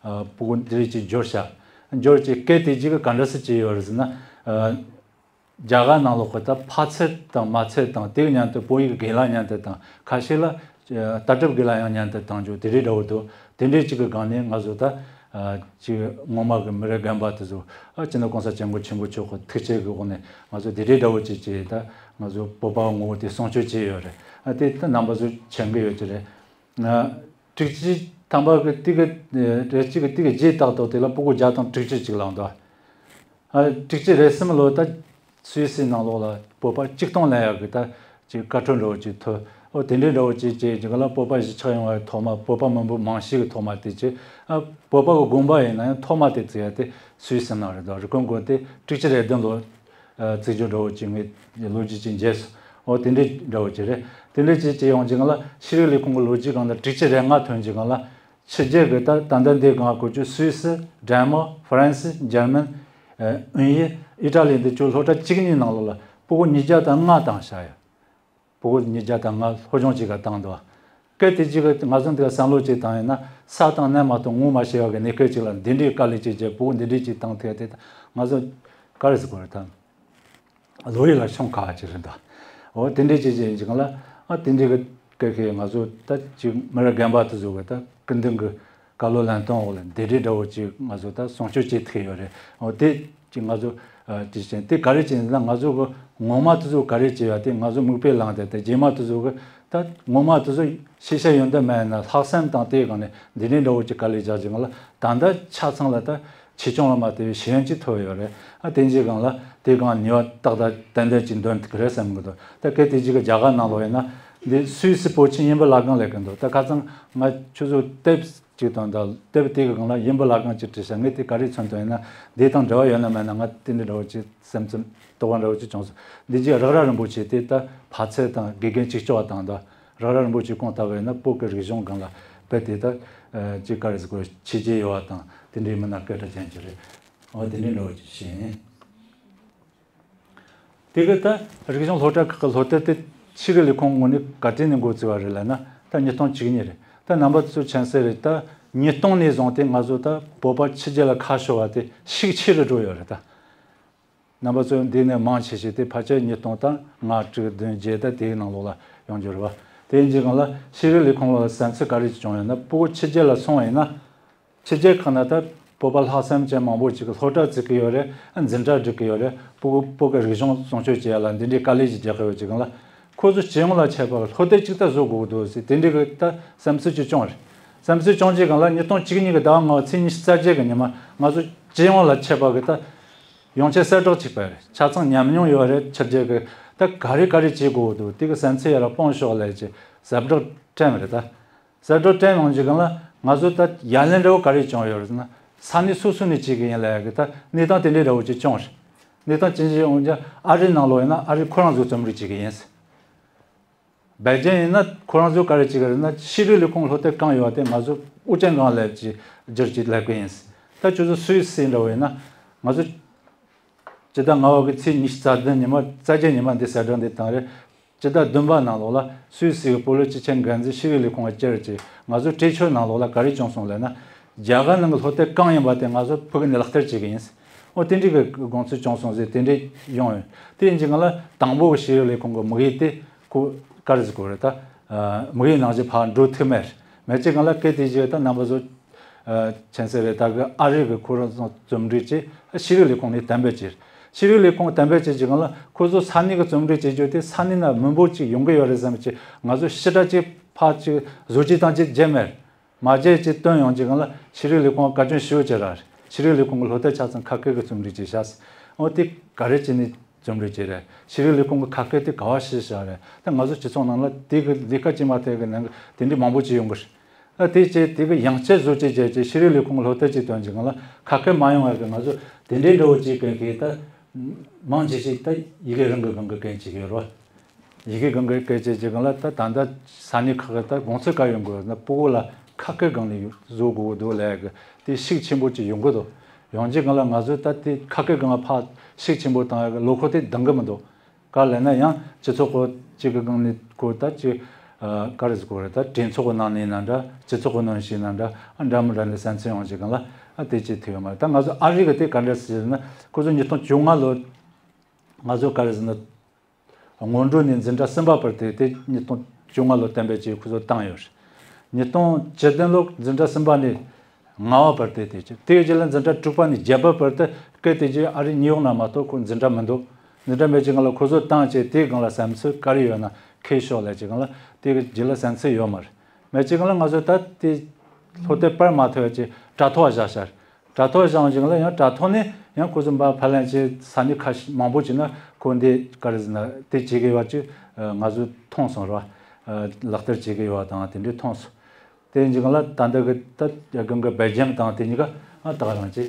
ཨ་ཕྲུ་གུ་འདི་རིགས་ཅིག་འབྱོར་ཤག་འབྱོར་ཅིག་སྐད་དེ་གཅིག་གི་ག་འདྲ་སེ་བྱས་ཡོད་རེད་ཟེར་ན། ཨ། རྒྱ་གར་ནང་ལོགས་ཀྱི་ད་ཕ་ཚད་དང་མ་ཚད་དང་དེ་གི་མཉམ་དུ་བོད་ཡིག་སྒེར་ལ་མཉམ་དུ་དང་ཁ་ཤས་ལ་ཨ་ལྟ་གྲུབ་སྒེར་ལ་ཡང་མཉམ་དུ་བཏང་རྒྱུ་དེ་རིགས་འདྲ་བོ་འདུག་དེ་འདྲའི་གཅིག་གི་སྒང་ནས་ང་ཚོ་ད་ཨ་གཅིག་སྔོན་མ་གི་མི་རབས་རྒན་པ་དེ་ཚོ་ཨ་སྤྱི་ནོར་གོང་ས་སྐྱབས་མགོན་ཆེན་པོ་མཆོག་གི་ཐུགས་རྗེ་གི་འོག་ནས་ང་ཚོ་དེ་འདྲའི་འདྲ་བོ་ཅིག་བྱས་ད་ང་ཚོ་བོད་པ་ངོ་བོ་དེ་སྲུང་སྐྱོབ་བྱས་ཡོད་རེད། ཨ་དེ་ད་རྣམ་པ་ཚོ་མཁྱེན་གི་ཡོད་ཀྱི་རེད། ཨ་དྲུག་ཅུ་ ཐང་པ་གི་དེ་གི་རེ་གཅིག་གི་དེ་གི་རྗེས་ཏག་ཏག་དེ་ལ་སྤུ་གུ་བརྒྱ་དང་དྲུག་ཅུ་ཅིག་ལངས་འདུག་ཨ། དྲུག་ཅུ་རེ་གསུམ་ལོ་ད་སུད་སི་ནང་ལོགས་ལ་བོད་པ་གཅིག་སྟོང་ལེན་ཡག་གི་ད་ཅིག་བཀའ་འཁྲོལ་འདྲ་བོ་ཅིག་ཐོབ། ཨོ་དེ་འདྲའི་འདྲ་བོ་ཅིག་བྱས་ཅིག་ལ་བོད་པ་གཞིས་ཆགས་ཡོང་བའི་ཐོག་མ། བོད་པ་མི་འབོར་མང་ཤོས་ཀྱི་ཐོག་མ་དེ་ཅིག་ཨ། བོད་པ་གི་དགོན་པ་ཡིན་ན་ཡང་ཐོག་མ་དེ་བཙུགས་ཡ་དེ་སུད་སི་ནང་རེད་འདུག་རི་ཀོན་དགོན་དེ་དྲུག་ཅུ་རེ་བདུན་ལོ་བཙུགས་རྒྱུ་འདྲ་བོ་ཅིག་ངས་ལོ་རྒྱུས་ཅིག་མཇལ་སོང་། ཨོ་དེ་འདྲའི་འདྲ་བོ་ཅིག་རེད། དེ་འདྲའི་ཅིག་ཅིག་ཡོང་ཅིག་ལ་ཤེས་རིག་ལས་ཁུངས་ཀྱི་ལོ་རྒྱུས་སྒང་ལ་དྲུག་ཅུ་རེ་ལྔ་ཐོན་ཅིག་ལ། ཕྱི་རྒྱལ་གྱི་ད་ད་ལྟ་འདི་སྒང་བཀོལ་སྤྱོད་སུད་སི། ཌེན་མཱག། ཧྥ་རན་སི། འཇར་མན། ཨ། དབྱིན་ཡུལ། ཨི་ཊ་ལི་འདི་ཚོ་སློབ་གྲྭ་གཅིག་གཉིས་ནང་ལོགས་ལ་སྤུ་གུ་ཉིས་བརྒྱ་དང་ལྔ་བཏང་བཞག་ཡོད། སྤུ་གུ་ཉིས་བརྒྱ་དང་ལྔ་སློབ་སྦྱོང་བྱེད་ག་བཏང་འདུག་སྐད་དེ་གཅིག་གི་ང་ཚོ་འདི་བསམ་བློ་གཅིག་བཏང་ཡིན་ན། ས་དང་གནས་མ་གཏོགས་ངོ་མ་ཤེས་པ་གི་གནས་སྐབས་གཅིག་ལ་འདི་འདྲའི་དཀའ་ལས་བྱེད་རྒྱུ། སྤུ་གུ་འདི་འདྲའི་གཅིག་བཏང་ཐུབ་ཡ་དེ་ང་ཚོ་ག་རེ་ཟེར་དགོས་རེད་ད། བློ་ཡུལ་ལ་ཤོང་ཁག་ཅིག་རེད་འདུག་འོ་དེ་འདྲའི་ཅིག་ཅིག་ཡིན་ཅིག་ལ། ཨ། དེ་འདྲའི་གི་སྐད་ཁེ་ང་ཚོ་ད་ཅིག་མི་རབས་རྒན་པ་དེ་ཚོ་གི་ད་སྐུ་མདུན་གི་བཀའ་སློབ་ལམ་སྟོན་འོག་ལ་འདི་འདྲའི་འདྲ་བོ་ཅིག་ང་ཚོ་ད་སྲུང་སྐྱོབ་བྱེད་ཐུབ་ཡོད་རེད། འོ་དེ་ཅིག་ང་ཚོ་ཨ། དེ་བཞིན་དེ་ག་རེ་བྱས་ན། ང་ཚོ་གི་ངོ་མ་དེ་ཚོ་ག་རེ་བྱས་ཡོད་དེ་ང་ཚོ་མིག་དཔེ་བླངས་ཏེ། ད་རྗེས་མ་དེ་ཚོ་གི་ད་ངོ་མ་དེ་ཚོ་ཤེས་བྱ་ཡོན་ཏན་མེད་ན་ལྷག་བསམ་དང་དེའི་སྒང་ནས་འདི་འདྲའི་འདྲ་བོ་ཅིག་དཀའ་ལས་རྒྱག་ཅིག་ལ། ད་ལྟ་ཆ་ཚང་ལ་ད་ཆེ་ཆུང་ལ་མ་ལྟོས་པའི་ཤེས་ཡོན་ཅིག་ཐོབ་ཡོད་རེད། ཨ། དེ་འཇིག་གང་ལ་དེ་གང་ནུས་པ་ཏག་ཏག་ཏན་ཏན་ཅིག་འདོན་ཐུབ་ཀྱི་རེད་བསམ་གི་འདུག་ད་གལ་ཏེ་ཅིག་གི་རྒྱ་གར་ནང་ལོགས་ཡིན་ན་འདི་སུད་སི་བོད་ཆེན་དབྱིན་པ་ལྷ་ཁང་ལས་ཀྱི་འདུག་ད་ཁ་སང་ང་ཁྱོད་ཚོ་དེབ་ཅིག་དང་ད་དེབ་དེ་གི་སྒང་ལ་དབྱིན་པ་ལྷ་ཁང་ཅིག་བྲིས་ཤག་ངས་དེ་ག་རེ་མཚོན་དོན་ཡིན་ན། འདི་དང་འབྲེལ་བ་ཡོད་ན་མེད་ན་ང་དེ་འདྲ་འདྲ་བོ་ཅིག་སེམས་ཚིམ་དོགས་པ་འདྲ་བོ་ཅིག་བྱུང་སོང་། འདི་ཅིག་རེག་ར་རིན་པོ་ཆེ་དེ་ད་ཕ་ཚད་དང་དགེ་རྒན་གཅིག་ལྕོགས་དང་ད། རེག་ར་རིན་པོ་ཆེ་སྐུ་ངོ་ལྟ་བས་ན་བོད་ཀྱི་རིག་གཞུང་སྒང་ལ་དཔེ་དེ་ལྟར་ཅིག་ག་རེ་ཟེར་དགོས། བྱས་རྗེས་ཡོད་པ་དང་དེ་འདྲའི་མི་སྣ་སྐད་གྲགས་ཅན་ཅིག་རེད། འོ་དེ་འདྲའི་འདྲ་བོ་ཅིག་བྱས། དེ་གི་ད་རིག་གཞུང་སློབ་གྲྭ་ཁག་གི་སློབ་དེབ་དེ་ཤེས་རིག་ལས་ཁུངས་ངོས་ནས་ག་དུས་ནས་འགོ་བཙུགས་པ་རེད་ལབ་ན། ད་ཉིས་སྟོང་བཅུ་གཉིས་རེད། ད་རྣམ་པ་ཚོ་མཁྱེན་གསལ་རེད། ད་ཉིས་སྟོང་ནས་བཟུང་སྟེ་ང་ཚོ་ད་བོད་པ་ཕྱི་རྒྱལ་ལ་ཁ་ཤོར་བ་དེ་ཤུགས་ཆེ་རུ་འགྲོ་ཡོད་རེད་ད། རྣམ་པ་ཚོ་འདི་ནས་མང་ཆེ་ཤོས་དེ་ཕལ་ཆེར་ཉིས་སྟོང་དང་ལྔ་དྲུག་བདུན་བརྒྱད་ད་དེའི་ནང་ལོགས་ལ་ཡོང་རྒྱུ་རེད་བ། དེ་ཡིན་གྱི་གང་ལ་ཤེས་རིག་ལས་ཁུངས་ལ་བསམ་ཚུལ་ག་རེ་བྱུང་ཡོད་ན། སྤུ་གུ་ཕྱི་རྒྱལ་ལ་སོང་བ་ཡིན་ན། ཕྱི་རྒྱལ་ཁག་ན་ད་བོད་པ་ལྷག་བསམ་ཅན་མང་པོ་ཅིག་གིས་སློབ་གྲྭ་བཙུགས་ཀྱི་ཡོད་རེད། འཛིན་གྲྭ་སྒྲིག་གི་ཡོད་རེད། སྤུ་གུ་བོད་ཀྱི་རིག་གཞུང་སྲུང་སྐྱོབ་བྱེད་ཡ་ལ་འདི་འདྲའི་དཀའ་ལས་ཅིག་རྒྱག་གི་ཡོད་ཅིག་གང་ལ། ཁོ་ཚོ་སྤྱི་ཡོངས་ལ་ཁྱབ་པ་སློབ་དེབ་ཅིག་ད་བཟོ་དགོས་འདུག་ཟེར་དེ་འདྲའི་གི་ད་བསམ་ཚུལ་ཅིག་བྱུང་རེད། བསམ་ཚུལ་བྱུང་རྗེས་གང་ལ་ཉིས་སྟོང་བཅུ་གཉིས་ཀྱི་ཟླ་བ་ལྔ་པའི་ཚེས་ཉི་ཤུ་རྩ་བརྒྱད་ཀྱི་ཉི་མ་ང་ཚོ་སྤྱི་ཡོངས་ལ་ཁྱབ་པ་གི་ད་ཡོངས་ཁྱབ་གསལ་བསྒྲགས་ཅིག་སྤེལ་རེད། ཆ་ཚང་ཉམས་མྱོང་ཡོད་རེད། ཕྱི་རྒྱལ་གི་ད་ག་རེ་ག་རེ་བྱེད་དགོས་འདུག་དེ་གི་བསམ་ཚུལ་ཡར་སྤུངས་ཤོག་ལབ་ཅིག་གསལ་བསྒྲགས་སྤྲད་པ་རེད་ད། གསལ་བསྒྲགས་སྤྲད་ཡོང་རྗེས་གང་ལ་ང་ཚོ་ད་ཡ་ལན་འདྲ་བོ་ག་རེ་བྱུང་ཡོད་རེད་ཟེར་ན། ས་གནས་སོ་སོ་ནས་བྱེད་ཀྱི་ཡིན་ལབ་ཡ་གི་ད་གནས་སྟངས་དེ་འདྲའི་འདྲ་བོ་ཅིག་བྱུང་རེད། གནས་སྟངས་ཅི་འདྲ་ཡོང་རྒྱུ། ཨ་རི་ནང་ལོགས་ཡིན་ན་ཨ་རི་ཁོ་རང་ཚོ་རྩོམ་སྒྲིག་བྱེད་ཀྱི་ཡིན་ཟེར། སྦེལ་ཇམ་ཡིན་ན་ཁོ་རང་ཚོ་ག་རེ་བྱེད་ཀྱི་རེད་ན། ཤེས་རིག་ལས་ཁུངས་སློབ་དེབ་གང་ཡོད་པ་དེ་ང་ཚོ་དབུ་ཅན་གང་ལབ་ཀྱི་བསྒྱུར་གྱི་ལབ་ཀྱི་ཡིན་ཟེར། ད་ཁྱོད་ཚོ་སུད་སི་འདྲ་བོ་ཡིན་ན་ང་ཚོ་སྤྱི་ཟླ་ལྔ་པ་གི་ཚེས་ཉི་ཤུ་རྩ་བདུན་ཉི་མ་རྩ་བརྒྱད་ཉི་མ་འདི་གསལ་བསྒྲགས་འདི་བཏང་རེད། སྤྱི་ཟླ་བདུན་པ་ནང་ལོགས་ལ་སུད་སི་གི་བོད་ལུགས་སྤྱི་ཁྱབ་འགན་འཛིན་ཤེས་རིག་ལས་ཁུངས་ལ་བཅར་གྱིས་ང་ཚོ་གྲོས་ཆོད་ནང་ལོགས་ལ་ག་རེ་བྱུང་སོང་ལབ་ན། རྒྱ་གར་ནང་གི་སློབ་དེབ་གང་ཡིན་པ་དེ་ང་ཚོ་བོད་ཀྱི་ནས་ལག་བསྟར་བྱེད་ཀྱི་ཡིན། འོ་དེ་འདྲའི་གི་དགོངས་ཚུལ་བྱུང་སོང་ཟེར་དེ་འདྲའི་ཡོང་ཡོད། དེ་ཡིན་གྱི་གང་ལ་དང་པོ་གི་ཤེས་རིག་ལས་ཁུངས་གི་དམིགས་ཡུལ་དེ་ཁོ་ག་རེ་ཟེར་དགོས་རེད་ད། དམིགས་ཡུལ་ནང་བཞིན་ཕར་འགྲོ་ཐུབ་མེད། མེད་ཀྱི་གང་ལ་སྐད་དེ་བཞིན་ད་རྣམ་པ་ཚོ་མཁྱེན་གསལ་རེད། ད་གི་ཨ་རི་གི་ཁོ་རང་ཚོ་རྩོམ་སྒྲིག་བྱས་ཤེས་རིག་ལས་ཁུངས་ནས་གཏན་འབེབས་བྱས། ཤེས་རིག་ལས་ཁུངས་གཏན་འབེབས་བྱས་ཀྱི་གང་ལ་ཁོ་ཚོ་ས་གནས་ཀྱི་རྩོམ་སྒྲིག་བྱེད་རྒྱུ་དེ་ས་གནས་ན་མི་འབོར་ཅིག་ཡོང་གི་ཡོད་རེད་བསམ་གྱི་ང་ཚོ་ཕྱི་དྲགས་ཅིག་ཕར་ཅིག་བཟོ་བཅོས་བཏང་ཅིག་བརྗེད་མེད། མ་བརྗེད་ཅིག་བཏོན་ཡོང་ཅིག་གང་ལ་ཤེས་རིག་ལས་ཁུངས་བཀའ་བཀྱོན་ཞུ་བྱེད་ར། ཤེས་རིག་ལས་ཁུངས་ཀྱི་སློབ་དེབ་ཆ་ཚང་ཁ་སྐད་ཀྱི་རྩོམ་སྒྲིག་བྱེད་ཤག་འོ་དེ་ག་རེ་བྱས་ནས་རྩོམ་སྒྲིག་བྱས་རེད། ཤེས་རིག་ལས་ཁུངས་ཀྱི་ཁ་སྐད་དེ་ག་བ་ཤེས་ཤག་རེད། ད་ང་ཚོ་སྤྱི་ཚོགས་ནང་ལ་དེ་གི་ལས་ཀ་བྱེད་མ་ཐུབ་གི་ནང་གི་དེ་འདྲའི་མང་པོ་ཅིག་ཡོང་གི་རེད། ད་དེ་བྱས་དེ་གི་ཡང་བསྐྱར་བཟོ་བཅོས་བྱས་ཅིག་ཤེས་རིག་ལས་ཁུངས་ཀྱི་སློབ་དེབ་ཅིག་བཏོན་ཅིག་གང་ལ་ཁ་སྐད་མ་ཡོང་བ་གི་ང་ཚོ་དེ་འདྲའི་འདྲ་བོ་ཅིག་གི་གི་ད་མང་ཆེ་ཤོས་ད་ཡི་གེ་རང་གི་སྒང་གི་སྐད་ཅིག་ཡོད་རེད། ཡི་གེ་སྒང་གི་སྐད་ཆ་ཅིག་གང་ལ་ད་ད་ལྟ་ས་གནས་ཁག་གི་ད་དགོངས་ཚུལ་ག་ཡོང་དགོས་ན་སྤུ་གུ་ལ་ཁ་སྐད་སྒང་ནས་བཟོ་དགོས་འདུག་ལབ་གི་དེ་ཤུགས་ཆེན་པོ་ཅིག་ཡོང་གི་འདུག་ཡོང་རྗེས་གང་ལ་ང་ཚོས་ད་དེ་ཁ་སྐད་སྒང་ལ་ཕར་ཤུགས་ཆེན་པོ་བཏང་ཡག་གི་ལོ་འཁོར་དེ་འདང་གི་མི་འདུག་ག་ལབ་ན་ཡང་སྤྱི་ཚོགས་ཁོ་ཅིག་གི་སྒང་ནས་ཁོ་ད་ཅིག་ག་རེ་ཟེར་དགོས་རེད། ད་གྲོས་ཚོགས་ཀྱི་ནང་ནས་ཡིན་ན་འདྲ། སྤྱི་ཚོགས་ཀྱི་ནང་ཞིག་ཡིན་ན་འདྲ། ཨ་འདྲ་མི་འདྲ་ནས་བསམ་ཚུལ་ཡོང་རྗེས་གང་ལ་ཨ་དེ་ཅིག་ཐུབ་ཡོད་མ་རེད། ད་ང་ཚོ་ཨ་རི་གི་དེ་ག་འདྲ་ཟེར་ན་ཁོ་ཚོ་ཉིས་སྟོང་བཅོ་ལྔ་ལོ་ང་ཚོ་ག་རེ་ཟེར་ན། སྔོན་འགྲོ་ནས་འཛིན་གྲྭ་གསུམ་པ་བར་དུ་དེ་ཉིས་སྟོང་བཅོ་ལྔ་ལོ་གཏན་འབེབས་ཀྱིས་ཁོ་ཚོ་བཏང་ཡོད་རེད། ཉིས་སྟོང་བཅུ་བདུན་ལོ་འཛིན་གྲྭ་གསུམ་པ་ནས་ལྔ་པ་བར་དུ་དེ་བྱས། དེའི་རྗེས་ལ་འཛིན་གྲྭ་དྲུག་པ་ནས་བརྒྱད་པ་བར་དུ་སྐད་དེ་རྗེས་ཨ་རི་ནིའུ་ཡོག་ན་མ་གཏོགས་ཁོ་འཛིན་གྲྭ་མི་འདུག་འཛིན་གྲྭ་མེད་ཀྱི་སྒང་ལ་ཁོ་ཚོ་བཏང་བྱས་དེའི་སྒང་ལ་བསམ་ཚུལ་ག་རེ་ཡོད་ན་ཁྱེར་ཤོག་ལབ་ཀྱི་སྒང་ལ་དེ་གི་རྗེས་ལ་བསམ་ཚུལ་ཡོད་མ་རེད། མེད་ཀྱི་སྒང་ལ་ང་ཚོ་ད་དེ་ ལྷོ་གཏེར་སྤར་མ་ཐུབ་པ་ཅིག་དྲ་ཐོག་བཞག་ཤར། དྲ་ཐོག་བཞག་བཞིན་ལ་ཡང་དྲ་ཐོག་ནས་ཡང་ཁོ་ཚོ་འབའ་ཕ་ལན་ཅིག་ས་གནས་ཁ་ཤས་མང་པོ་ཅིག་ན་ཁོ་འདི་ག་རེ་ཟེར་ན་དེ་བྱེད་དགོས་པ་ཅིག་ང་ཚོས་མཐོང་སོང་ར། ལག་བསྟར་བྱེད་དགོས་པ་དང་དེ་འདྲའི་མཐོང་སོང་། དེ་ཡིན་ཅིག་ལ་ད་ལྟ་གི་ད་རྒན་གི་སྦེལ་ཇམ་དང་དེ་གཉིས་ཀ་ད་ག་རང་ཅིག་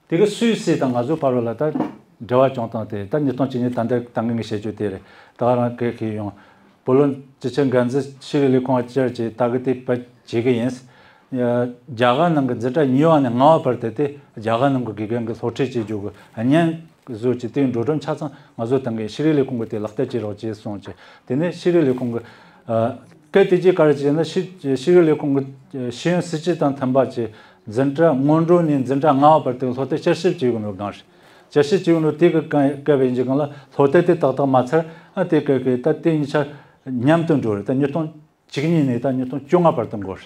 དེ་གི་སུད་སི་དང་ང་ཚོ་བར་ལ་ད་འབྲེལ་བ་བྱུང་སྟངས་དེ་ད་ཉིས་སྟོང་བཅུ་གཉིས་ད་ལྟ་ད་ངས་བཤད་རྒྱུ་དེ་རེད། ད་ག་རང་གི་ཁེ་ཡོང་བོད་ལོན་སྤྱི་ཁྱབ་འགན་འཛིན་ཤེས་རིག་ལས་ཁུངས་བཅར་གྱིས་ད་གི་དེ་བེད་སྤྱོད་གི་ཡིན། རྒྱ་གར་ནང་གི་འཛིན་གྲྭ་གཉིས་པ་ནས་ལྔ་པ་བར་དུ་དེ་རྒྱ་གར་ནང་གི་དགེ་རྒན་གྱི་སློབ་ཁྲིད་བྱེད་རྒྱུ་གི་བརྙན་བཟོ་གྱི་དེའི་འགྲོ་གྲོན་ཆ་ཚང་ང་ཚོ་ཏང་གི་ཤེས་རིག་ལས་ཁུངས་ཀྱི་དེ་ལག་བསྟར་བྱེད་རོགས་བྱས་གསུངས་བྱས། དེ་ནས་ཤེས་རིག་ལས་ཁུངས་ཀྱི་ཨ། སྐད་དེ་གཅིག་ག་རེ་བྱས་ན་ཤེས་ཤེས་རིག་ལས་ཁུངས་ཀྱི་ཤེས་ཡོན་སྲིད་ཇུས་དང་མཐུན་པ་བྱས། འཛིན་གྲྭ་སྔོན་འགྲོ་ནས་འཛིན་གྲྭ་ལྔ་པ་བར་དུ་སློབ་དེབ་བསྐྱར་ཞིབ་བྱེད་དགོས་ནོ་སྒང་རེད། བསྐྱར་ཞིབ་བྱེད་དགོས་ནོ་དེ་གི་སྐབས་ཡིན་གྱི་སྒང་ལ་སློབ་དེབ་དེ་ཏག་ཏག་མ་ཚར། ཨ་དེ་གི་གི་ད་དེ་གཉིས་ཆ་མཉམ་དུ་འགྲོ་རེད། ད་ཉིས་སྟོང་བཅུ་གཉིས་ནས་ད་ཉིས་སྟོང་བཅོ་ལྔ་བར་དུ་འགོར།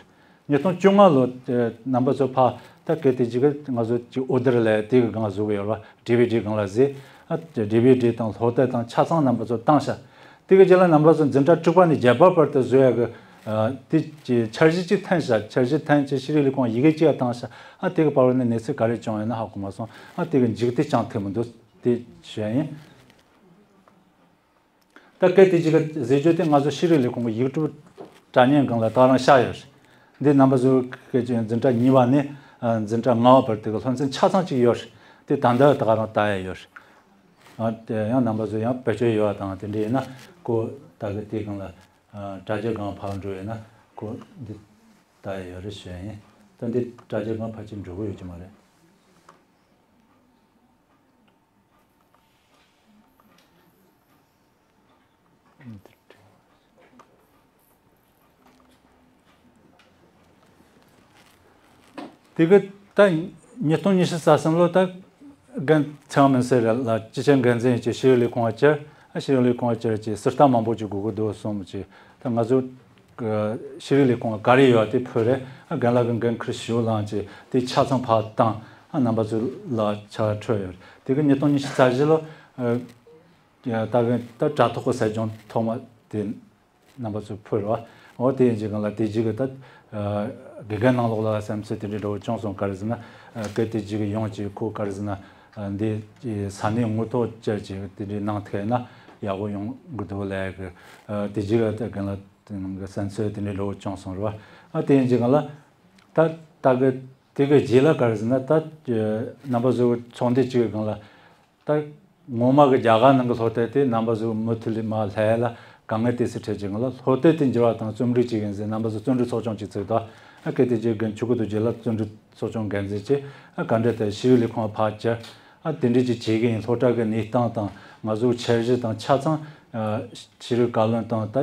ཉིས་སྟོང་བཅོ་ལྔ་ལོ་རྣམ་པ་ཚོ་ཕ་ད་སྐད་དེ་གཅིག་གི་ང་ཚོ་གཅིག་ཨོ་ཌར་ལས་དེ་གི་སྒང་བཟོ་གི་ཡོད་ར། ཌི་ཝི་ཌི་སྒང་ལ་བཟོས། ཨ་ཌི་ཝི་ཌི་དང་སློབ་དེབ་དང་ཆ་ཚང་རྣམ་པ་ཚོ་བཏང་ཤག་དེ་གི་རྗེས་ལ་རྣམ་པ་ཚོ་འཛིན་གྲྭ་དྲུག་པ་ནས་བརྒྱད་པ་བར་དུ་བཟོ་ཡ་གི་ཨ་དེ་གི་འཆར་གཞི་གཅིག་འཐེན་ཤག་འཆར་གཞི་འཐེན་ཆེད་ཤེས་རིག་ལས་ཁུངས་ཡི་གེ་གཅིག་བཏང་ཤག་ཨ་དེ་གི་བར་བ་ནས་གནས་ཚུལ་ག་རེ་བྱུང་ཡོད་ན་ཧ་གོ་མ་སོང་། ཨ་དེ་གི་མཇུག་དེ་ཅང་ཐེབས་མི་འདུག་དེ་ཞུ་ཡ་ཡིན། ད་སྐད་དེ་གཅིག་གི་ཟེར་རྒྱུ་དེ་ང་ཚོ་ཤེས་རིག་ལས་ཁུངས་ཀྱི་ཡིག་སྒྲུབ་དྲ་བརྙན་སྒང་ལ་ད་རང་ཤར་ཡོད་རེད། འདི་རྣམ་པ་ཚོའི་སྐད་ཀྱི་འཛིན་གྲྭ་གཉིས་པ་ནས་ཨ་འཛིན་གྲྭ་ལྔ་པ་བར་དུ་གི་སློབ་ཚན་ཆ་ཚང་གཅིག་ཡོད་རེད། དེ་ད་ལྟ་ད་ག་རང་ལྟ་ཡ་ཡོད་རེད། ཨ་དེ་ཡང་རྣམ་པ་ཚོ་ཡང་བེད་སྤྱོད་ཡོད་པ་དང་དེ་འདྲ་ཡིན་ན་ཁོ་ད་གི་དེ་སྒང་ལ་ཨ་དྲ་རྒྱ་སྒང་ཕར་འགྲོ་ཡོད་ན་ཁོ་འདི་ལྟ་ཡ་ཡོད་རེད་ཞུ་ཡ་ཡིན། ད་འདི་དྲ་རྒྱ་སྒང་ཕར་ཕྱིན་འགྲོ་གི་ཡོད་ཀྱི་མ་རེད། དེ་གི་ད་ཉིས་སྟོང་ཉི་ཤུ་རྩ་གསུམ་ལོ་ད་རྒན་ཚེ་དབང་མུན་སེལ་ལགས་སྤྱི་ཁྱབ་འགན་འཛིན་གྱི་ཤེས་ཡོན་ལས་ཁུངས་བཅར། ཨ་ཤེས་ཡོན་ལས་ཁུངས་བཅར་གྱི་ཟུར་ལྟ་མང་པོ་ཅིག་དགོས་ཀྱི་འདུག་གསུངས་ཀྱི། ད་ང་ཚོ་ཤེས་རིག་ལས་ཁུངས་ག་རེ་ཡོད་དེ་ཕུལ་རེད། ཨ་རྒན་ལགས་ཀྱི་འགན་ཁུར་ཞུ་ལངས་ཀྱི་དེ་ཆ་ཚང་ཕར་བཏང་། ཨ་རྣམ་པ་ཚོ་ལ་ཕྱག་འཕྲོད་ཡོད། དེ་གི་ཉིས་སྟོང་ཉི་ཤུ་རྩ་བཞི་ལོ་ཨ་ད་གི་ད་དྲ་ཐོག་གི་གསར་བྱུང་ཐོག་མ་དེ་རྣམ་པ་ཚོ་ཕུལ་བ། འོ་དེ་ཡིན་གྱི་སྒང་ལ་དེ་རྗེས་ཀྱི་ད་དགེ་རྒན་ནང་ལོགས་ལ་བསམ་ཚུལ་དེ་འདྲའི་འདྲ་བོ་བྱུང་སོང་། ག་རེ་ཟེར་ན་སྐད་དེ་རྗེས་ཀྱི་ཡོང་གྱི་ཁོ་ག་རེ་ཟེར་ན་འདི་ས་གནས་ངོ་ཐོག་བཅར་གྱི་དེ་འདྲའི་ནང་ཐད་ན་ཡག་པོ་ཡོང་གི་འདུག་ལབ་ཀྱི། དེ་རྗེས་ཀྱི་ད་རྒན་ལགས་དེ་ནང་གི་བསམ་ཚུལ་དེ་འདྲའི་འདྲ་བོ་བྱུང་སོང་རེད་བ། ཨ་དེ་ཡིན་གྱི་སྒང་ལ་ད་ད་གི་དེ་གི་རྗེས་ལ་ག་རེ་ཟེར་ན་ད་རྣམ་པ་ཚོ་ཚོགས་འདུ་གཅིག་གི་སྒང་ལ། ད་ངོ་མ་གི་རྒྱ་གར་ནང་གི་སློབ་དེབ་དེ་རྣམ་པ་ཚོ་མུ་མཐུད་ལས་མ་ལྷད་ལ་དཀའ་ངལ་དེ་སེལ་ཁྲིད་ཀྱི་ང་ལ་སློབ་དེབ་དེ་འགྱུར་བ་དང་རྩོམ་སྒྲིག་བྱེད་མཁན་ཟེར་རྣམ་པ་ཚོ་རྩོམ་སྒྲིག་ཚོགས་ཆུང་གཅིག་བཙུགས་དང་། ཨ་སྐད་དེ་རྗེས་རྒན་ཆོས་སྐུ་རྡོ་རྗེ་ལགས་རྩོམ་སྒྲིག་ཚོགས་ཆུང་འགན་འཛིན་བྱས། ཨ་ག་འདྲ་དེ་ཤེས་ཡོན་ལས་ཁུངས་ཕར་བཅར། ཨ་དེ་འདྲས་ཀྱི་བྱེད་ཀྱི་ཡིན། སློབ་གྲྭ་གི་གནས་སྟངས་དང་ང་ཚོའི་འཆར་གཞི་དང་ཆ་ཚང་ཨ་ཤེས་རིག་བཀའ་བློན་དང་ད་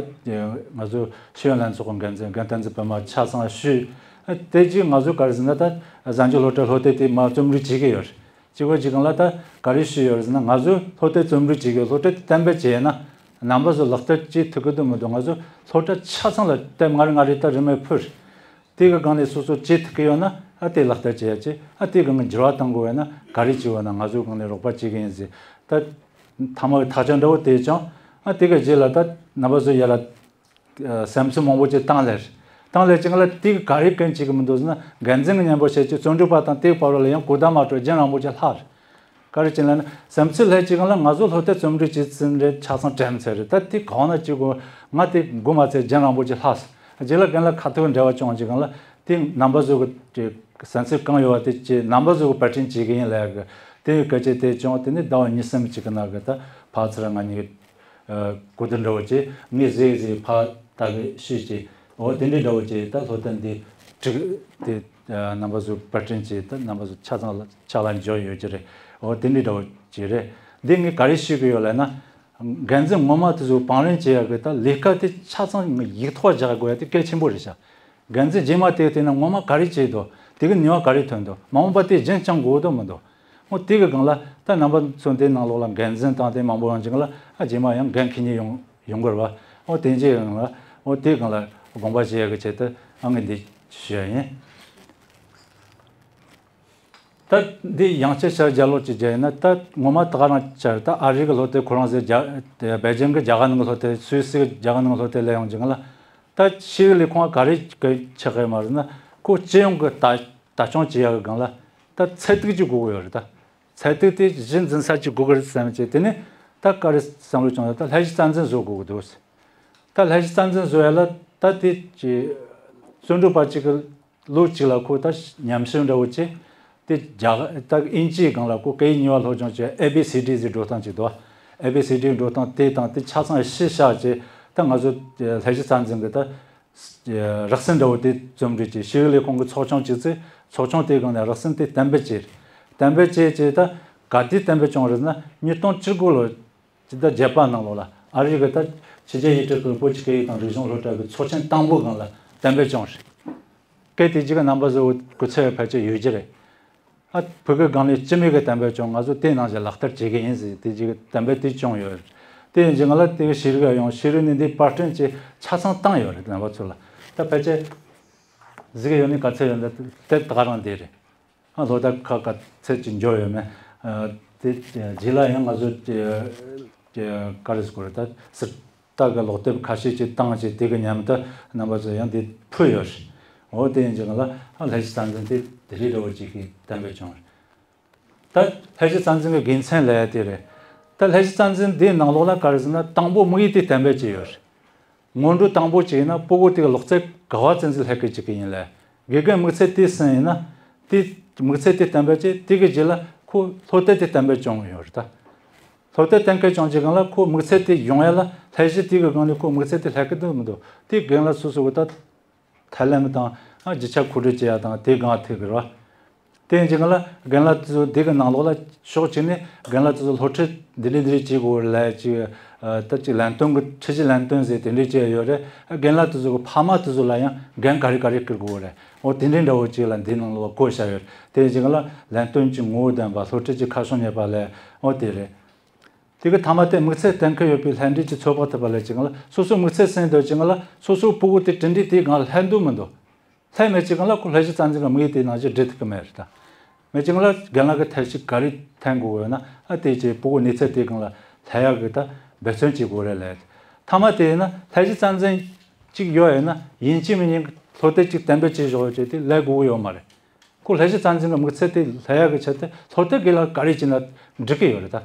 ང་ཚོའི་ཤེས་ཡོན་ལྷན་ཚོགས་ཀྱི་འགན་འཛིན་རྒན་བསྟན་འཛིན་པད་མ་ཆ་ཚང་ཞུས། ཨ་དེ་རྗེས་ང་ཚོ་ག་རེ་ཟེར་ན་ད་གཟའ་མཇུག་སློབ་གྲྭ་སློབ་དེབ་དེ་མར་རྩོམ་སྒྲིག་བྱེད་ཀྱི་ཡོད་རེད། སྤྱི་བོ་གཅིག་གང་ལ་ད་ག་རེ་ཞུས་ཡོད་ཟེར་ན། ང་ཚོས་སློབ་དེབ་རྩོམ་སྒྲིག་བྱེད་དགོས། སློབ་གྲྭ་དེ་གཏན་འབེབས་བྱས་ན་རྣམ་པ་ཚོ་ལག་བསྟར་བྱེད་ཐུབ་ཀྱི་འདུག་མི་འདུག་ང་ཚོ་སློབ་གྲྭ་ཆ་ཚང་ལ་དེབ་ལྔ་རེ་ལྔ་རེ་ད་རིན་མེད་ཕུལ། དེ་གི་སྒང་ནས་སོ་སོ་བྱེད་ཐུབ་ཀྱི་ཡོད་ན་ཨ་དེ་ལག་བསྟར་བྱེད་ཡ་བྱེད། ཨ་དེ་སྒང་གི་འགྱུར་བ་གཏང་དགོས་ཡོད་ན་ག་རེ་བྱེད་དགོས་ན་ང་ཚོའི་སྒང་ནས་རོགས་པ་བྱེད་ཀྱི་ཡིན་ཟེར། ད་མཐའ་མ་གི་ཐག་གཅོད་འདྲ་བོ་དེ་བྱུང་། ཨ་དེ་གི་རྗེས་ལ་ད་རྣམ་པ་ཚོ་ཡར་ལ་བསམ་ཚུལ་མང་པོ་ཅིག་བཏང་ལེར། བཏང་ལེར་ཅིག་ལ་དེ་ག་རེ་སྐྱོན་བྱེད་ཀྱི་མི་འདུག་ཟེར་ན། འགན་འཛིན་གྱི་སྙན་པོ་བཤད་ཀྱི་རྩོམ་སྒྲིག་པ་དང་དེའི་བར་ལ་ཡང་གོ་བརྡ་མ་སྤྲོད་རྒྱུན་རིང་པོ་ཅིག་ལྷག་རེད། ག་རེ་བྱས་ལབ་ན་བསམ་ཚུལ་ལྷག་ཅིག་ལ་ང་ཚོ་སློབ་དེབ་རྩོམ་སྒྲིག་བྱེད་ཟིན་རེད། ཆ་ཚང་དྲན་ཚར་རེད། ད་དེ་གང་ན་ཅིག་གོ་ང་དེ་འགོ་མ་ཚད་རྒྱུན་རིང་པོ་ཅིག་ལྷག་རྗེས་ལ་རྒན་ལགས་ཁ་ཐུག་འབྲེལ་བ་བྱུང་ཅིག་ལ་དེ་རྣམ་པ་ཚོ་གི་བསམ་ཚུལ་གང་ཡོད་པ་དེ་ཅིག་རྣམ་པ་ཚོ་གི་པར་སྐྲུན་བྱེད་ཀྱི་ཡིན་ལབ་གི། དེ་གི་སྐད་ཆ་དེ་བྱུང་། དེ་ནས་ཟླ་བ་གཉིས་གསུམ་ཅིག་གི་ནང་གི་ད་ཕར་ཚུར་ང་གཉིས་གོ་བསྡུར་འདྲ་བོ་བྱས། ངས་ཟེར་ཟེར་ཕར་ད་གི་ཤུས་བྱས། འོ་དེ་འདྲའི་འདྲ་བོ་བྱས། ད་སློབ་དེབ་འདི་བསྒྲིགས་ཏེ་རྣམ་པ་ཚོ་པར་སྐྲུན་བྱས། ད་རྣམ་པ་ཚོ་ཆ་ཚང་ལ་ཕྱག་ལ་འབྱོར་ཡོད་ཀྱི་རེད། འོ་དེ་འདྲའི་འདྲ་བོ་བྱས་རེད། འདི་ངས་ག་རེ་ཞུ་གི་ཡོད་ལབ་ན། འགན་འཛིན་ངོ་མ་དེ་ཚོ་བང་རིམ་བྱེད་ཡག་གི་ད་ལས་ཀ་དེ་ཆ་ཚང་ཡིག་ཐོག་བཞག་དགོས་ཡ་དེ་གལ་ཆེན་པོ་རེད་ཤག་འགན་འཛིན་རྗེས་མ་དེ་བལྟས་ན་ངོ་མ་ག་རེ་བྱས་འདུག་དེ་གི་ནུས་པ་ག་རེ་ཐོན་འདུག་མ་འོངས་པ་དེ་རྒྱུན་བསྐྱང་དགོས་འདུག་མི་འདུག་འོ་དེ་གི་སྒང་ལ་ད་རྣམ་པ་ཚོ་འདི་ནང་ལོགས་ལ་འགན་འཛིན་དང་དེ་མང་པོ་ཡོང་ཅིག་ལ། ཨ་རྗེས་མ་ཡང་འགན་འཁྱེར་མཁན་ཡོང་ཡོང་དགོས་རེད་བ། འོ་དེ་འདྲའི་སྒང་ལ་འོ་དེ་སྒང་ལ་དགོངས་པ་བཞེས་ཡག་གི་ཆེད་དུ་ཨ་ངས་འདི་ཞུ་ཡ་ཡིན། ད་འདི་ཡང་བསྐྱར་ཕྱག་རྒྱ་ལོག་ཅིག་བརྒྱབ་ཡིན་ན། ད་ངོ་མ་ད་ག་རང་བྱས་ད་ཨ་རི་གི་སློབ་དེབ་ཁོ་རང་ཟེར། རྒྱ་སྦེལ་ཇམ་གི་རྒྱ་གར་ནང་གི་སློབ་དེབ། སུད་སི་གི་རྒྱ་གར་ནང་གི་སློབ་དེབ་ལ་ཡོང་ཅིག་ལ། ད་ ད་ཤེས་རིག་ལས་ཁུངས་ག་རེ་གི་ཆགས་ཡོད་མ་རེད་ན། ཁོ་སྤྱི་ཡོངས་ཀྱི་ལྟ་ལྟ་སྐྱོང་བྱེད་ཡག་གི་སྒང་ལ་ད་ཚད་ཐིག་ཅིག་དགོས་ཀྱི་ཡོད་རེད། ད་ཚད་ཐིག་དེ་གཞི་འཛིན་ས་ཅིག་དགོས་ཀྱི་རེད་བསམ་བྱས། དེ་ནས་ད་ག་རེ་བསམ་བློ་བྱུང་ན། ད་ལྷ་གཞི་རྩ་འཛིན་བཟོ་དགོས་ཀྱི་འདུག། ད་ལྷ་གཞི་རྩ་འཛིན་བཟོ་ཡ་ལ་ད་དེ་ཀྱི་བརྩོན་འགྲུས་པ་གཅིག་གི་ལོ་གཅིག་ལ་ཁོ་ད་ཉམས་ཞིབ་འདྲ་བོ་བྱས། དེ་རྒྱ་ད་དབྱིན་ཇིའི་སྒང་ལ་ཁོ་སྐད་ཡིག་གཉིས་པ་སློབ་སྦྱོང་བྱས། ཨེ་བི་སི་ཌི་ཟེར་འགྲོ་སྟངས་ཅིག་འདུག། ཨེ་བི་སི་ཌི་འགྲོ་སྟངས་དེ་དང་དེ་ཆ་ཚང་གཞི་བཞག་བྱས། ད་ང་ཚོ་ལྷ་གཞི་རྩ་འཛིན་གྱི་ད་རགས་ཟིན་འདྲ་བོ་དེ་རྩོམ་སྒྲིག་བྱས། ཤེས་རིག་ལས་ཁུངས་ཀྱི་ཚོགས་ཆུང་བྱས་ཚེ། ཚོགས་ཆུང་དེའི་སྒང་ནས་རགས་ཟིན་དེ་གཏན་འབེབས་བྱས། གཏན་འབེབས་བྱས་བྱས། ད་ག་དུས་གཏན་འབེབས་བྱུང་རེད་ན། ཉིས་སྟོང་བཅུ་དགུ་ལོ། ཇི་ལྟར་བརྒྱད་པ་ནང་ལོགས་ལ་ཨ་རི་གི་ད་ཕྱི་རྒྱལ་ཡུལ་གྲུ་གི་བོད་ཀྱི་སྐད་ཡིག་དང་རིག་གཞུང་སློབ་གྲྭ་གི་ཚོགས་ཆེན་དང་པོའི་སྒང་ལ་གཏན་འབེབས་བྱུང་རེད། སྐད་དེ་གཅིག་གི་རྣམ་པ་བཟོ་བའི་སྐུ་ཚབ་ཕལ་ཆེར་ཡོད་ཀྱི་རེད། ཨ་བོད་ཀྱི་སྒང་ནས་སྤྱི་མོས་ཀྱི་གཏན་འབེབས་བྱུང་། ང་ཚོ་དེ་ནང་བཞིན་ལག་བསྟར་བྱེད་ཀྱི་ཡིན་ཟེར། དེ་གཅིག་གི་གཏན་འབེབས་དེ་བྱུང་ཡོད་རེད། དེ་ཡིན་གྱི་ང་ལ་དེ་གི་ཤེས་རིག་ཡོང་། ཤེས་རིག་ནས་འདི་པར་སྐྲུན་བྱས་ཆ་ཚང་བཏང་ཡོད་རེད། རྣམ་པ་ཚོ་ལ་ད་ཕལ་ཆེར་གཟིགས་ཡོད་ནི་ག་ཚད་ཡོད་ན་དེ་ད་ག་རང་དེ་རེད། ཨ་ལོ་ད་ཁ་ག་ཚད་ཅིག་འབྱོར་ཡོད་མེད། ཨ་དེ་རྗེས་ལ་ཡང་ང་ཚོ་ག་རེ་ཟེར་དགོས་རེད། ད་ཟུར་ལྟ་གི་ཀློག་དེབ་ཁ་ཤས་ཅིག་བཏང་བྱས། དེ་གི་མཉམ་དུ་རྣམ་པ་ཚོ་ཡང་དེ་ཕུལ་ཡོད་རེད། འོ་དེ་ཡིན་གྱི་ང་ལ་ཨ་ལྷ་གཞི་རྩ་འཛིན་དེ་དེ་རིགས་འདྲ་བོ་ཅིག་གི་གཏན་འབེབས་བྱུང་རེད། ད་ལྷ་གཞི་རྩ་འཛིན་གྱི་དགེ་མཚན་ལབ་ཡ་དེ་རེད། ད་ལྷ་གཞི་རྩ་འཛིན་དེའི་ནང་ལོགས་ལ་ག་རེ་ཟེར་ན། དང་པོ་དམིགས་ཡུལ་དེ་གཏན་འབེབས་བྱས་ཡོད་རེད། སྔོན་འགྲོ་དང་པོ་གཅིག་ཡིན་ན་སྤུ་གུ་དེ་གི་ཀློག་རྩལ་ག་པར་བཙན་འཛུལ་སླེབས་ཀྱི་བཅུག་གི་ཡིན་ལ། དགེ་རྒན་དམིགས་ཚད་དེ་ཟིན་ཡིན་ན། དེ་དམིགས་ཚད་དེ་གཏན་འབེབས་བྱས། དེ་གི་རྗེས་ལ་ཁོ་སློབ་དེབ་དེ་གཏན་འབེབས་བྱུང་ཡོད་རེད། ད་སློབ་དེབ་གཏན་འཁེལ་བྱུང་རྗེས་སྒང་ལ་ཁོ་དམིགས་ཚད་དེ་ཡོང་ཡ་ལ། ལྷ་གཞི་དེ་གི་སྒང་ནས་ཁོ་དམིགས་ཚད་དེ་སླེབས་ཀྱི་འདུག་མི་འདུག་དེ་རྒན་ལགས་སོ་སོ་གི་ད་ཐབས་ལམ་དང་། ཨ་རྒྱུ་ཆ་མཁོ་སྤྲོད་བྱེད་ཡ་དང་དེ་སྒང་ཐུག་གི་རེད་བ། དེ་ཡིན་གྱི་ང་ལ་རྒན་ལགས་དེ་ཚོ་དེ་གི་ནང་ལོགས་ལ་ཕྱོགས་གཅིག་ནས་རྒན་ལགས་དེ་ཚོ་སློབ་ཁྲིད་འདི་འདྲ་འདི་འདྲ་བྱེད་དགོས་ལབ་ཅིག། ཨ་ད་ཅིག་ལམ་སྟོན་གྱི་ཁྲིད་གཞི་ལམ་སྟོན་ཟེར་དེ་འདྲ་བྱས་ཡོད་རེད། རྒན་ལགས་དེ་ཚོ་གི་ཕ་མ་དེ་ཚོ་ལ་ཡང་འགན་ག་རེ་ག་རེ་འཁུར་དགོས་རེད། འོ་དེ་འདྲའི་འདྲ་བོ་ཅིག་ལ་འདི་ནང་ལོགས་བཀོད་བཞག་ཡོད་རེད། དེ་ཡིན་གྱི་ང་ལ་ལམ་སྟོན་གྱི་ངོ་བོ་ལྡན་པ། སློབ་ཁྲིད་ཀྱི་ཁ་ཕྱོགས་གཉེར་པ་ལབ། འོ་དེ་རེད། དེ་གི་མཐའ་མ་དེ་དམིགས་ཚད་གཏན་འཁེལ་ཡོད་པའི་ལྷན་སྒྲིག་ཅིག་ཚོགས་པ་ཐུབ་པ་ལ་བྱེད་སྒང་ལ། སོ་སོའི་དམིགས་ཚད་ཟིན་འདོད་བྱེད་སྒང་ལ་སོ་སོའི་སྤུ་གུ་དེ་གྲུབ་འབྲས་དེའི་སྒང་ལ་སླེབས་འདུག་མི་འདུག། སླེབས་མེད་བྱེད་སྒང་ལ་ཁོ་ལྷ་གཞི་རྩ་འཛིན་གྱི་དམིགས་ཡུལ་དེ་ནང་བཞིན་འགྲུབ་ཐུབ་ཀྱི་མེད་རེད། ད་མེད་བྱེད་སྒང་ལ་རྒན་ལགས་ཀྱི་ཐབས་ཤེས་ག་རེ་འཐེན་དགོས་ཡོད་ན། ཨ་དེ་བྱས་སྤུ་གུ་གནས་ཚད་དེའི་སྒང་ལ་སླེབས་ཡག་གི་ད་འབད་བརྩོན་བྱེད་དགོས་རེད་ལབ། མཐའ་མ་དེ་ཡིན་ན་ལྷ་གཞི་རྩ་འཛིན་ཅིག་ཡོད་ཡོད་ན་ཡིན་གཅིག་མིན་གཅིག་སློབ་དེབ་ཅིག་གཏན་འབེབས་བྱས་བཞག་ཡོད་ཅེས་དེ་ལས་དགོས་ཀྱི་ཡོད་མ་རེད། ཁོ་ལྷ་གཞི་རྩ་འཛིན་གྱི་དམིགས་ཚད་དེ་སླེབས་ཡག་གི་ཆེད་དུ་སློབ་དེབ་དགེ་ལགས་ག་རེ་བྱས་ན་འགྲིག་གི་ཡོད་རེད་ད།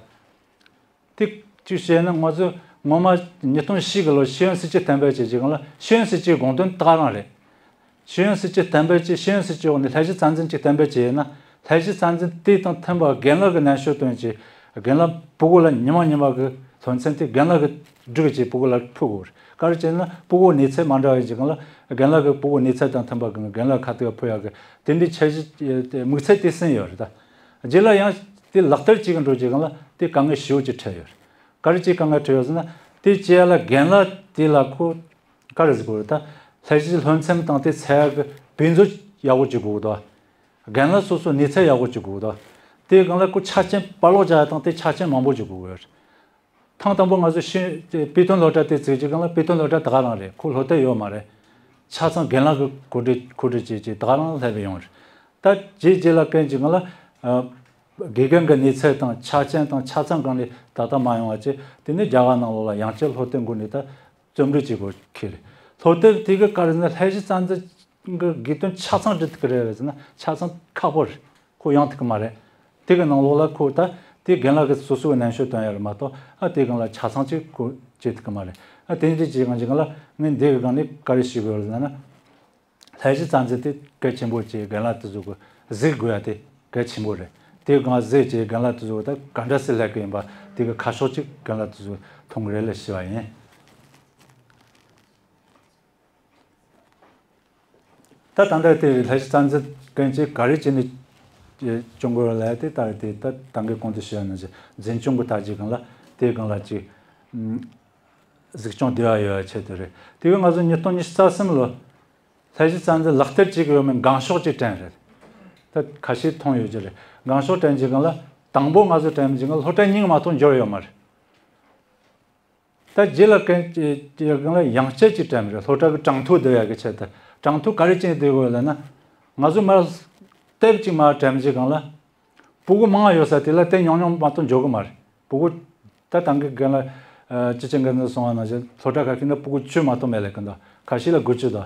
དེ་གཅིག་བཤད་ན། ང་ཚོ་སྔོན་མ་ཉིས་སྟོང་བཞི་གི་ལོ་ཤེས་ཡོན་སྲིད་བྱུས་གཏན་འབེབས་བྱས་རྗེས་སྒང་ལ་ཤེས་ཡོན་སྲིད་བྱུས་དགོངས་དོན་དེ་ག་རང་རེད། ཤེས་ཡོན་སྲིད་བྱུས་གཏན་འབེབས་བྱས། ཤེས་ཡོན་སྲིད་བྱུས་འོག་ནས་ལྷ་གཞི་རྩ་འཛིན་ཅིག་གཏན་འབེབས་བྱས་ན། ལྷ་གཞི་རྩ་འཛིན་དེ་དང་མཐུན་པ་རྒན་ལགས་ཀྱིས་ནན་བཤད་བཏོན་བྱས། རྒན་ལགས་སྤུ་གུ་ལ་ཉི་མ་ཉི་མ་གི་སློབ་ཚན་དེ་རྒན་ལགས་ཀྱིས་སྒྲུབ་བྱས་སྤུ་གུ་ལ་ཕུལ་དགོས་རེད། ག་རེ་བྱས་ན་སྤུ་གུ་གནས་ཚད་མ་འདྲ་བའི་རྗེས་སྒང་ལ་རྒན་ལགས་ཀྱིས་སྤུ་གུ་གནས་ཚད་དང་མཐུན་པ་གི་རྒན་ལགས་ཁ་ཐུག་ཕུལ་ཡག་གི་དེ་འདྲའི་འཆར་གཞི་དམིགས་ཚད་དེ་ཟིན་ཡོད་རེད་ད། རྗེས་ལ་ཡང་དེ་ལག་བསྟར་བྱེད་ཀྱི་འགྲོ་རྗེས་སྒང་ལ་དེ་དཀའ་ངལ་ཞེ་པོ་ཅིག་འཕྲད་ཡོད་རེད། ག་རེ་བྱས་དཀའ་ངལ་འཕྲད་ཡོད་ཟེར་ན། དེ་བྱས་ལ་རྒན་ལགས་དེ་ལ་ཁོ་ག་རེ་ཟེར་དགོས་རེད། ད་ལྷ་གཞི་སློབ་ཚན་དང་དེ་འཚོལ་ཡག་གི་དཔེ་མཛོད་ཡག་པོ་ཅིག་དགོས་ཀྱི་འདུག། རྒན་ལགས་སོ་སོ་གནས་ཚད་ཡག་པོ་ཅིག་དགོས་ཀྱི་འདུག། དེའི་སྒང་ལ་ཁོ་ཆ་རྐྱེན་པར་ལོག་རྒྱག་ཡག་དང་དེ་ཆ་རྐྱེན་མང་པོ་ཅིག་དགོས་ཀྱི་ཡོད་རེད། ཐེངས་དང་པོ་ང་ཚོ་ཤེས་དཔེ་སྟོན་སློབ་གྲྭ་དེ་བཙུགས་རྗེས་སྒང་ལ་དཔེ་སྟོན་སློབ་གྲྭ་དེ་ག་རང་རེད། ཁོ་སློབ་དེབ་ཡོད་མ་རེད། ཆ་ཚང་རྒན་ལགས་ཀྱིས་མཁོ་སྤྲོད་མཁོ་སྤྲོད་བྱས་བྱས་དེ་ག་རང་སླེབས་ཡོང་རེད། ད་རྗེས་རྗེས་ལ་རྐྱེན་གྱིས་སྒང་ལ་ཨ་དགེ་རྒན་གྱི་གནས་ཚད་དང་ཆ་རྐྱེན་དང་ཆ་ཚང་སྒང་ནས་ཏག་ཏག་མ་ཡོང་བ་བྱས། དེ་ནས་རྒྱ་གར་ནང་ལོགས་ལ་ཡང་བསྐྱར་སློབ་དེབ་འགོ་ནས་ད་རྩོམ་སྒྲིག་བྱེད་དགོས་ཁེལ་རེད། སློབ་དེབ་དེ་གི་ག་རེ་ཟེར་ན། ལྷ་གཞི་རྩ་འཛིན་གྱི་དགེ་སྟོན་ཆ་ཚང་སྒྲུབ་ཐུབ་ཀྱི་རེད་ཟེར་ན་ཆ་ཚང་ཁག་པོ་རེད། ཁོ་ཡོང་ཐུབ་ཀྱི་མ་རེད། དེ་གི་ནང་ལོགས་ལ་ཁོ་ད་དེ་རྒན་ལགས་ཀྱིས་སོ་སོ་གི་ནན་བཤད་བཏོན་ཡ་རེད་མ་གཏོགས། ཨ་དེ་སྒང་ལ་ཆ་ཚང་ཅིག་ཁོ་བྱེད་ཐུབ་ཀྱི་མ་རེད། ཨ་དེ་འདྲ་བྱེད་སྒང་ཅིག་སྒང་ལ་ངས་འདི་གི་སྒང་ནས་ག་རེ་ཞུ་དགོས་ལབ་ན། ལྷ་གཞི་རྩ་འཛིན་དེ་གལ་ཆེན་པོ་བྱས། རྒན་ལགས་དེ་ཚོ་གི་གཟིགས་དགོས་ཡ་དེ་གལ་ཆེན་པོ་རེད། དེ་སྒང་གཟིགས་བྱས་རྒན་ལགས་དེ་ཚོ་ད་ག་འདྲ་སེ་ལས་ཀྱི་ཡིན་པ་དེ་གི་ཁ་ཕྱོགས་ཅིག་རྒན་ལགས་དེ་ཚོ་མཐོང་གི་རེད་ལབ་ཞུ་བ་ཡིན། ད་ད་ལྟ་དེ་ལྷ་གཞི་རྩ་འཛིན་མཁན་ཅིག་ག་རེ་བྱས་ནས་སྐྱོང་དགོས་ལབ་ཡ་དེ། ད་དེ་ད་ད་གིན་གོང་དུ་ཞུས་པ་ནང་བཞིན་འཛིན་སྐྱོང་གི་ལྟ་ཇུས་སྒང་ལ་དེ་སྒང་ལ་ཅིག་གཟིགས་སྐྱོང་བདེ་བ་ཡོད་པའི་ཆེད་དུ་རེད། དེ་གི་ང་ཚོ་ཉིས་སྟོང་ཉི་ཤུ་རྩ་གསུམ་ལོ་ལྷ་གཞི་རྩ་འཛིན་ལག་བསྟར་བྱེད་ཀྱི་ཡོད་མེད་འགེངས་ཤོག་ཅིག་བསྐྲུན་རེད། ད་ཁ་ཤས་མཐོང་ཡོད་ཀྱི་རེད། འགེངས་ཤོག་བསྐྲུན་རྗེས་སྒང་ལ་དང་པོ་ང་ཚོ་བསྐྲུན་རྗེས་སྒང་ལ་སློབ་གྲྭ་གཉིས་མ་གཏོགས་འབྱོར་ཡོད་མ་རེད། ད་རྗེས་ལ་གན་ཡང་བསྐྱར་ཅིག་བསྐྲུན་རེད། སློབ་གྲྭ་གི་གྲངས་ཐོ་བསྡུ་ཡག་གི་ཆེད་དུ། གྲངས་ཐོ་ག་རེ་བྱས་ནས་བསྡུ་དགོས་ལབ་ན། ང་ཚོ་མར་དེབ་ཅིག་མར་བསྐྲུན་རྗེས་སྒང་ལ་སྤུ་གུ་མང་ང་ཡོད་ས་དེ་ལ་དེབ་ཉུང་ཉུང་མ་གཏོགས་འབྱོར་གི་མ་རེད། སྤུ་གུ་ད་ད་གིན་གན་ལ་ ཨ་ཅི་ཅན་ག་ནི་སོང་བ་ན་ཞེ་སློབ་གྲྭ་ཁག་གི་ན་སྤུ་གུ་བཅུ་མ་གཏོགས་མེད་ལེ་གི་འདུག་ཁ་ཤས་ལ་དགུ་བཅུ་འདུག་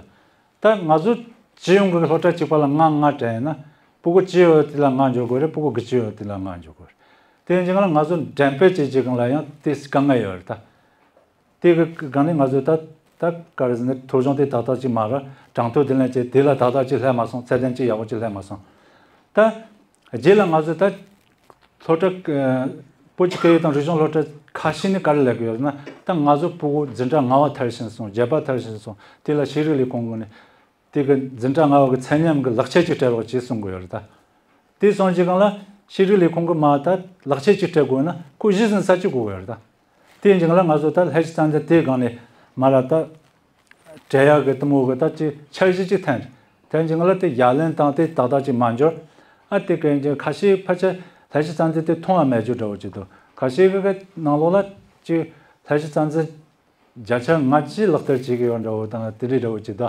ད་ང་ཚོ་སྤྱི་ཡོངས་ཀྱི་སློབ་གྲྭ་གཅིག་པ་ལ་ལྔ་ལྔ་སྤྲད་ཡིན་ན་སྤུ་གུ་ཅི་ཡོད་དེ་ལ་ལྔ་འཇོག་དགོས་རེད། སྤུ་གུ་དགུ་བཅུ་ཡོད་དེ་ལ་ལྔ་འཇོག་དགོས་རེད། དེ་ཡིན་ཅིག་ལ་ང་ཚོ་འགྲེམས་སྤེལ་བྱེད་ཀྱི་སྒང་ལ་ཡང་དེ་དཀའ་ངལ་ཡོད་རེད་ད། དེ་གི་སྒང་ནས་ང་ཚོས་ད་ད་ག་རེ་ཟེར་ན་ཐོ་གཞུང་དེ་ཏག་ཏག་ཅིག་མ་ར་གྲངས་ཐོ་དེ་ལེན་བྱས་དེ་ལ་ཏག་ཏག་ཅིག་སླེབས་མ་སོང་། ཚད་ལྡན་ཅིག་ཡག་པོ་ཅིག་སླེབས་མ་སོང་། ད་རྗེས་ལ་ང་ཚོས་ད་སློབ་གྲྭ་བོད་ཀྱི་སྐད་ཡིག་དང་རིག་གཞུང་སློབ་གྲྭ་ཁ་ཤས་ནས་ག་རེ་ལབ་ཀྱི་ཡོད་ན་ད་ང་ཚོ་སྤུ་གུ་འཛིན་གྲྭ་ལྔ་པ་མཐར་ཕྱིན་སོང་། བརྒྱད་པ་མཐར་ཕྱིན་སོང་། དེ་ལ་ཤེས་རིག་ལས་ཁུངས་ཀྱི་ནས་དེ་གི་འཛིན་གྲྭ་ལྔ་པ་གི་ཚད་མཉམ་གི་ལག་ཁྱེར་ཅིག་སྤྲད་རོགས་བྱེད་གསུང་གི་ཡོད་རེད་ད། དེ་སོང་ཅིག་སྒང་ལ་ཤེས་རིག་ལས་ཁུངས་ཀྱི་མ་ད་ལག་ཁྱེར་ཅིག་སྤྲད་དགོས་ན་ཁོ་གཞི་འཛིན་ས་ཅིག་དགོས་ཀྱི་ཡོད་རེད་ད། དེ་ཡིན་ཅིག་སྒང་ལ་ང་ཚོ་ད་ལྷ་ཞིག་རྩ་འཛིན་དེའི་སྒང་ནས་མ་ར་ད་སྤྲད་ཡག་གི་གཏུམ་འོག་གི་ད་ཅིག་འཆར་གཞི་ཅིག་འཐེན། དེ་ཡིན་ཅིག་སྒང་ལ་དེ་ཡ་ལན་བཏང་སྟེ་ཏག་ཏག་ཅིག་མ་འབྱོར། ཨ་དེ་གན་ཅིག་ཁ་ཤས་ཕལ་ཆེར་ལྷ་ཞིག་རྩ་འཛིན་དེ་མཐོང་བ་མེད་རྒྱུ་འདྲ་བོ་ཅིག་འདུག་ཁ་ཤས་ཀྱི་ནང་ལོགས་ལ་ཅིག་ལྷ་ཞིག་རྩ་འཛིན་བརྒྱ་ཆ་ལྔ་བཅུ་ལག་བསྟར་བྱེད་ཀྱི་ཡོད་འདྲ་བོ་དང་དེ་འདྲའི་འདྲ་བོ་ཅིག་ད།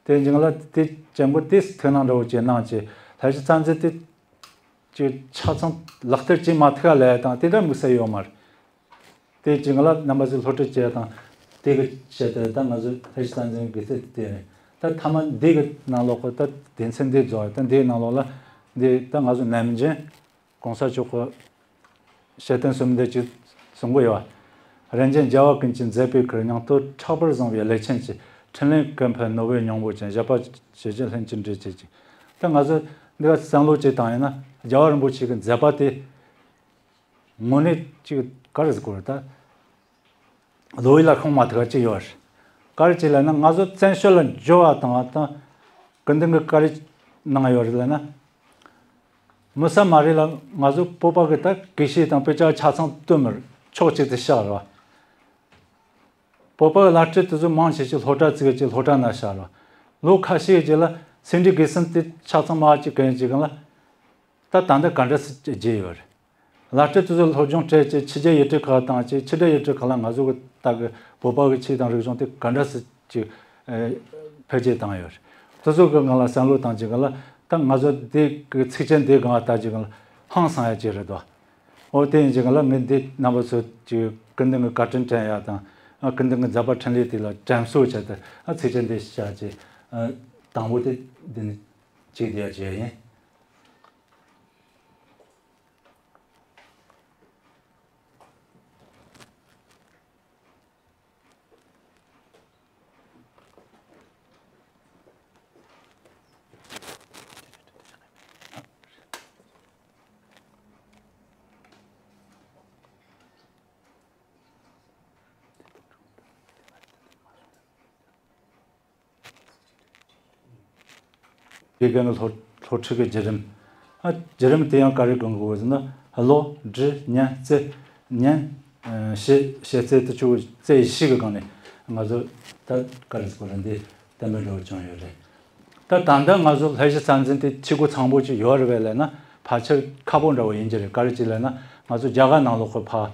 དེ་ཡིན་ཅིག་སྒང་ལ་དེ་ཅན་པོ་དེ་ཐུགས་སྣང་འདྲ་བོ་ཅིག་གནང་བྱས་ལྷ་ཞིག་རྩ་འཛིན་དེ་ཅིག་ཆ་ཚང་ལག་བསྟར་བྱེད་མ་ཐུབ་ལས་དང་དེ་འདྲ་དམིགས་བསལ་ཡོད་མ་རེད། དེ་ཅིག་སྒང་ལ་རྣམ་པ་ཚོས་སློབ་ཁྲིད་བྱས་དང་དེ་གི་ཆེད་དུ་ད་ང་ཚོ་ལྷ་ཞིག་རྩ་འཛིན་གི་ཚེ་དེ་རེད། ད་མཐའ་མ་འདི་གི་ནང་ལོགས་གི་ད་སྡེ་ཚན་འདི་རྫོགས་ད་འདིའི་ནང་ལོགས་ལ་འདི་ད་ང་ཚོ་ནམ་རྒྱུན་གོང་ས་མཆོག་གི་ཞལ་བསྟན་གསོལ་འདེབས་ཅིག་གསུང་གི་ཡོད། རིན་ཆེན་རྒྱལ་བ་ཀུན་གྱིས་མཛད་པའི་ཁུར། སྙིང་སྟོབས་མཁྲེགས་པོར་བཟུང་བའི་ལེགས་ཆེན་གྱི། འཕྲིན་ལས་ཀུན་ཕན་ནོར་བུའི་སྙིང་པོ་ཅན། བཞད་པ་ཞེས་བྱའི་ལྷུན་གྱིས་འགྲེལ་བྱེད་ཅིང་། ད་ང་ཚོ་འདི་ག་བསམ་བློ་ཅིག་བཏང་ཡིན་ན་རྒྱལ་བ་རིན་པོ་ཆེ་གི་མཛད་པ་དེ་དངོས་གནས་ཅིག་ག་རེ་ཟེར་དགོས་རེད་ད། བློ་ཡིད་ལ་ཤོང་མ་ཐུབ་པ་ཅིག་ཡོད་རེད། ག་རེ་ཅིག་ལབ་ན་ང་ཚོ་བཙན་བྱོལ་ལ་འབྱོར་བ་དང་དང་སྐུ་མདུན་གྱིས་ག་རེ་གནང་ཡོད་རེད་ལབ་ན། མི་ས་མ་རེད་ལ་ང་ཚོ་བོད་པ་གི་ད་དགེ་བཤེས་དང་དཔེ་ཆ་ཆ་ཚང་བཏོན་མི་ཕྱོགས་གཅིག་ཏུ་བཞག་རེད་བ། བོད་པ་གི་བླ་སྤྲུལ་དེ་ཚོ་མང་ཆེ་ཆེ་སློབ་གྲྭ་བཙུགས་ཀྱི་སློབ་གྲྭ་ན་བཞག་རེད་བ། ལོ་ཁ་ཤས་རྗེས་ལ་སེ་འབྲས་དགེ་གསུམ་དེ་ཆ་ཚང་མ་གཅིག་གན་གཅིག་གང་ལ་ད་ད་ལྟ་ག་འདྲ་སེ་བརྗེས་ཡོད་རེད། བླ་སྤྲུལ་དེ་ཚོ་སློབ་སྦྱོང་སྤྲད་ཀྱི་ཕྱི་རྒྱལ་ཡུལ་གྲུ་ཁག་དང་ཅིག་ཕྱི་རྒྱལ་ཡུལ་གྲུ་ཁག་ལ་ང་ཚོ་གི་ད་གི་བོད་པ་གི་ཆོས་དང་རིག་གཞུང་དེ་ག་འདྲ་སེ་ཅིག་ཨ་འཕེལ་རྒྱས་བཏང་ཡོད་རེད། དེ་ཚོ་གི་སྒང་ལ་བསམ་བློ་བཏང་ཅིག་གང་ལ་ད་ང་ཚོ་འདི་གི་ཚིགས་བཅད་འདི་སྒང་ལ་ལྟ་ཅིག་གང་ལ་ཧང་སང་ཡ་ཅིག་རེད་དོ། འོ་དེ་ཡིན་ཅིག་གང་ལ་ངས་འདི་རྣམ་པ་ཚོ་ཅིག་སྐུ་མདུན་གི་བཀའ་དྲིན་དྲན་ཡ་དང་ཨ་སྐུ་མདུན་གི་མཛད་པ་འཕྲིན་ལས་དེ་ལ་དྲན་གསོ་བྱས་ཏེ་ཨ་ཚིགས་བཅད་འདི་བཤད་ཅིག་ཨ་དང་པོ་དེ་འདི་ནི་ཅིག་བསྡད་ཡ་ཅིག་ཡིན། དགེ་རྒན་གྱི་སློབ་སློབ་ཁྲིད་ཀྱི་བརྒྱུད་རིམ། ཨ་བརྒྱུད་རིམ་དེ་ཡང་ག་རེ་དགོངས་དགོས་ཟེར་ན་ཀློག་འབྲི་ཉན་རྩལ། ཉན། ཨ་བཤད་བཤད་རྩལ་དེ་ཚོ་རྩལ་བཞི་གི་སྒང་ནས་ང་ཚོ་ད་ག་རེ་ཟེར་དགོས་རེད། འདི་གཏན་འབེབས་འདྲ་བོ་བྱུང་ཡོད་རེད། ད་ད་ལྟ་ང་ཚོ་ལྷ་བཞི་རྩ་འཛིན་དེ་ཆེ་གོ་ཚང་པོ་ཅིག་ཡོད་རེད་པས་ལབ་ན་ཕལ་ཆེར་ཁག་པོ་འདྲ་བོ་ཡིན་གྱི་རེད། ག་རེ་ཅིག་ལབ་ན་ང་ཚོ་རྒྱ་གར་ནང་ལོགས་ཀྱི་ཕ་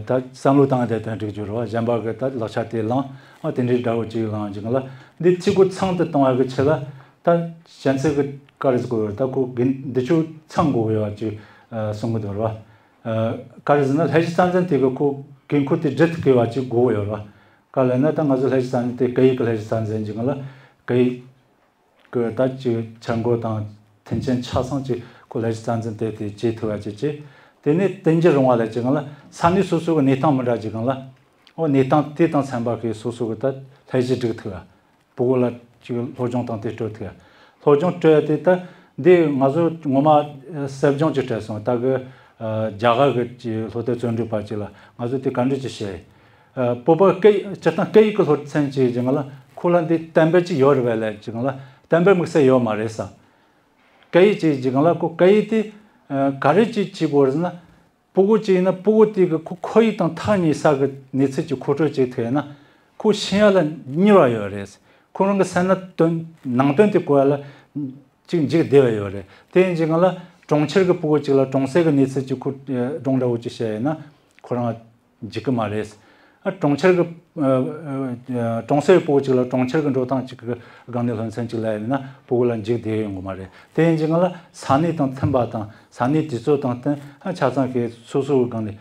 ད་བསམ་བློ་བཏང་བསྡད་དོན་འགྲིག་རྒྱུ་རེད་བ། གཞན་པ་གི་ད་ལག་ཆ་དེ་བླངས་ཨ་དེ་འདྲའི་འདྲ་བོ་ཅིག་བླངས་ཅིག་ལ་འདི་ཚིག་གོ་ཚང་དུ་གཏོང་བ་གི་ཆེད་ལ་ད་གཞན་ཚིག་གི་བཀའ་རེ་ཟེར་དགོས་ཡོད། ད་ཁོ་གི་འདི་ཆོ་ཚང་དགོས་ཡོད་ཅིག་གསུང་གི་འདུག་རེད་བ། བཀའ་རེ་ཟེར་ན་ལྷ་བཞི་རྩ་འཛིན་དེ་གི་ཁོ་འགན་ཁུར་དེ་སྒྲུབ་ཐུབ་ཀྱི་བ་ཅིག་དགོས་ཡོད་རེད་བ། ག་ལ་ན་ད་ང་ཚོ་ལྷ་བཞི་རྩ་འཛིན་དེ་སྐད་ཡིག་གི་ལྷ་བཞི་རྩ་འཛིན་ཅིག་ལ་སྐད་ཡིག་གི་ད་ཅིག་འཆར་འགོད་དང་མཐུན་རྐྱེན་ཆ་ཚང་ཅིག་ཁོ་ལྷ་བཞི་རྩ་འཛིན་དེ་དེ་བྱེད་ཐུབ་པ་ཅིག་བྱེད། དེ་ནས་བསྟུན་གྱི་རུང་བ་ལ་ཅིག་གང་ལ་ས་གནས་སོ་སོ་གི་གནས་སྟངས་མི་འདྲ་ཅིག་གང་ལ་འོ་གནས་སྟངས་དེ་དང་འཚམ་པ་གི་སོ་སོ་གི་ད་ལྷ་བཞི་སྒྲིག་ཐུབ་པ། སྤུ་གུ་ལ་ཅིག་སློབ་སྦྱོང་དང་དེ་སྤྲོད་ཐུབ་པ། སློབ་སྦྱོང་སྤྲོད་ཡ་དེ་ད་འདི་ང་ཚོ་ངོ་མ་གསབ་སྦྱོང་ཅིག་སྤྲད་སོང་། ད་གི་རྒྱ་གར་གི་ཅིག་སློབ་དེབ་བརྩོན་འགྲུས་པ་ཅིག་ལ་ང་ཚོ་དེ་ག་འདྲ་ཅིག་བྱས། བོད་པ་སྐད་སྤྱིར་བཏང་སྐད་ཡིག་གི་སློབ་ཚན་ཅིག་ཅིག་ལ་ཁོ་ལ་འདི་གཏན་འབེབས་ཅིག་ཡོད་རེད་པས་ལབ་ཅིག་ལ་གཏན་འབེབས་དམིགས་བསལ་ཡོད་མ་རེད་ས། སྐད་ཡིག་ཅིག་ཅིག་ལ་ཁོ་སྐད་ཡིག་དེ་ག་རེ་ཅིག་བྱེད་དགོས་རེད་ཟེར་ན་སྤུ་གུ་ཅིག་ཡིན་ན་སྤུ་གུ་དེ་གི་ཁོ་ཁོར་ཡུག་དང་ཐག་ཉེ་ས་གི་གནས་ཚུལ་ཅིག་མཁོ་སྤྲོད་བྱེད་ཐུབ་ཡ་ན་ཁོ་ཤེས་ཡ་ལ་མྱུར་བ་ཡོད་རེད། ཁོ་རང་གི་སེམས་ན་དོན་ནང་དོན་དེ་གོ་ཡ་ལ་ཅིག་འཇུག་བདེ་བ་ཡོད་རེད། དེ་ཡིན་ཅིག་ལ་གྲོང་ཁྱེར་གི་སྤུ་གུ་ཅིག་ལ་གྲོང་གསེབ་གི་གནས་ཚུལ་ཅིག་ཁོ་སྒྲུང་འདྲ་བོ་ཅིག་བཤད་ཡ་ན་ཁོ་རང་འཇིག་གི་མ་རེད། ཨ་གྲོང་ཁྱེར་གི་ཨ་ཨ་གྲོང་གསེབ་སྤོ་ཅིག་ལ་གྲོང་ཁྱེར་གི་འགྲོ་སྟངས་ཅིག་གི་སྒང་ནས་སློབ་ཚན་ཅིག་ལ་ཡིན་ན་སྤོ་གི་ལ་འཇིག་བསྡད་ཡོང་གི་མ་རེད། དེ་ཡིན་ཅིག་ལ་ས་གནས་དང་མཐུན་པ་དང་ས་གནས་དུས་ཚོད་དང་བསྟུན་ཨ་ཆ་ཚང་གི་སོ་སོ་གི་སྒང་ནས་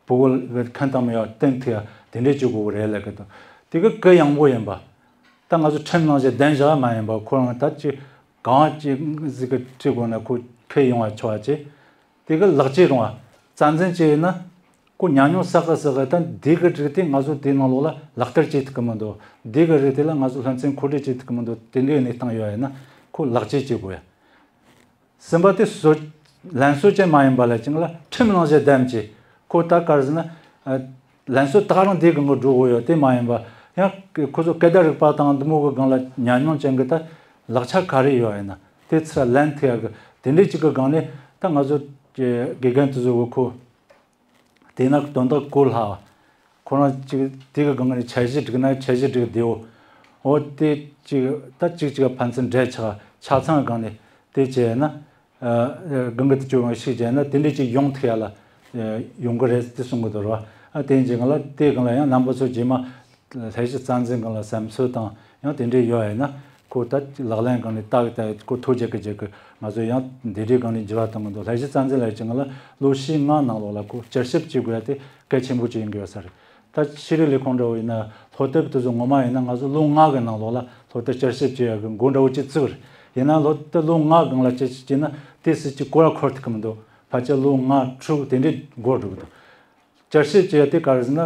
ཕྲུ་གུ་གི་ཁེངས་དང་མི་ཡོང་བ་སྟོན་ཐུབ་ཡ་དེ་འདྲས་བྱེད་དགོས་ཀྱི་རེད་ལབ་ཀྱི་འདུག་དེ་གི་གུ་ཡངས་པོ་ཡིན་པ། ད་ང་ཚོ་ཁྲིམས་ནང་བཞིན་གདན་བཞག་མ་ཡིན་པ། ཁོ་རང་ད་ཅིག་གང་ཅིག་ཟིག་གི་ཁྲིད་དགོས་ན་ཁོ་ཁེ་ཡོང་བ་ཆོག་པ་བྱེད། དེ་གི་ལག་ཁྱེར་རུང་བ། རྩ་འཛིན་བྱས་ཡིན་ན། ཁོ་ཉམས་མྱོང་བསགས་གི་བསགས་གི། ད་འདི་གི་རིགས་དེ་ང་ཚོ་དེའི་ནང་ལོགས་ལ་ལག་བསྟར་བྱེད་ཐུབ་ཀྱི་མི་འདུག་འདི་གི་རིགས་དེ་ལ་ང་ཚོ་ལྷུན་ཚེ་མཁོ་སྤྲོད་བྱེད་ཐུབ་ཀྱི་མི་འདུག་དེ་འདྲའི་གནས་སྟངས་ཡོད་ཡིན་ན་ཁོ་ལག་ཁྱེར་བྱེད་དགོས་ཡ། གསུམ་པ་དེ་སྲོལ། ལམ་སྲོལ་ཅན་མ་ཡིན་པ་ལ་ཅིག་ལ་ཁྲིམས་ནང་བཞིན་བདམས་ཀྱི། ཁོ་ད་ག་རེ་ཟེར་ན། ཨ། ལམ་སྲོལ་དེ་ག་རང་དེའི་སྒང་གི་འགྲོ་དགོས་ཡོད་དེ་མ་ཡིན་པ། ཡང་ཁོ་ཚོ་སྐད་བརྡ་རིག་པ་དང་འདི་མོ་གི་སྒང་ལ་ཉམས་མྱོང་ཅན་གྱི་ད་ལག་ཆ་ག་རེ་ཡོད་ཡིན་ན་དེ་ཚུར་ལེན་ཐུབ་ཡ་གི་དེ་འདྲའི་ཅིག་གི་སྒང་ནས་ད་ང་ཚོ་གི་དགེ་རྒན་དེ་ཚོ་གི་ཁོ། དེས་ན་དོན་དག་གོ་སླ་བ། ཁོ་རང་ཅིག་དེ་གི་སྒང་ནས་འཆར་གཞི་བསྒྲིགས་ན་འཆར་གཞི་བསྒྲིགས་བདེའོ། འོ་དེ་ཅིག་ད་ཅིག་ཅིག་ཕན་ཚུན་འབྲེལ་ཆགས་ཆ་ཚང་སྒང་ནས་དེ་བྱས་ན། ཨ། སྒང་གི་དེ་ཅུང་ཞིག་བྱས་ན་དེ་འདྲ་ཅིག་ཡོང་ཐུབ་ཡ་ལ། ཨ། ཡོང་གི་རེད་དེ་གསུང་གི་འདུག་ར། ཨ། དེ་ཡིན་ཅིག་སྒང་ལ་དེ་སྒང་ལ་ཡང་རྣམ་པ་ཚོ་རྗེས་མ་ལས་གཞི་རྩ་འཛིན་སྒང་ལ་བསམ་ཚུལ་དང་ཡང་དེ་འདྲ་ཡོད་ཡིན་ན། ཁོ་ད་ལག་ལེན་སྒང་ནས་ལྟ་གི་ལྟ་གི་ཁོ་ཐུགས་རྗེ་གི་རྗེ་གི། ང་ཚོ་ཡང་འདི་འདྲའི་སྒང་ནས་འགྱུར་བ་གཏོང་གི་འདུག་ལས་གཞི་རྩ་འཛིན་ལ་ཡིན་ཅིག་སྒང་ལ་ལོ་བཞི་ལྔ་ནང་ལོགས་ལ་ཁོ་བསྐྱར་ཞིབ་བྱེད་དགོས་ཡ་དེ་གལ་ཆེན་པོ་ཅིག་ཡིན་གི་ཡོད་ས་རེད། ད་ཤེས་རིག་ལས་ཁུངས་འདྲ་བོ་ཡིན་ན་སློབ་དེབ་དེ་ཚོ་ངོ་མ་ཡིན་ན་ང་ཚོ་ལོ་ལྔ་གི་ནང་ལོགས་ལ་སློབ་དེབ་བསྐྱར་ཞིབ་བྱེད་ཡ་གི་འགོ་འདྲ་བོ་ཅིག་བཙུགས་རེད། ཡིན་ན་སློབ་དེབ་ལོ་ལྔ་སྒང་ལ་བསྐྱར་ཞིབ་བྱས་ན་དེ་སྲིད་ཀྱི་སྐོར་ར་འཁོར་ཐུབ་ཀྱི་མི་འདུག་ཕལ་ཆེར་ལོ་ལྔ་དྲུག་དེ་འདྲའི་འགོར་འགྲོ་གི་འདུག་བསྐྱར་ཞིབ་བྱེད་ཡ་དེ་ག་རེ་ཟེར་ན།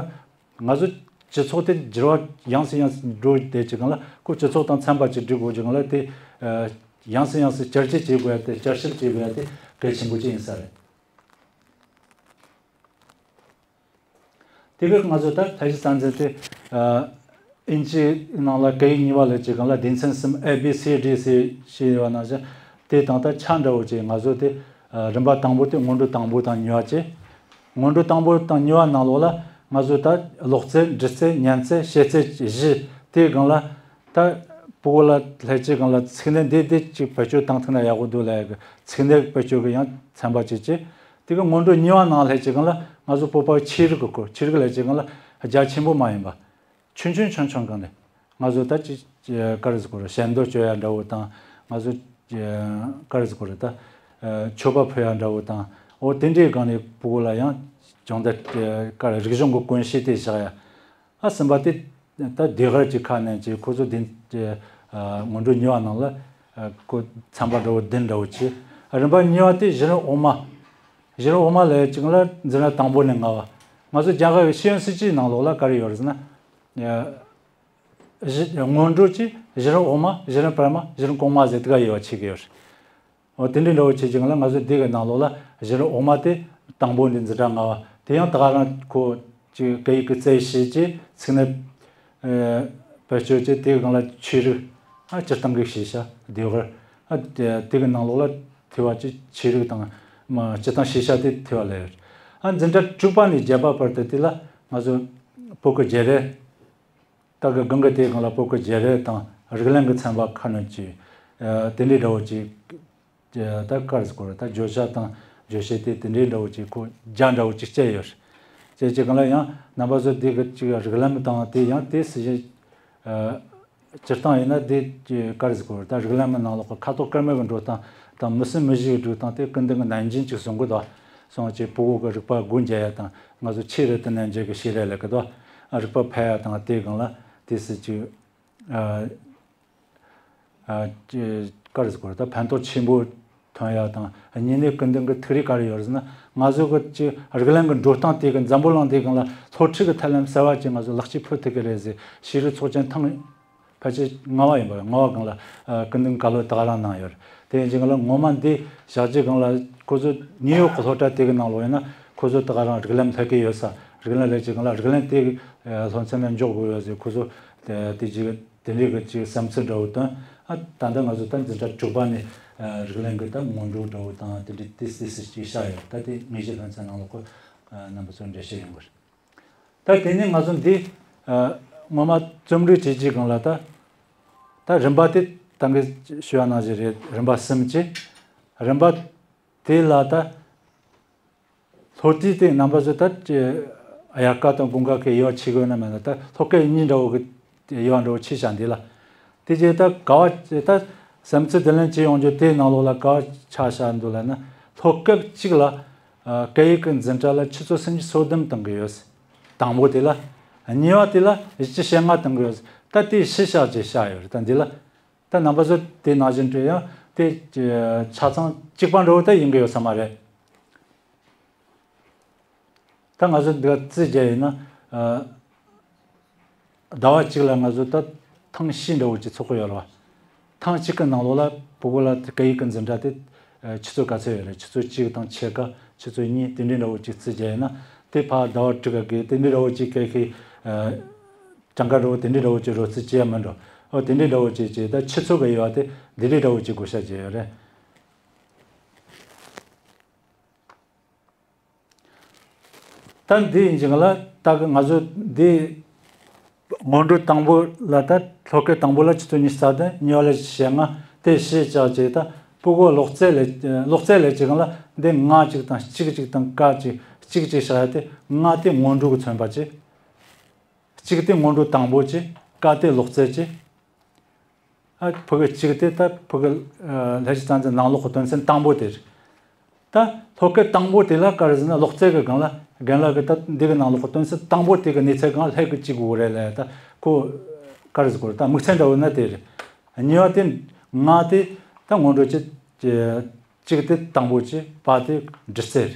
ང་ཚོ་སྤྱི་ཚོགས་དེ་འགྱུར་བ་ཡང་སེ་ཡང་སེ་འགྲོ་བསྡད་ཀྱི་སྒང་ལ་ཁོ་སྤྱི་ཚོགས་དང་འཚམ་པ་ཅིག་སྒྲིག་དགོས་ཀྱི་སྒང་ལ་དེ། ཨ། ཡང་སེ་ཡང་སེ་བསྐྱར་བཅོས་བྱེད་དགོས་ཡ་དེ་བསྐྱར་ཞིབ་བྱེད་དགོས་ཡ་དེ་གལ་ཆེན་པོ་ཅིག་ཡིན་ས་རེད། དེ་གར་ང་ཚོ་ད་ལས་གཞི་རྩ་འཛིན་དེ། ཨ། ཨིན་ཇིའི་ནང་ལ་སྐད་ཡིག་གཉིས་པ་ལ་བྱེད་སྒང་ལ་སྡེ་ཚན་གསུམ་A B C D C ཞེས་ཡོད་པ་ནང་བཞིན་དེ་དང་ད་ཆ་འདྲ་བོ་ཅིག་ང་ཚོ་དེ། ཨ། རིམ་པ་དང་པོ་དེ་སྔོན་འགྲོ་དང་པོ་དང་གཉིས་པ་བྱས། སྔོན་འགྲོ་དང་པོ་དང་གཉིས་པ་ནང་ལོགས་ལ་ང་ཚོ་ད་ཀློག་རྩལ་འབྲི་རྩལ་ཉན་རྩལ་ཤེས་རྩལ་བཞི་དེའི་སྒང་ལ་ད་ཕྲུ་གུ་ལ་ལས་བྱེད་སྒང་ལ་ཚིག་སྣེ་འདི་འདི་གཅིག་བེད་སྤྱོད་བཏང་ཐུབ་ན་ཡག་པོ་འདུག་ལབ་ཡ་གི་ཚིག་སྣེ་བེད་སྤྱོད་གི་ཡང་ཚན་པ་བྱེད་ཀྱི། དེ་གི་སྔོན་འགྲོ་གཉིས་པ་ནང་ལས་བྱེད་སྒང་ལ་ང་ཚོ་བོད་པ་ཆོས་རིག་གི་སྐོར། ཆོས་རིག་ལས་བྱེད་སྒང་ལ་རྒྱ་ཆེན་པོ་མ་ཡིན་པ། ཆུང་ཆུང་ཆུང་ཆུང་སྒང་ནས་ང་ཚོ་ད་ཅི་ཅི་ག་རེ་ཟེར་དགོས་རེད། ཞལ་འདོན་བྱོས་ཡ་འདྲ་བོ་དང་། ང་ཚོ་ཅི་ག་རེ་ཟེར་དགོས་རེད། ད་མཆོད་པ་ཕུལ་ཡ་འདྲ་བོ་དང་། འོ་དེ་འདྲའི་སྒང་ནས་ཕྲུ་གུ་ལ་ཡང་སྦྱོང་བརྡར་ག་རེ་རིག་གཞུང་གི་གོམས་གཤིས་དེ་བཞག་ཡ། ཨ། གསུམ་པ་དེ་ད་ཟློས་གར་གྱི་ཁ་ནས་ཀྱི་ཁོ་ཚོ་བདུན་གྱི། ཨ། སྔོན་འགྲོ་གཉིས་པ་ནང་ལ། ཨ། ཁོ་ཚན་པ་འདྲ་བོ་བདུན་འདྲ་བོ་བྱས། རིམ་པ་གཉིས་པ་དེ་གཞི་རིམ་འོག་མ། གཞི་རིམ་འོག་མ་ལ་ཡ་གཅིག་ལ་འཛིན་གྲྭ་དང་པོ་ནས་ལྔ་པ། ང་ཚོ་རྒྱ་གར་གྱི་ཤེས་ཡོན་སྲིད་བྱུས་ནང་ལོགས་ལ་ག་རེ་ཡོད་རེད་ཟེར་ན། ཨ། གཞི་སྔོན་འགྲོ་གྱི་གཞི་རིམ་འོག་མ། གཞི་རིམ་བར་མ། གཞི་རིམ་གོང་མ་ཟེར་དེ་ག་ཡོད་པ་ཆགས་ཀྱི་ཡོད་རེད། འོ་དེ་འདྲའི་འདྲ་བོ་བྱེད་ཀྱི་ང་ལ་ང་ཚོ་འདི་གི་ནང་ལོགས་ལ་གཞི་རིམ་འོག་མ་དེ་དང་པོ་ནས་འཛིན་གྲྭ་ལྔ་པ་དེ་ཡང་ད་ག་རང་ཁོ་ཅིག་སྐད་ཡིག་གི་རྩལ་ཤེས་ཀྱི་ཚིག་སྣེ། ཨ། བེད་སྤྱོད་ཀྱི་དེ་གི་སྒང་ལ་ཆོས་རིག་ཨ། སྤྱིར་བཏང་གི་ཤེས་བྱ་ཟློས་གར། ཨ། དེ་དེ་གི་ནང་ལོགས་ལ་ཐེ་བ་ཅིག་ཆོས་རིག་དང་མ་སྤྱིར་བཏང་ཤེས་བྱ་དེ་ཐེ་བ་ལ་ཡོད། ཨ། འཛིན་གྲྭ་དྲུག་པ་ནས་བརྒྱད་པ་བར་དུ་དེ་ལ་ང་ཚོ་བོད་ཀྱི་བརྗོད་རེས། ད་གི་སྒང་གི་དེའི་སྒང་ལ་བོད་ཀྱི་བརྗོད་རེས་དང་རིགས་ལམ་གྱི་ཚན་པ་ཁ་སྣོན་གྱིས། ཨ། དེ་འདྲའི་འདྲ་བོ་ཅིག་ད་ག་རེ་ཟེར་དགོས་རེད། ད་བརྗོད་བྱ་དང་རྗོད་བྱེད་དེ་དེ་འདྲའི་འདྲ་བོ་ཅིག་ཁོ་རྒྱ་འདྲ་བོ་ཅིག་བསྐྱལ་ཡོད་རེད། བྱས་ཀྱི་སྒང་ལ་ཡང་རྣམ་པ་ཚོ་དེ་གི་ཅིག་རིགས་ལམ་དང་དེ་ཡང་དེ་སྲིད་གཞུང་། ཨ། སྤྱིར་བཏང་ཡིན་ན་དེ་ག་རེ་ཟེར་དགོས་རེད། ད་རིགས་ལམ་གྱི་ནང་ལོགས་ཀྱི་ཁ་དོག་དཀར་དམར་གྱི་འགྲོ་སྟངས་དང་མི་སེར་མི་གཞིའི་སྒྲིག་སྟངས་དེ་སྐུ་མདུན་གྱིས་ནན་ཏན་ཅིག་གསུང་གི་འདུག་སོང་ཅིག་ཕྲུ་གུ་གི་རིག་པ་སྒོ་འབྱེད་ཡ་དང་། ང་ཚོ་ཆོས་རེད་དེ་ནན་འཇལ་གྱི་ཤེས་རབ་ལབ་ཀྱི་འདུག་རིག་པ་འཕེལ་ཡ་དང་དེའི་སྒང་ལ་དེ་སྲིད་ཀྱི། ཨ། ཨ། ཅི་ག་རེ་ཟེར་དགོས་རེད། ད་ཕན་ཐོགས་ཆེན་པོ་ཐོན་ཡ་དང་། གཉིས་ནས་སྐུ་མདུན་གྱི་ཐུགས་རེ་ག་རེ་ཡོད་རེད་ཟེར་ན། ང་ཚོ་གི་ཅིག་རིགས་ལམ་གྱི་འགྲོ་སྟངས་དེ་གི་འཛམ་བུ་གླིང་འདིའི་སྒང་ལ་སློབ་ཁྲིད་ཀྱི་ཐབས་ལམ་གསར་བ་ཅིག་ང་ཚོ་ལག་ཁྱེར་ཕུལ་ཐུབ་ཀྱི་རེད་ཟེར། ཤེས་རིག་ཚོགས་ཆེན་ཐེངས་ཕལ་ཆེར་ལྔ་པ་ཡིན་པ། ལྔ་པ་སྒང་ལ། ཨ། སྐུ་མདུན་བཀའ་སློབ་ད་ག་རང་གནང་ཡོད་རེད། དེ་ཡིན་ཅིག་སྒང་ལ་ངོ་མ་འདི་བཞག་ཅིག་སྒང་ལ་ཁོ་ཚོ་ནིའུ་ཡོག་གི་སློབ་གྲྭ་དེ་གི་ནང་ལོགས་ཡིན་ན་ཁོ་ཚོ་ད་ག་རང་རིགས་ལམ་སླེབས་ཀྱི་ཡོད་ས། རིགས་ལམ་སླེབས་ཅིག་སྒང་ལ་རིགས་ལམ་དེ་གི་སློབ་ཚན་ལ་འཇོག་དགོས་ཡོད་ཟེར། ཁོ་ཚོ་དེ་དེ་ཅིག་དེ་འདྲའི་གི་ཅིག་བསམ་ཚུལ་འདྲ་བོ་བཏོན། ཨ། ད་ལྟ་ང་ཚོ་ད་འཛིན་གྲྭ་དྲུག་པ་ནས། ཨ། རིགས་ལམ་གྱི་ད་སྔོན་འགྲོ་འདྲ་བོ་དང་དེ་འདྲའི་ཏིས་ཏིས་ཅིག་བྱས་ཡོད། ད་དེ་དངོས་གཞི་ལྷན་ཚོགས་ནང་ལོགས་ཁོ། ཨ། རྣམ་པ་ཚོར་འགྲེལ་བཤད་ཡོང་གི་རེད། ད་དེ་ནས་ང་ཚོ་འདི། ཨ། ངོ་མ་རྩོམ་སྒྲིག་བྱེད་ཀྱི་སྒང་ལ་ད། ད་རིམ་པ་དེ་ད་གིན་ཞུ་བ་ནང་བཞིན་རེད། རིམ་པ་གསུམ་བྱས། རིམ་པ་དེ་ལ་ད། སློབ་དེབ་དེ་རྣམ་པ་ཚོ་ད་དབྱར་ཁ་དང་དགུན་ཁ་གི་དབྱེ་བ་ཕྱེ་དགོས་ན་མེད་ན། ད་སློབ་སྐབས་གཉིས་འདྲ་བོ་གི་དབྱེ་བ་འདྲ་བོ་ཕྱེ་བཞག་འདི་ལ། དེ་རྗེས་ད་ག་བ་ད་བསམ་ཚུལ་བསྡུ་ལེན་བྱེད་ཡོང་རྒྱུ་དེའི་ནང་ལོགས་ལ་ག་བ་ཆ་བཞག་འདུག་ལབ་ན། སློབ་སྐབས་གཅིག་ལ་ ཨ། སྐད་ཡིག་གི་འཛིན་གྲྭ་ལ་ཆུ་ཚོད་སུམ་ཅུ་སོ་བདུན་བཏང་གི་ཡོད། དང་པོ་དེ་ལ། གཉིས་པ་དེ་ལ་བཞི་བཅུ་ཞེ་ལྔ་བཏང་གི་ཡོད། ད་དེ་བཞི་བཞག་ཅེས་བཞག་ཡོད་རེད། ད་འདི་ལ། ད་རྣམ་པ་ཚོ་དེ་ནང་བཞིན་དུ་ཡང་དེ་ཆ་ཚང་གཅིག་པ་འདྲ་བོ་ད་ཡིན་གི་ཡོད་ས་མ་རེད། ད་ང་ཚོ་འདི་ག་རྩིས་བྱས་ཡིན་ན། ཨ། ཟླ་བ་གཅིག་ལ་ང་ཚོ་ད་ཐེངས་བཞི་འདྲ་བོ་ཅིག་ཚོགས་ཀྱི་ཡོད་རེད་བ། ཐེངས་གཅིག་གི་ནང་ལོགས་ལ་ཕྲུ་གུ་ལ་སྐད་ཡིག་གི་འཛིན་གྲྭ་དེ། ཨ། ཆུ་ཚོད་ག་ཚོད་ཡོད་རེད། ཆུ་ཚོད་གཅིག་དང་ཕྱེད་ཀ། ཆུ་ཚོད་གཉིས། དེ་འདྲའི་འདྲ་བོ་ཅིག་རྩིས་བྱས་ཡིན་ན། དེ་ཕར་ཟླ་བ་དྲུག་ག་གི་དེ་འདྲའི་འདྲ་བོ་ཅིག་སྐད་ཤེས། ཨ། གྲངས་ཀ་འདྲ་བོ་དེ་འདྲའི་འདྲ་བོ་ཅིག་རོབ་རྩིས་བྱས་ཡ་མིན་འགྲོ། ཨོ། དེ་འདྲའི་འདྲ་བོ་ཅིག་བྱས། ད་ཆུ་ཚོད་ག་ཡོད་པ་དེ་འདི་འདྲའི་འདྲ་བོ་ཅིག་བགོ་བཤའ་བྱས་ཡོད་རེད། ད་འདི་ཡིན་ཅིག་ལ། ད་གི་ང་ཚོ་འདི་སྔོན་འགྲོ་དང་པོ་ལ། ད་སློབ་ཁྲིད་དང་པོ་ལ་ཆུ་ཚོད་ཉི་ཤུ་རྩ་བདུན། གཉིས་པ་ལ་ཞེ་ལྔ། དེ་བཞི་བཞག་ཅིག་ད་ཕྲུ་གུ་སློབ་ཚན་ལས། སློབ་ཚན་ལས་ཅིག་ལ་འདི་ལྔ་གཅིག་དང་གཅིག་གཅིག་དང་ཀ་གཅིག་གཅིག་གཅིག་བཞག་ཡ་དེ། ལྔ་དེ་སྔོན་འགྲོ་གི་མཚོན་པ་བྱས། གཅིག་དེ་སྔོན་འགྲོ་དང་པོ་བྱས། ཀ་དེ་སློབ་ཚན་བྱས། ཨ། ཕྲུ་གུ་གཅིག་དེ་ད་ཕྲུ་གུ། ཨ། ལྷ་བཞི་རྩ་འཛིན་ནང་ལོགས་ཀྱི་དོན་ཚན་དང་པོ་དེ་རེད། ད་སློབ་ཁྲིད་དང་པོ་དེ་ལ་ག་རེ་ཟེར་ན། སློབ་ཚན་གྱི་སྒང་ལ། རྒན་ལགས་ཀྱིས་ད་འདི་གི་ནང་ལོགས་ཀྱི་དོན་ཚན་དང་པོ་དེ་གི་གནས་ཚད་སྒང་ལ་ལྷད་གི་གཅིག་དགོས་རེད་ལབ། ད་ཁོ་ག་རེ་ཟེར་དགོས་རེད། ད་དམིགས་ཚད་འདྲ་བོ་ན་དེ་རེད། གཉིས་པ་དེ། ལྔ་དེ་ད་སྔོན་འགྲོ་བྱས། གཅིག་དེ་དང་པོ་བྱས། པ་དེ་འབྲི་རྩལ་རེད།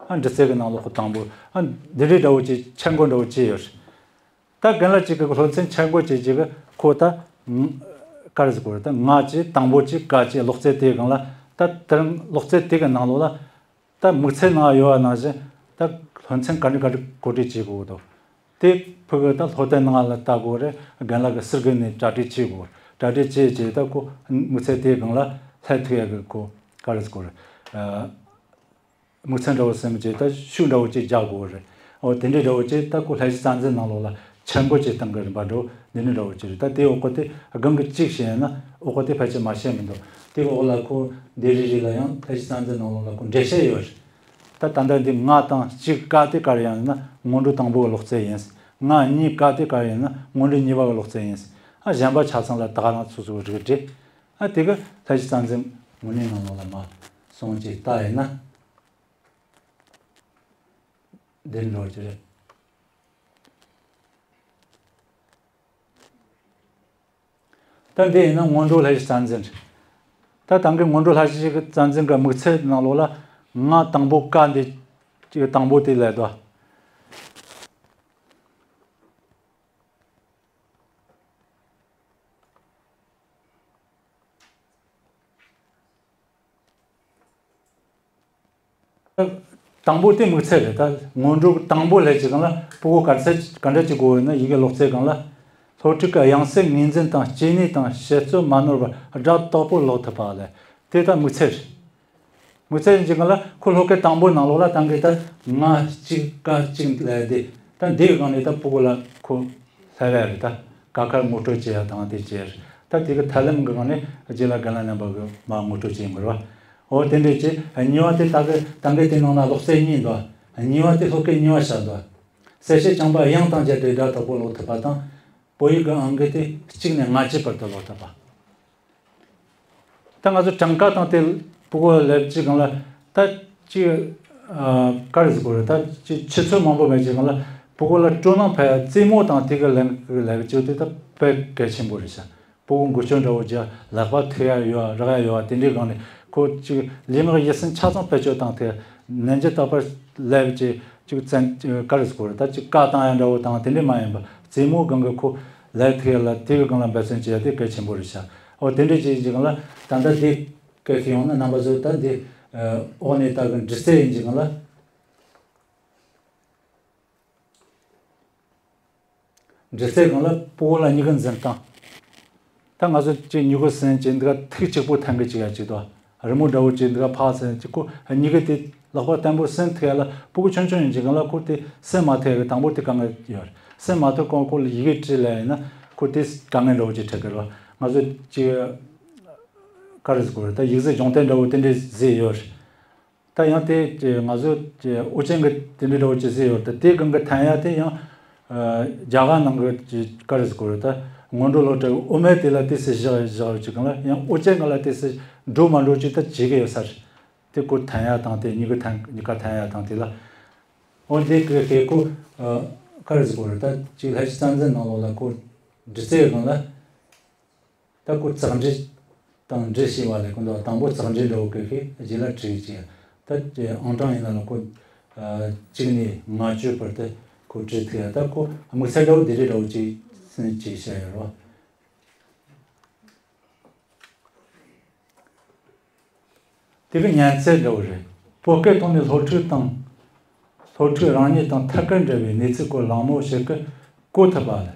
ཨ། འབྲི་རྩལ་གྱི་ནང་ལོགས་ཀྱི་དང་པོ། ཨ། འདི་འདྲའི་འདྲ་བོ་ཅིག་འཆར་འགོད་འདྲ་བོ་བྱས་ཡོད་རེད། ད་རྒན་ལགས་གཅིག་གིས་སློབ་ཚན་འཆར་འགོད་བྱས་ཅིག་གི་ཁོ་ད་ག་རེ་ཟེར་དགོས་རེད། ད་ལྔ་བྱས། དང་པོ་བྱས། ཀ་བྱས། སློབ་ཚན་དེའི་སྒང་ལ། ད་དེ་རིང་སློབ་ཚན་དེ་གི་ནང་ལོགས་ལ། ད་དམིགས་ཚད་ནང་ཡོད་པ་ནང་བཞིན་ད་སློབ་ཚན་ག་འདྲ་ག་འདྲ་གོ་སྒྲིག་བྱེད་དགོས་འདུག། དེ་ཕྲུ་གུ་ད་སློབ་དེབ་ནང་ལ་ལྟ་དགོས་རེད། རྒན་ལགས་ཀྱིས་ཟུར་བརྒྱུད་ནས་གྲ་སྒྲིག་བྱེད་དགོས། གྲ་སྒྲིག་བྱས་བྱས་ད་ཁོ་དམིགས་ཚད་དེའི་སྒང་ལ་ལྷད་ཐུབ་ཡག་གི་ཁོ་ག་རེ་ཟེར་དགོས་རེད། ཨ། དམིགས་ཚད་འདྲ་བོ་ཟེར་མི་བྱེད། ད་ཤུགས་འདྲ་བོ་ཅིག་རྒྱག་དགོས་རེད། འོ། དེ་འདྲའི་འདྲ་བོ་ཅིག་ད་ཁོ་ལྷ་བཞི་རྩ་འཛིན་ནང་ལོགས་ལ་འཆར་འགོད་ཅིག་གཏོང་གི་རིམ་པ་འདྲ་བོ་འདི་འདྲའི་འདྲ་བོ་ཅིག་རེད། ད་དེའི་འོག་གི་དེ་སྒང་གི་གཅིག་བྱས་ན། འོག་གི་དེ་ཕལ་ཆེར་མ་བཤད་མི་འདུག། དེའི་འོག་ལ་ཁོ་འདི་རེ་རེ་ལ་ཡང་ལྷ་བཞི་རྩ་འཛིན་ནང་ལོགས་ལ་ཁོ་འགྲེལ་བཤད་ཡོད་རེད། ད་ད་ལྟ་འདི་ལྔ་དང་གཅིག་ཀ་དེ་ག་རེ་ཡིན་ན་སྔོན་འགྲོ་དང་པོའི་སློབ་ཚན་ཡིན། ལྔ་གཉིས་ཀ་དེ་ག་རེ་ཡིན་ན་སྔོན་འགྲོ་གཉིས་པ་གི་སློབ་ཚན་ཡིན། ཨ། གཞན་པ་ཆ་ཚང་ལ་ད་ག་རང་སོ་སོའི་རིགས་འགྲེ། ཨ། དེ་གི་ལྷ་བཞི་རྩ་འཛིན་ངོས་ནས་ནང་ལོགས་ལ་མར་སོང་ཅིག་ལྟ་ཡིན་ན། འདི་འགྲོ་རྒྱུ་རེད། ད་འདི་ཡིན་ན་སྔོན་འགྲོ་ལྷ་བཞི་རྩ་འཛིན་རེད། ད་ད་གིན་སྔོན་འགྲོ་ལྷ་བཞི་རྩ་འཛིན་གྱི་དམིགས་ཚད་ནང་ལོགས་ལ་ལྔ་དང་པོ་ཀ་འདི་དང་པོ་དེ་ལ་དོ། དང་པོ་དེ་དམིགས་ཚད་རེད། ད་སྔོན་འགྲོ་དང་པོ་ལས་ཀྱི་སྒང་ལ་ཕྲུ་གུ་ག་ཚད་ག་འདྲ་ཅིག་དགོས་ཡོད་ན། ཡི་གེ་ཀློག་ཚད་སྒང་ལ་སློབ་ཁྲིད་ཀྱི་དབྱངས་གསལ་ངོས་འཛིན་དང་སྐྱེ་གནས་དང་བཤད་ཚོད་མ་ནོར་བར་སྒྲ་དག་པོ་ཀློག་ཐུབ་པ་ལས། དེ་ད་དམིགས་ཚད་རེད། དམིགས་ཚད་ཡིན་གྱི་སྒང་ལ་ཁོ་སློབ་ཁྲིད་དང་པོའི་ནང་ལོགས་ལ་ད་གིན་ད་ལྔ་གཅིག་ཀ་གཅིག་ལས་དེ། ད་འདི་གི་སྒང་ནས་ད་ཕྲུ་གུ་ལ་ཁོ་ལྷ་བས་རེད། ད་ཀ་ཁར་ངོ་སྤྲོད་བྱེད་ཡ་དང་དེ་བྱས་རེད། ད་དེ་གི་ཐབས་ལམ་གི་སྒང་ནས་རྗེས་ལ་རྒན་ལགས་རྣམ་པ་གི་མར་ངོ་སྤྲོད་བྱེད་དགོས་རེད་བ། འོ། དེ་འདྲས་བྱས། གཉིས་པ་དེ་ད་གི་ད་གིན་དེ་ནང་ན་སློབ་ཚན་གཉིས་འདུག། གཉིས་པ་དེ་སློབ་ཁྲིད་གཉིས་པ་བཞག་འདུག། གསལ་བཤད་རྐྱང་པ་དབྱངས་དང་སྦྱར་ཏེ་སྒྲ་དག་པོ་ཀློག་ཐུབ་པ་དང་། བོད་ཡིག་གི་ཨང་ཀི་དེ་གཅིག་ནས་ལྔ་བཅུ་བར་དུ་ཀློག་ཐུབ་པ། ད་ང་ཚོ་གྲངས་ཀ་དང་དེ་ཕྲུ་གུ་ལ་སླེབས་ཀྱི་སྒང་ལ་ད་ཅིག། ཨ། ག་རེ་ཟེར་དགོས་རེད། ད་ཅིག་ཆུ་ཚོད་མང་པོ་མེད་ཀྱི་སྒང་ལ་ཕྲུ་གུ་ལ་སྤྲོ་སྣང་འཕེལ་ཡ། རྩེད་མོ་དང་དེ་གི་ལན་ལབ་ཀྱི་དེ་ད་དཔེ་གལ་ཆེན་པོ་རེད་ཤག། ཕྲུ་གུ་འགུལ་སྐྱོད་འདྲ་བོ་རྒྱག། ལག་པ་ཐུག་ཡ་ཡོད། རེག་ཡ་ཡོད། དེ་འདྲའི་སྒང་ནས་ཁོ་ཅིག་ལུས་ངག་ཡིད་གསུམ་ཆ་ཚང་བེད་སྤྱོད་བཏང་ཐུབ། ནན་གྱིས་རྟག་པར་ལབ་ཀྱི་ཅིག་བཙན། ག་རེ་ཟེར་དགོས་རེད། ད་ཅིག་བཀའ་བཏང་ཡ་འདྲ་བོ་དང་དེ་འདྲ་མ་ཡིན་པ། རྩེད་མོའི་སྒང་གི་ཁོ་ལབ་ཐུབ་ཡ་ལ་དེ་གི་སྒང་ལ་འབད་བརྩོན་བྱེད་ཡ་དེ་གལ་ཆེན་པོ་རེད་ཤག། འོ། དེ་འདྲ་བྱེད་ཀྱི་སྒང་ལ་ད་ལྟ་དེ་སྐད་ཤེས་ཡོང་ན་རྣམ་པ་ཚོ་ད་འདི་འོག་ནས་ལྟ་གི་འབྲི་རྩལ་ཡིན་ཀྱི་སྒང་ལ། འབྲི་རྩལ་སྒང་ལ་ཕྲུ་གུ་ལ་མྱི་གི་འཛིན་སྟངས། ད་ང་ཚོ་ཅིག་མྱི་གི་ཟིན་ཅིག་འདི་ག་ཐིག་གཅིག་པོ་འཐེན་གི་ཅིག་ཡ་ཅིག་དང་། རི་མོ་འདྲ་བོ་ཅིག་འདི་ག་ཕར་ཟིན་ཅིག་ཁོ་མྱི་གི་དེ་ལག་པ་བརྟན་པོ་ཟིན་ཐུབ་ཡ་ལ། ཕྲུ་གུ་ཆུང་ཆུང་ཡིན་ཅིག་སྒང་ལ་ཁོ་དེ་ཟིན་མ་ཐུབ་ཡ་གི་དང་པོ་དེ་དཀའ་ངལ་ཡོད་རེད། ཟིན་མ་ཐུབ་གོང་ཁོ་ལ་ཡི་གེ་བྲིས་ལ་ཡིན་ན་ཁོ་དེ་དཀའ་ངལ་འདྲ་བོ་ཅིག་འཕྲད་གི་རེད་བ། ང་ཚོ་ཅིག་ག་རེ་ཟེར་དགོས་རེད། ད་ཡིག་གཟུགས་སྦྱོང་བརྡར་འདྲ་བོ་དེ་འདྲས་བཟོས་ཡོད་རེད། ད་ཡང་དེ་ང་ཚོ་ཨོ་རྒྱན་གྱི་དེ་འདྲའི་འདྲ་བོ་ཅིག་ཟེར་ཡོད་རེད། དེ་སྒང་གི་འཐེན་ཡ་དེ་ཡང་། ཨ། རྒྱ་གར་ནང་གི་ཅིག་ག་རེ་ཟེར་དགོས་རེད། ད་སྔོན་འགྲོ་སློབ་གྲྭ་གི་དབུ་མའི་དེ་ལ་དེ་སྲིད་བཞག་བཞག་ཡོད་ཅིག་སྒང་ལ་ཡང་ཨོ་རྒྱན་གྱི་ལ་དེ་སྲིད་འགྲོ་མ་འགྲོ་ཅིག་ད་བྱེད་ཀྱི་ཡོད་ས་རེད། དེ་ཁོ་འཐེན་ཡ་དང་དེ་གཉིས་ཀ་འཐེན་གཉིས་ཀ་འཐེན་ཡ་དང་དེ་ལ། འོ་དེ་གི་གི་ཁོ་ཨ་ག་རེ་ཟེར་དགོས་རེད། ད་ཅིག་ལྷ་བཞི་རྩ་འཛིན་ནང་ལོགས་ལ་ཁོ་འབྲི་རྩལ་སྒང་ལ། ད་ཁོ་ཙག་འབྲི་དང་འབྲི་ཤེས་པ་ལས་ཁོ་འདུག་དང་པོ་ཙག་འབྲི་འདྲ་བོ་གི་གི་རྗེས་ལ་བྲིས་ཀྱི། ད་ཨང་གྲངས་ཡིན་ན་ལ་ཁོ་ཨ་གཅིག་ནས་ལྔ་བཅུ་བར་དུ་ཁོ་བྲིས་ཐུབ་ཡ། ད་ཁོ་དམིགས་བསལ་འདྲ་བོ་དེ་འདྲའི་འདྲ་བོ་ཅིག་སེམས་ཀྱིས་བཤད་ཡོད་རེད་བ། དེ་གི་ཉན་ཚད་འདྲ་བོ་རེད། བོད་སྐད་ཐོག་ནས་སློབ་ཕྲུག་དང་། སློབ་ཕྲུག་རང་ཉིད་དང་ཐད་ཀར་འབྲེལ་བའི་གནས་ཚུལ་སྐོར་གླེང་མོལ་བྱེད་སྐབས་གོ་ཐུབ་པ་ལ།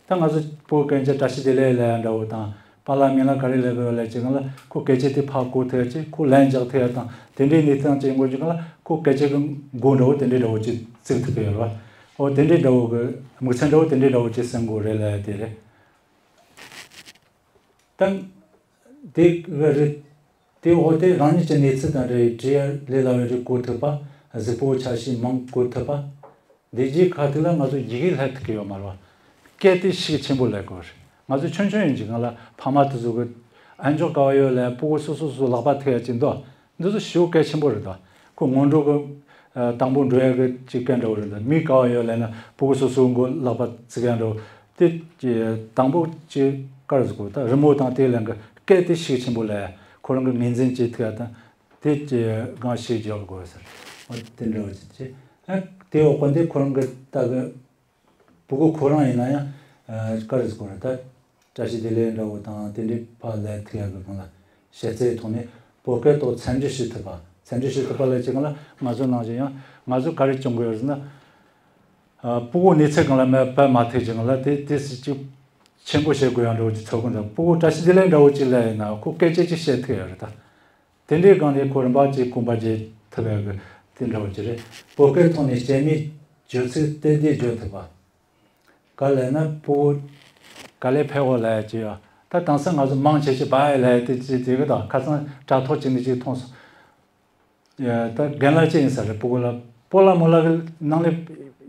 ད་ང་ཚོ་བོད་སྐད་ཆ་བཀྲ་ཤིས་བདེ་ལེགས་ལབ་ཡ་འདྲ་བོ་དང་། པཱ་ལགས་མིང་ལ་ག་རེ་ལབ་དགོས་ལབ་ཅིག་སྒང་ལ་ཁོ་སྐད་ཆ་དེ་ཕར་གོ་ཐུབ་ཡ་ཅིག་ཁོ་ལན་རྒྱག་ཐུབ་ཡ་དང་དེ་འདྲའི་གནས་སྟངས་ཅིག་ཡོང་དགོས་ཅིག་སྒང་ལ་ཁོ་སྐད་ཆ་གི་མགོ་འདྲ་བོ་དེ་འདྲའི་འདྲ་བོ་ཅིག་བཙུགས་ཐུབ་ཀྱི་ཡོད་རེད་བ། འོ་དེ་འདྲའི་འདྲ་བོ་གི་དམིགས་བསལ་འདྲ་བོ་དེ་འདྲའི་འདྲ་བོ་ཅིག་སེམས་འགུལ་རེད་ལབ་ཡ་དེ་རེད། ད་དེ་གི་རེད། དེ་འོ་དེ་རང་ཉིད་ཀྱི་གནས་ཚུལ་དང་འབྲེལ་བའི་བྲིས་ཡ་ལས་སླ་བའི་རིགས་གོ་ཐུབ་པ། གཟུགས་པོ་ཆ་ཤས་མང་གོ་ཐུབ་པ། འདི་རྗེས་ཁ་ཐུག་ལ་ང་ཚོ་ཡི་གེ་སླེབས་ཐུབ་ཀྱི་ཡོད་མ་རེད་བ། སྐད་དེ་ཤུགས་ཆེན་པོ་སླེབས་དགོས་རེད། ང་ཚོ་ཆུང་ཆུང་ཡིན་གྱི་སྒང་ལ་ཕ་མ་དེ་ཚོ་གི་ཨ་མཆོག་ག་བ་ཡོད་ལབ་སྤུ་གུ་སོ་སོ་སོ་ལག་པ་ཐུག་ཡ་ཅིག་འདུག་འདི་ཚོ་ཞེ་པོ་གལ་ཆེན་པོ་རེད་དོ། ཁོ་སྔོན་འགྲོ་གི་ཨ་དང་པོ་འགྲོ་ཡ་གི་ཅིག་སྐད་འདྲ་བོ་རེད་དོ། མི་ག་བ་ཡོད་ལབ་ན་སྤུ་གུ་སོ་སོའི་མགོ་ལག་པ་བཙུགས་ཡ་འདྲ་བོ། དེ་ཀྱི་དང་པོ་ཅིག་ག་རེ་ཟེར་དགོས། ད་རི་མོ་དང་དེ་ལས་ཀྱི་སྐད་དེ་ཤུགས་ཆེན་པོ་ལབ་ཡ། ཁོ་རང་གི་ངོས་འཛིན་བྱེད་ཐུབ་ཡ་དང་དེ་ཀྱི་སྒང་ཤུགས་རྒྱག་དགོས་ཟེར། འོ་དེ་འདྲ་བོ་ཅིག་བྱས། ཨ་དེ་འོག་གི་འདི་ཁོ་རང་གི་ད་གི་སྤུ་གུ་ཁོ་རང་ཡིན་ན་ཡང་ཨ་ག་རེ་ཟེར་དགོས་རེད། ད་བཀྲ་ཤིས་བདེ་ལེགས་འདྲ་བོ་དང་དེ་འདྲའི་ཕར་ལབ་ཐུབ་ཡ་གི་སྒང་ལ་ཤེས་ཚད་ཐོག་ནས་བོད་སྐད་ཐོག་ཚད་འཇལ་བྱེད་ཐུབ་པ། ཚད་འཇལ་བྱེད་ཐུབ་པ་ལབ་ཅིག་སྒང་ལ་ང་ཚོ་ནང་བཞིན་ཡང་ང་ཚོ་ག་རེ་སྐྱོན་གྱི་ཡོད་ཟེར་ན། ཨ་སྤུ་གུ་གནས་ཚད་སྒང་ལ་མ་བབས་མ་ཐུབ་ཅིག་སྒང་ལ་དེ་དེ་སྲིད་ཅིག་ཆེན་པོ་བྱེད་དགོས་ཡ་འདྲ་བོ་ཅིག་ཚོར་གི་འདུག་སྤུ་གུ་བཀྲ་ཤིས་བདེ་ལེགས་འདྲ་བོ་ཅིག་ལབ་ཡིན་ན་ཁོ་སྐད་ཆ་ཅིག་བཤད་ཐུབ་ཡ་རེད་ད། དེ་འདྲའི་སྒང་ནས་ཁོ་རིམ་པ་གཅིག་གོམ་པ་རྒྱག་ཐུབ་ཡ་གི་དེ་འདྲ་བོ་ཅིག་རེད། བོད་སྐད་ཐོག་ནས་སྐྱེས་མའི་བརྗོད་ཚིག་ཏན་ཏན་བརྗོད་ཐུབ་པ། ག་ལབ་ན་སྤུ་གུ་ག་ལེ་ཕེབས་གོ་ལབ་ཡ་ཅིག་ཡོད། ད་དེང་སང་ང་ཚོ་མང་ཆེ་ཆེ་བཱའི་ལབ་ཡ་དེ་ཅིག་དེ་གི་དང་ཁ་སང་དྲ་ཐོག་ཅིག་ནས་ཅིག་མཐོང་སོང་། ཡ་ད་རྒན་ལགས་ཅིག་ཡིན་ས་རེད། སྤུ་གུ་ལ་སྤོ་ལགས་རྨོ་ལགས་ཀྱི་ནང་ནས་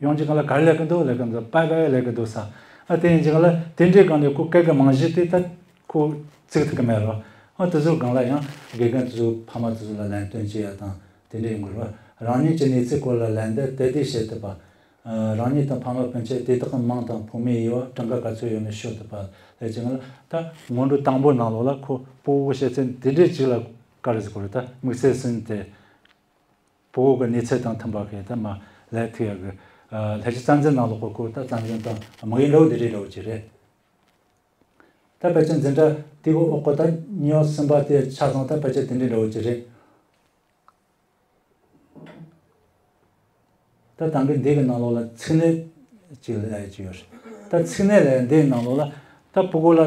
ཡོང་ཅིག་སྒང་ལ་ག་རེ་ལབ་ཀྱི་འདུག་ལབ་ཀྱི་འདུག་པཱའི་པཱའི་ལབ་ཀྱི་འདུག་ས། ཨ་དེ་ཡིན་ཅིག་སྒང་ལ་དེ་འདྲའི་སྒང་ནས་ཁོ་སྐད་ཀྱི་རྨང་གཞི་དེ་ད་ཁོ་བཙུགས་ཐུབ་ཀྱི་མེད་རོ། ཨ་དེ་ཚོའི་སྒང་ལ་ཡང་དགེ་རྒན་དེ་ཚོ་ཕ་མ་དེ་ཚོ་ལ་ལན་སྟོན་བྱེད་ཡ་དང་དེ་འདྲ་ཡིན་དགོས་རོ། རང་ཉིད་ཀྱི་གནས་ཚུལ་སྐོར་ལ་ལན་འདེབས་དེ་དེ་བྱེད་ཐུབ་པ། ཨ་རང་ཉིད་དང་ཕ་མ་སྤུན་མཆེད་དེ་དག་གི་མིང་དང་ཕོ་མོའི་དབྱེ་བ་གྲངས་ཀ་ག་ཚོད་ཡོད་ན་ཤོད་ཐུབ་པ་ལབ་ཅིག་ལ་ད་སྔོན་འགྲོ་དང་པོའི་ནང་ལོགས་ལ་ཁོ་སྤུ་གུ་བཤད་ཚད་དེ་འདྲའི་ཅིག་ལ་ག་རེ་ཟེར་དགོས་རེད། ད་དམིགས་བསལ་ཟིན་ཏེ་སྤུ་གུ་གི་གནས་ཚད་དང་མཐུན་པ་གི་ད་མ་ལབ་ཐུབ་ཡ་གི་ཨ་ལྷ་བཞི་རྩ་འཛིན་ནང་ལོགས་གི་ཁོ་ད་རྩ་འཛིན་དང་དམིགས་ཡུལ་འདྲ་བོ་དེ་འདྲའི་འདྲ་བོ་ཅིག་རེད། ད་ཕལ་ཆེར་འཛིན་གྲྭ་དེ་གི་འོག་གི་ད་གཉིས་པ་གསུམ་པ་དེ་ཆ་ཚང་ད་ཕལ་ཆེར་དེ་འདྲའི་འདྲ་བོ་ཅིག་རེད། ད་ད་གིན་འདི་གི་ནང་ལོགས་ལ་ཚིག་སྣེ་གཅིག་ལབ་ཡ་ཅིག་ཡོད་རེད། ད་ཚིག་སྣེ་ལབ་ཡ་འདིའི་ནང་ལོགས་ལ་ད་སྤུ་གུ་ལ་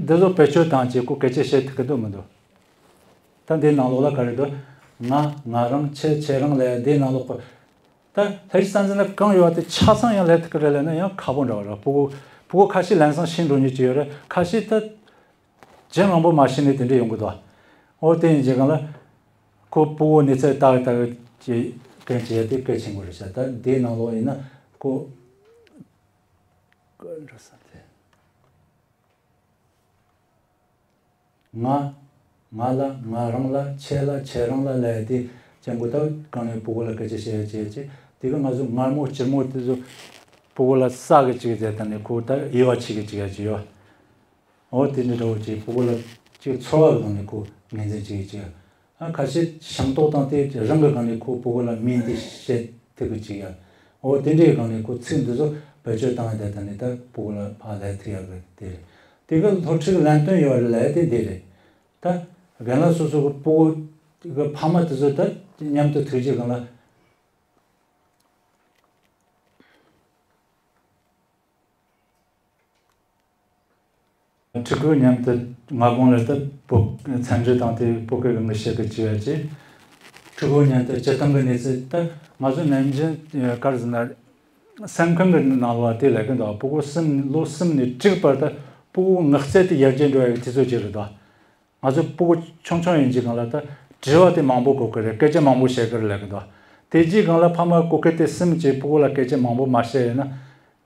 འདི་ཚོ་བེད་སྤྱོད་བཏང་བྱས་ཁོ་སྐད་ཆ་བཤད་ཐུབ་ཀྱི་འདུག་མི་འདུག་ད་འདིའི་ནང་ལོགས་ལ་ག་རེ་འདུག་ང་ང་རང་ཁྱེད་ཁྱེད་རང་ལབ་ཡ་འདིའི་ནང་ལོགས་ཁོ། ད་ལྷ་བཞི་རྩ་འཛིན་ལ་གང་ཡོད་པ་དེ་ཆ་ཚང་ཡང་ལབ་ཐུབ་ཀྱི་རེད་ལབ་ན་ཡང་ཁག་པོ་འདྲ་བ་རེད། སྤུ་གུ་སྤུ་གུ་ཁ་ཤས་ལམ་སང་ཤེས་འགྲོ་མཁན་ཅིག་ཡོད་རེད། ཁ་ཤས་ད་རྗེས་མང་པོ་མ་ཤེས་ནས་དེ་འདྲ་ཡོང་གི་འདུག་འོ་དེ་ཡིན་བྱས་གང་ལ་ཁོ་སྤུ་གུ་གནས་ཚད་ལྟ་གི་ལྟ་གི་ཅིག་གན་བྱས་དེ་གལ་ཆེན་པོ་རེད་ཤག་ད་དེའི་ནང་ལོགས་ཡིན་ན་ཁོ་འགྲོ་ས་དེ། ང་། ང་ལ། ང་རང་ལ། ཁྱེད་ལ། ཁྱེད་རང་ལ་ལབ་ཡ་དེ་ཅན་གོ་ད་གང་ནས་སྤུ་གུ་ལ་སྐད་ཆ་བཤད་ཡ་བྱེད་ཡ་བྱེད་དེ་གི་ང་ཚོ་མངར་མོ་སྐྱུར་མོ་དེ་ཚོ་སྤུ་གུ་ལ་ཟ་གི་བཅུག་ཟེར་ད་ནས་ཁོ་ད་དབྱེ་བ་ཕྱེ་གི་བཅུག་ཡ་བྱེད་ཡོད། འོ་དེ་འདྲ་འདྲ་བོ་བྱེད་སྤུ་གུ་ལ་ཅིག་ཚོར་བ་གི་སྒང་ནས་ཁོ་ངོས་འཛིན་བྱེད་ཀྱི་བྱེད་ཡ། ཨ་ཁ་ཤས་ཤིང་ཏོག་དང་དེ་རང་གི་སྒང་ནས་ཁོ་སྤུ་གུ་ལ་མིང་འདི་བཤད་ཐུབ་ཀྱི་ཅིག་ཡ། འོ་དེ་འདྲའི་སྒང་ནས་ཁོ་ཚིག་འདི་ཚོ་བེད་སྤྱོད་བཏང་ཡ་དེ་ད་ནི་ད་སྤུ་གུ་ལ་ཕར་ལབ་ཐུབ་ཡ་གི་དེ་རེད། དེ་གི་སློབ་ཁྲིད་ཀྱི་ལམ་སྟོན་ཡོད་རེད་ལབ་ཡ་དེ་འདི་རེད། ད་རྒན་ལགས་སོ་སོ་གི་སྤུ་གུ་གི་ཕ་མ་དེ་ཚོ་ད་མཉམ་དུ་ཐུག་རྗེས་སྒང་ལ། ཕྲུ་གུ་མཉམ་དུ་སྔ་དགོང་ལ་ད་བོད་ཚན་རིག་དང་དེ་བོད་སྐད་ཀྱི་ངག་བཤད་ཀྱི་བྱེད་ཡ་བྱེད། ཕྲུ་གུ་མཉམ་དུ་སྤྱིར་བཏང་གི་གནས་ཚུལ་ད་ང་ཚོ་ནམ་རྒྱུན་ག་རེ་ཟེར་ན་སེམས་ཁམས་ཀྱི་ནང་ལ་དེ་ལབ་ཀྱི་འདུག་སྤུ་གུ་གསུམ་ལོ་གསུམ་ནས་དྲུག་བར་དུ་སྤུ་གུ་ངག་རྩལ་དེ་ཡར་རྒྱས་འགྲོ་ཡ་གི་དུས་ཚོད་ཅིག་རེད་དོ། ང་ཚོ་སྤུ་གུ་ཆུང་ཆུང་ཡིན་གྱི་སྒང་ལ་ད་དྲི་བ་དེ་མང་པོ་གོ་གི་རེད། སྐད་ཆ་མང་པོ་བཤད་གི་རེད་ལབ་ཀྱི་འདུག་དེ་རྗེས་སྒང་ལ་ཕ་མ་སྐུ་སྐལ་དེ་གསུམ་གྱིས་སྤུ་གུ་ལ་སྐད་ཆ་མང་པོ་མ་བཤད་ཡོད་ན།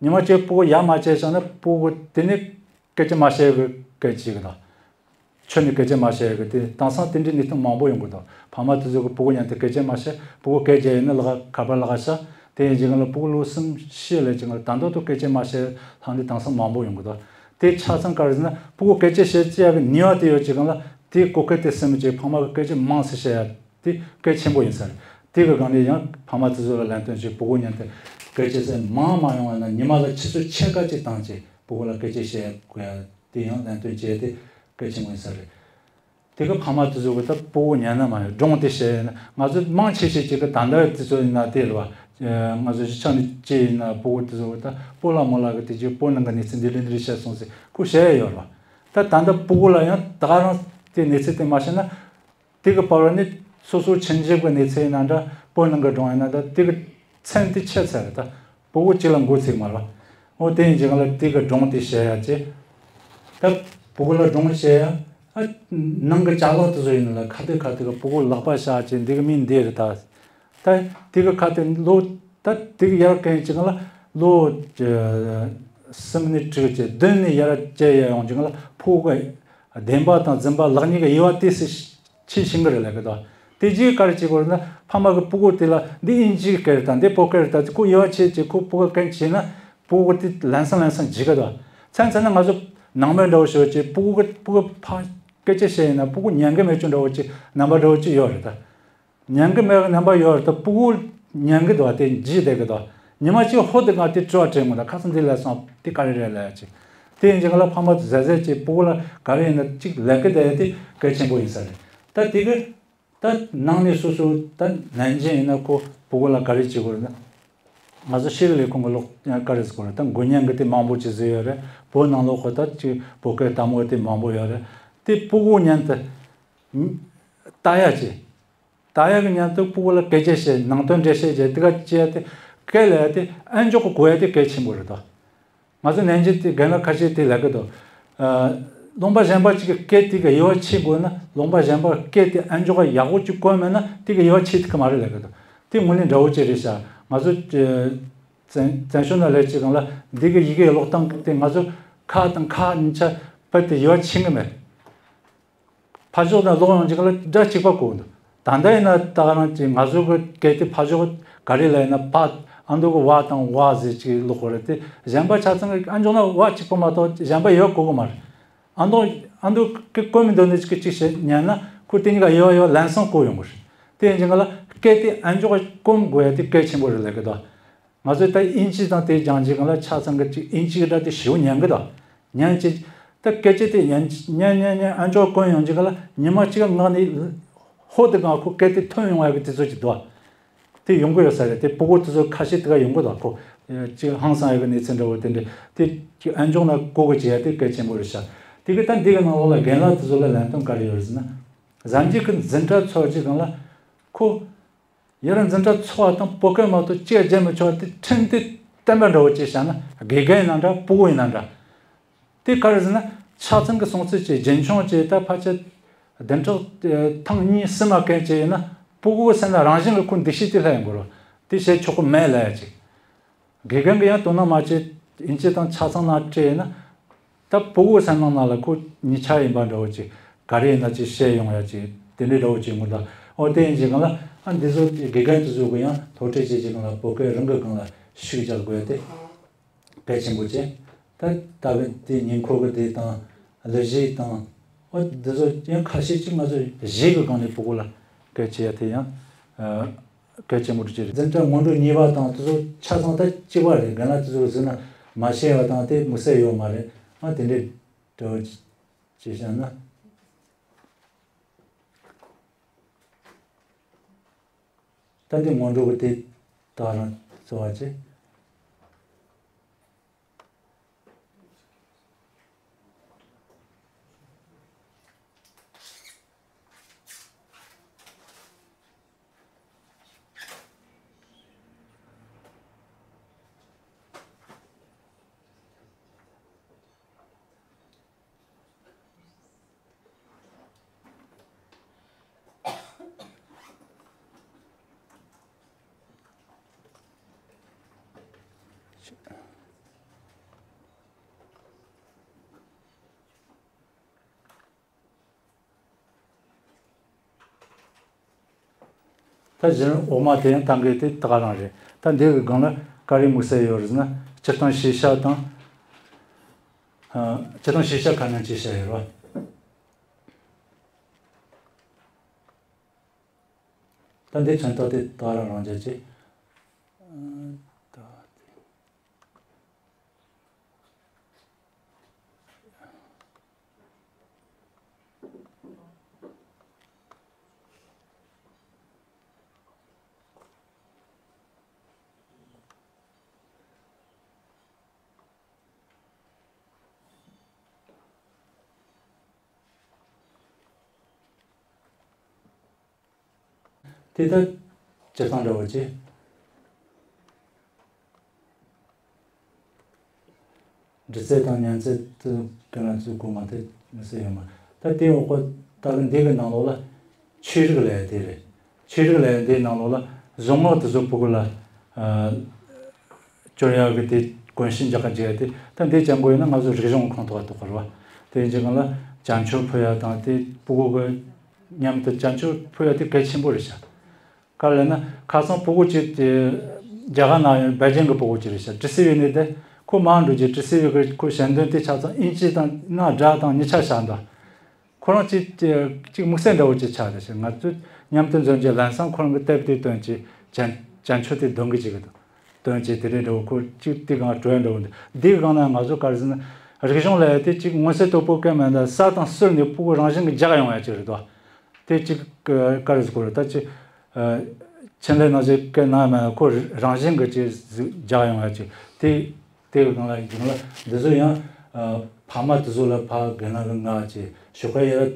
ཉི་མ་གཅིག་སྤུ་གུ་ཡར་མ་བཅད་བྱུང་ན་སྤུ་གུ་དེ་ནི་སྐད་ཆ་མ་བཤད་གི་སྐད་ཆ་ཅིག་གི་འདུག་ཁྱོན་ནས་སྐད་ཆ་མ་བཤད་ཡ་གི་དེ་དེང་སང་དེ་འདྲའི་གནས་སྟངས་མང་པོ་ཡོང་གི་འདུག་ཕ་མ་དེ་ཚོ་གི་སྤུ་གུ་མཉམ་དུ་སྐད་ཆ་མ་བཤད། སྤུ་གུ་སྐད་རྒྱག་ཡིན་ན་ལག་ཁ་པར་ལག་ཁ་བཞག་དེ་ཡིན་ཅིག་ལ་སྤུ་གུ་ལོ་གསུམ་བཞི་ལ་ཅིག་ལ་ད་དུང་དུ་སྐད་ཆ་མ་བཤད་ལྷག་འདི་དེང་སང་མང་པོ་ཡོང་གི་འདུག་དེ་ཆ་ཚང་ག་རེ་ཟེར་ན་སྤུ་གུ་སྐད་ཆ་བཤད་ཅི་ཡ་གི་ནུས་པ་དེ་ཡོད་ཅིག་ལ་དེ་གོ་སྐབས་དེ་སེམས་ཅིག་ཕ་མ་གི་སྐད་ཆ་མང་ཙམ་བཤད་ཡ་དེ་གལ་ཆེན་པོ་ཡིན་ས་རེད། དེ་གི་སྒང་ནས་ཡང་ཕ་མ་དེ་ཚོ་ལ་ལན་སྟོན་བྱེད། སྤུ་གུ་མཉམ་དུ་སྐད་ཆ་ཟེར་མང་མ་ཡོང་བ་ན་ཉི་མ་ལ་ཆུ་ཚོད་ཕྱེད་ཀ་ཅིག་བཏང་བྱས་སྤུ་གུ་ལ་སྐད་ཆ་བཤད་དགོས་ཡ་དེ་ཡང་ལན་སྟོན་བྱས་ཏེ་གལ་ཆེན་པོ་ཡིན་ས་རེད། དེ་གི་ཕ་མ་དེ་ཚོ་གི་ད་སྤུ་གུ་ཉན་ན་མ་ཡོང་སྒྲུང་དེ་བཤད་ཡིན་ན་ང་ཚོ་མང་ཆེ་ཤས་ཅིག་གི་ད་ལྟ་དེ་ཚོ་ཡིན་ན་དེ་རེད་བ། ང་ཚོ་གཞིས་ཆགས་ནས་སྐྱེས་ཡིན་ན་སྤུ་གུ་དེ་ཚོ་གི་ད་སྤོ་ལགས་མོ་ལགས་གི་དེ་རྗེས་སྤོ་ནང་གི་གནས་ཚུལ་འདི་འདྲ་འདི་འདྲ་བཤད་སོང་ཟེར་ཁོ་བཤད་ཡ་ཡོད་རེད་བ། ད་ད་ལྟ་སྤུ་གུ་ལ་ཡང་ད་ག་རང་དེ་གནས་ཚུལ་དེ་མ་བཤད་ན། དེ་གི་བར་ནི་སོ་སོ་ཁྱིམ་གཞིས་ཀྱི་གནས་ཚུལ་ཡིན་ན་འདྲ་སྤོ་ནང་གི་སྒྲུང་ཡིན་ན་འདྲ་དེ་གི་མཚན་དེ་ཆད་ཚར་རེད་ད། སྤུ་གུ་གཅིག་ལ་མགོ་ཚོས་མ་རེད། འོ་དེ་ཡིན་ཅིག་ལ་དེ་གི་སྒྲུང་དེ་བཤད་ཡ་ཅེ། ད་སྤུ་གུ་ལ་སྒྲུང་བཤད་ཡ་ཨ་ནང་གི་ཅ་ལག་དེ་ཚོ་ཡིན་ན་ལ་ཁ་ཐུག་ཁ་ཐུག་གི་སྤུ་གུ་ལག་པ་བཞག་ཅེ་འདི་གི་མིང་འདི་རེད་ད། ད་དེ་གི་ཁ་ཐུག་ལོ་ད་དེ་གི་ཡར་གན་ཅིག་ལ་ལོ་གསུམ་ནས་དྲུག་ཅེ་བདུན་ནས་ཡར་བཅད་ཡ་ཡོང་ཅིག་ལ་སྤུ་གུ་གི་བདེན་པ་དང་རྫུན་པ་ལེགས་ཉེས་ཀྱི་དབྱེ་བ་དེ་སྲིད་ཆེས་ཤིང་གི་རེད་ལབ་གི་འདུག་དེ་རྗེས་ག་རེ་བྱེད་དགོས་རེད་ན་ཕ་མ་གི་སྤུ་གུ་དེ་ལ་འདི་དབྱིན་ཇིའི་སྐད་རེད་དང་འདི་བོད་སྐད་རེད་དང་ཁོ་དབྱེ་བ་ཕྱེ་བྱས་ཁོ་སྤུ་གུ་སྐད་བྱས་ན་སྤུ་གུ་དེ་ལན་སང་ལན་སང་འཇིགས་གི་འདུག་མཚམས་མཚམས་ན་ང་ཚོ་ནང་མི་འདྲ་བོ་ཞིག་བྱས་སྤུ་གུ་སྤུ་གུ་ཕ་སྐད་ཆ་བཤད་ཡིན་ན་སྤུ་གུ་ཉན་གི་མེད་ཅུང་འདྲ་བོ་ཅིག་རྣམ་པ་འདྲ་བོ་ཅིག་ཡོད་རེད་ད། ཉན་གི་མེད་གི་རྣམ་པ་ཡོད་རེད་ད་སྤུ་གུ་ཉན་གི་འདུག་བ་དེ་འཇིགས་བསྡད་གི་འདུག་ཉི་མ་གཅིག་ཧོ་དེ་གང་དེ་དྲི་བ་དྲན་གི་འདུག་ཁ་སང་འདི་ལས་སོང་དེ་ག་རེ་རེད་ལབ་ཡ་ཅིག་དེ་ཡིན་ཅིག་ལ་ཕ་མ་ཚོ་ཟས་ཟས་ཅིག་སྤུ་གུ་ལ་ག་རེ་ཡིན་ན་ཅིག་ལས་ཀི་བསྡད་ཡ་དེ་གལ་ཆེན་པོ་ཡིན་ས་རེད། ད་དེ་གི་ད་ནང་ནས་སོ་སོ་ད་ནན་ཅན་ཡིན་ན་ཁོ་སྤུ་གུ་ལ་ག་རེ་བྱེད་དགོས་རེད་ན། ང་ཚོ་ཤེས་རིག་ལས་ཁུངས་ཀྱི་ལོག་ཡང་ག་རེ་ཟེར་དགོས་རེད་ད་འགུལ་ཉན་གི་དེ་མང་པོ་ཅིག་བཟོས་ཡོད་རེད། བོད་ནང་ལོགས་ཁོ་ད་ཅིག་བོད་སྐད་དམ་པོ་དེ་མང་པོ་ཡོད་རེད། དེ་སྤུ་གུ་མཉམ་དུ་ལྟ་ཡ་ཅིག་ད་ཡག་གི་མཉམ་དུ་སྤུ་གུ་ལ་སྐད་ཆ་བཤད་ནང་དོན་འགྲེལ་བཤད་བྱས་དེ་ག་བྱས་ཏེ་སྐད་ལ་ཡ་དེ་ཨན་འཇོག་གི་དགོས་ཡ་དེ་གལ་ཆེན་པོ་རེད་ད། ང་ཚོ་ནན་ཅན་དེ་རྒན་ལགས་ཁ་ཤས་དེ་ལབ་གི་འདུག་ལུང་པ་གཞན་པ་ཅིག་གི་སྐད་དེ་གི་དབྱེ་བ་ཕྱེ་དགོས་ན་ལུང་པ་གཞན་པ་སྐད་དེ་ཨན་འཇོག་ག་ཡག་པོ་ཅིག་གོ་མེད་ན་དེ་གི་དབྱེ་བ་ཕྱེ་ཐུབ་ཀྱི་མ་རེད་ལབ་གི་འདུག་དེ་དངོས་གནས་འདྲ་བོ་ཅིག་རེད་ཤག་ང་ཚོ་བཙན་བཙན་བྱོལ་ནང་ལས་ཅིག་གང་ལ་འདི་གི་ཡི་གེ་ཀློག་སྟངས་དེ་ང་ཚོ་ཁ་དང་ཁ་གཉིས་ཆ་བར་དེ་དབྱེ་བ་ཕྱེ་གི་མེད། ཕར་ཕྱོགས་ནས་ཀློག་ཡོང་ཅིག་ལ་སྒྲ་གཅིག་པ་གོ་འདུག་ད་ལྟ་ཡིན་ན་ད་ག་རང་ཅིག་ང་ཚོ་གི་སྐད་དེ་ཕར་ཕྱོགས་ག་རེ་ལ་ཡིན་ན་ཕ་ཨ་མདོ་གི་བ་དང་བ་ཟེར་ཅིག་ཀློག་གི་རེད་དེ་གཞན་པ་ཆ་ཚང་གི་ཨ་མདོ་ན་བ་གཅིག་པ་མ་གཏོགས་གཞན་པ་ཡོད་གོ་གི་མ་རེད། ཨ་མདོ་ཨ་མདོ་གི་གོ་མི་འདུག་ནི་ཅིག་གི་ཅིག་བཤད་ཉན་ན་ཁོ་དེ་གཉིས་ཀ་ཡོད་ཡོད་ལན་སང་གོ་ཡོང་གི་རེད། དེ་ཡིན་ཅིག་ལ་སྐད་དེ་ཨ་མདོ་ག་གོ་མི་དགོས་ཡ་དེ་གལ་ཆེན་པོ་རེད་ལབ་གི་འདུག་ང་ཚོས་ད་དབྱིན་ཇི་དང་དེ་སྦྱང་བྱེད་གང་ལ་ཆ་ཚང་གི་ཅིག་དབྱིན་ཇི་གི་སྒྲ་དེ་ཞེ་པོ་ཉན་གི་དང་། ཉན་ཅིག་ད་སྐད་ཆ་དེ་ཉན་ཉན་ཉན་ཉན་ཨ་མཆོག་གོན་ཡོང་ཅིག་ག་ལ་ཉི་མ་གཅིག་ངག་ནས་ཧོ་དེ་གང་ཁོ་སྐད་དེ་ཐོན་ཡོང་བ་གི་དེ་ཚོ་ཅིག་འདུག་དེ་ཡོང་གི་ཡོད་ས་རེད་དེ་སྤུ་གུ་དེ་ཚོ་ཁ་ཤས་དེ་ག་ཡོང་གི་དང་ཁོ་ཅིག་ཧང་སང་ཡོད་གི་གནས་ཚུལ་འདྲ་བོ་དེ་འདྲ་དེ་ཅིག་ཨ་མཆོག་ན་གོ་གི་བྱེད་ཡ་དེ་གལ་ཆེན་པོ་རེད་ཤག་དེ་གི་ད་འདི་གི་ནང་ལོགས་ལ་རྒན་ལགས་དེ་ཚོ་ལ་ལན་སྟོན་ག་རེ་ཡོད་རེད་ཟེར་ན། གཟའ་མཇུག་གི་འཛིན་གྲྭ་ཚོགས་ཅིག་གང་ལ་ཁོ། ཡར་འཛིན་གྲྭ་ཚོགས་པ་དང་བོད་སྐད་མ་གཏོགས་གཅིག་བརྗེད་མི་ཆོག་དེ་ཁྲིམས་དེ་བསྟན་པ་འདྲ་བོ་ཅིག་བཞག་ན་དགེ་རྒན་ཡིན་ན་འདྲ་སྤུ་གུ་ཡིན་ན་འདྲ། དེ་ག་རེ་ཟེར་ན་ཆ་ཚང་གི་སྲུང་བརྩི་བྱེད་རྒྱུན་འཁྱོངས་བྱེད་ད་ཕལ་ཆེར་བདུན་ཕྲག་ཐེངས་གཉིས་གསུམ་མ་གན་བྱས་ཡིན་ན་སྤུ་གུ་ཟེར་ན་རང་བཞིན་གྱི་ཁོ་འདུ་ཤེས་དེ་སླེབས་ཡོང་གི་རེད། དེ་བྱེད་ཆོག་གི་མེད་ལབ་ཡ་ཅིག་དགེ་རྒན་གྱི་ཡང་དོ་སྣང་མ་བྱེད་ཡིན་གཅིག་དང་ཆ་ཚང་ན་སྤྲད་ཡིན་ན། ད་ཕྲུ་གུ་སེམས་ནང་ན་ལ་ཁོ་གཉིས་ཆ་ཡིན་པ་འདྲ་བོ་ཅིག་ག་རེ་ཡིན་ན་ཅིག་བཤད་ཡོང་ཡ་ཅིག་དེ་འདྲའི་འདྲ་བོ་ཅིག་ཡོང་གི་འདུག་ཨོ་དེ་ཡིན་ཅིག་གང་ལ་ཨ་འདི་ཚོ་དགེ་རྒན་དེ་ཚོ་གི་ཡང་སློབ་ཁྲིད་བྱེད་ཅིག་གང་ལ་བོད་སྐད་རང་གི་སྒང་ལ་ཤུགས་རྒྱག་དགོས་ཏེ་གལ་ཆེན་པོ་ཅིག་ད་ལྟ་བུ་དེ་ཉེ་འཁོར་གི་དེ་དང་གླུ་གཞས་དང་ཨོ་འདི་ཚོ་ཡང་ཁ་ཤས་ཅིག་ང་ཚོ་གཞས་གི་སྒང་ནས་ཕྲུ་གུ་ལ་སྐད་ཆ་ཡ་དེ་ཡང་། གལ་ཆེན་པོ་ཅིག་རེད། འཛིན་གྲྭ་སྔོན་འགྲོ་གཉིས་པ་དང་དེ་ཚོ་ཆ་ཚང་ད་གཅིག་པ་རེད། རྒན་ལགས་དེ་ཚོ་ཟེར་ན་མ་ཤེས་པ་དང་དེ་མི་གསལ་ཡོད་མ་རེད། ང་དེ་འདྲའི་འདྲ་བོ་ཅིག་བཤད་ན། ད་འདི་སྔོན་འགྲོ་གི་དེ་ད་རང་གཙོ་བ་ཅིག་ད་གཞན་འོག་མ་དེ་ཡང་ད་གི་དེ་ད་ག་རང་རེད། ད་འདི་གི་སྒང་ལ་ག་རེ་དམིགས་བསལ་ཡོད་རེད་ཟེར་ན། སྤྱིར་བཏང་ཤེས་བྱ་དང་། ཨ། སྤྱིར་བཏང་ཤེས་བྱ་ཁ་ནང་ཅིག་བཤད་ཡོད་རེད་བ། ད་འདི་མཚོན་རྟགས་དེ་ད་ག་རང་རང་འཇགས་ཀྱི། ཨ། ད། དེ་ལྟར་སྤྱིར་བཏང་འདྲ་བོ་ཅིག། འབྲི་རྩལ་དང་ཉན་རྩལ་དུ་ག་ན་ཚོས་གོ་མ་ཐུབ་མི་སྲིད་ཡོད་མ། ད་དེའི་འོག་གི་ད་གི་འདི་གི་ནང་ལོགས་ལ་ཆོས་རིག་ལབ་ཡ་དེ་རེད། ཆོས་རིག་ལབ་ཡ་འདིའི་ནང་ལོགས་ལ་གཟུངས་སྔགས་དེ་ཚོ་ཕྲུ་གུ་ལ། ཨ། སྦྱོར་ཡག་གི་དེ་གོམས་གཤིས་འཇགས་ཀ་བྱེད་ཡ་དེ། ད་འདི་ཅན་པོ་ཡིན་ན་ང་ཚོ་རིག་གཞུང་གི་ཁོངས་གཏོགས་གཏོགས་པ་རེད་བ། དེ་ཡིན་གྱི་གང་ལ་བྱམས་སྐྱོང་ཕུལ་ཡ་དང་དེ་ཕྲུ་གུ་གི་མཉམ་དུ་བྱམས་སྐྱོང་ཕུལ་ཡ་དེ་གལ་ཆེན་པོ་རེད་ཤག། ག་རེ་ལབ་ན་ཁ་སང་ཕྲུ་གུ་གཅིག་དེ་རྒྱ་གར་ནང་ཡོད་པེ་ཅིང་གི་ཕྲུ་གུ་གཅིག་རེད་ཤག། ཊི་སི་ཝི་ནས་དེ་ཁོ་མར་འགྲོ་རྗེས་ཊི་སི་ཝི་གི་ཁོ་ཞལ་འདོན་དེ་ཆ་ཚང་དབྱིན་ཇི་དང་གནའ་སྒྲ་དང་གཉིས་ཆ་བཞག་འདུག། ཁོ་རང་གཅིག་གཅིག་དམིགས་བསལ་འདྲ་བོ་ཅིག་ཆགས་ཏེ་ཤག། ང་ཚོས་མཉམ་དུ་འཛོམས་རྗེས་ལམ་སང་ཁོ་རང་གི་དེབ་དེ་བཏོན་རྗེས་བྱམས་བྱམས་སྐྱོང་དེ་འདོན་གི་བཅུག་གི་འདུག། བཏོན་རྗེས་དེ་རིང་འདྲ་བོ་ཁོ་གཅིག་དེ་གང་བྲོ་བ་འདྲ་བོ་འདུག། འདི་གི་སྒང་ལ་ང་ཚོ་ག་རེ་ཟེར་ན། རིག་གཞུང་ལབ་ཡ་དེ་གཅིག་མངོན་གསལ་དོད་པོ་སྐད་མེད་ན་ས་དང་ཟུར་ནས་ཕྲུ་གུ་རང་བཞིན་གྱིས་རྒྱག་ཡོང་ཡ་ཅིག་རེད་དོ། དེ་གཅིག་ག་རེ་ཟེར་དགོས་རེད། ད་གཅིག་ཨ། ཆེད་ལས་ནང་བཞིན་སྐད་ནང་མེད་ན་ཁོ་རང་བཞིན་གྱིས་གཅིག་རྒྱག་ཡོང་ཡ་ཅིག། དེ་དེ་གི་སྒང་ལ་ཡིན་ལ་འདི་ཚོ་ཡང་ཨ། ཕ་མ་དེ་ཚོ་ལ་ཕ་རྒན་ལགས་ཀྱིས་མངགས་བྱས་ཞོགས་ཀ་ཡར་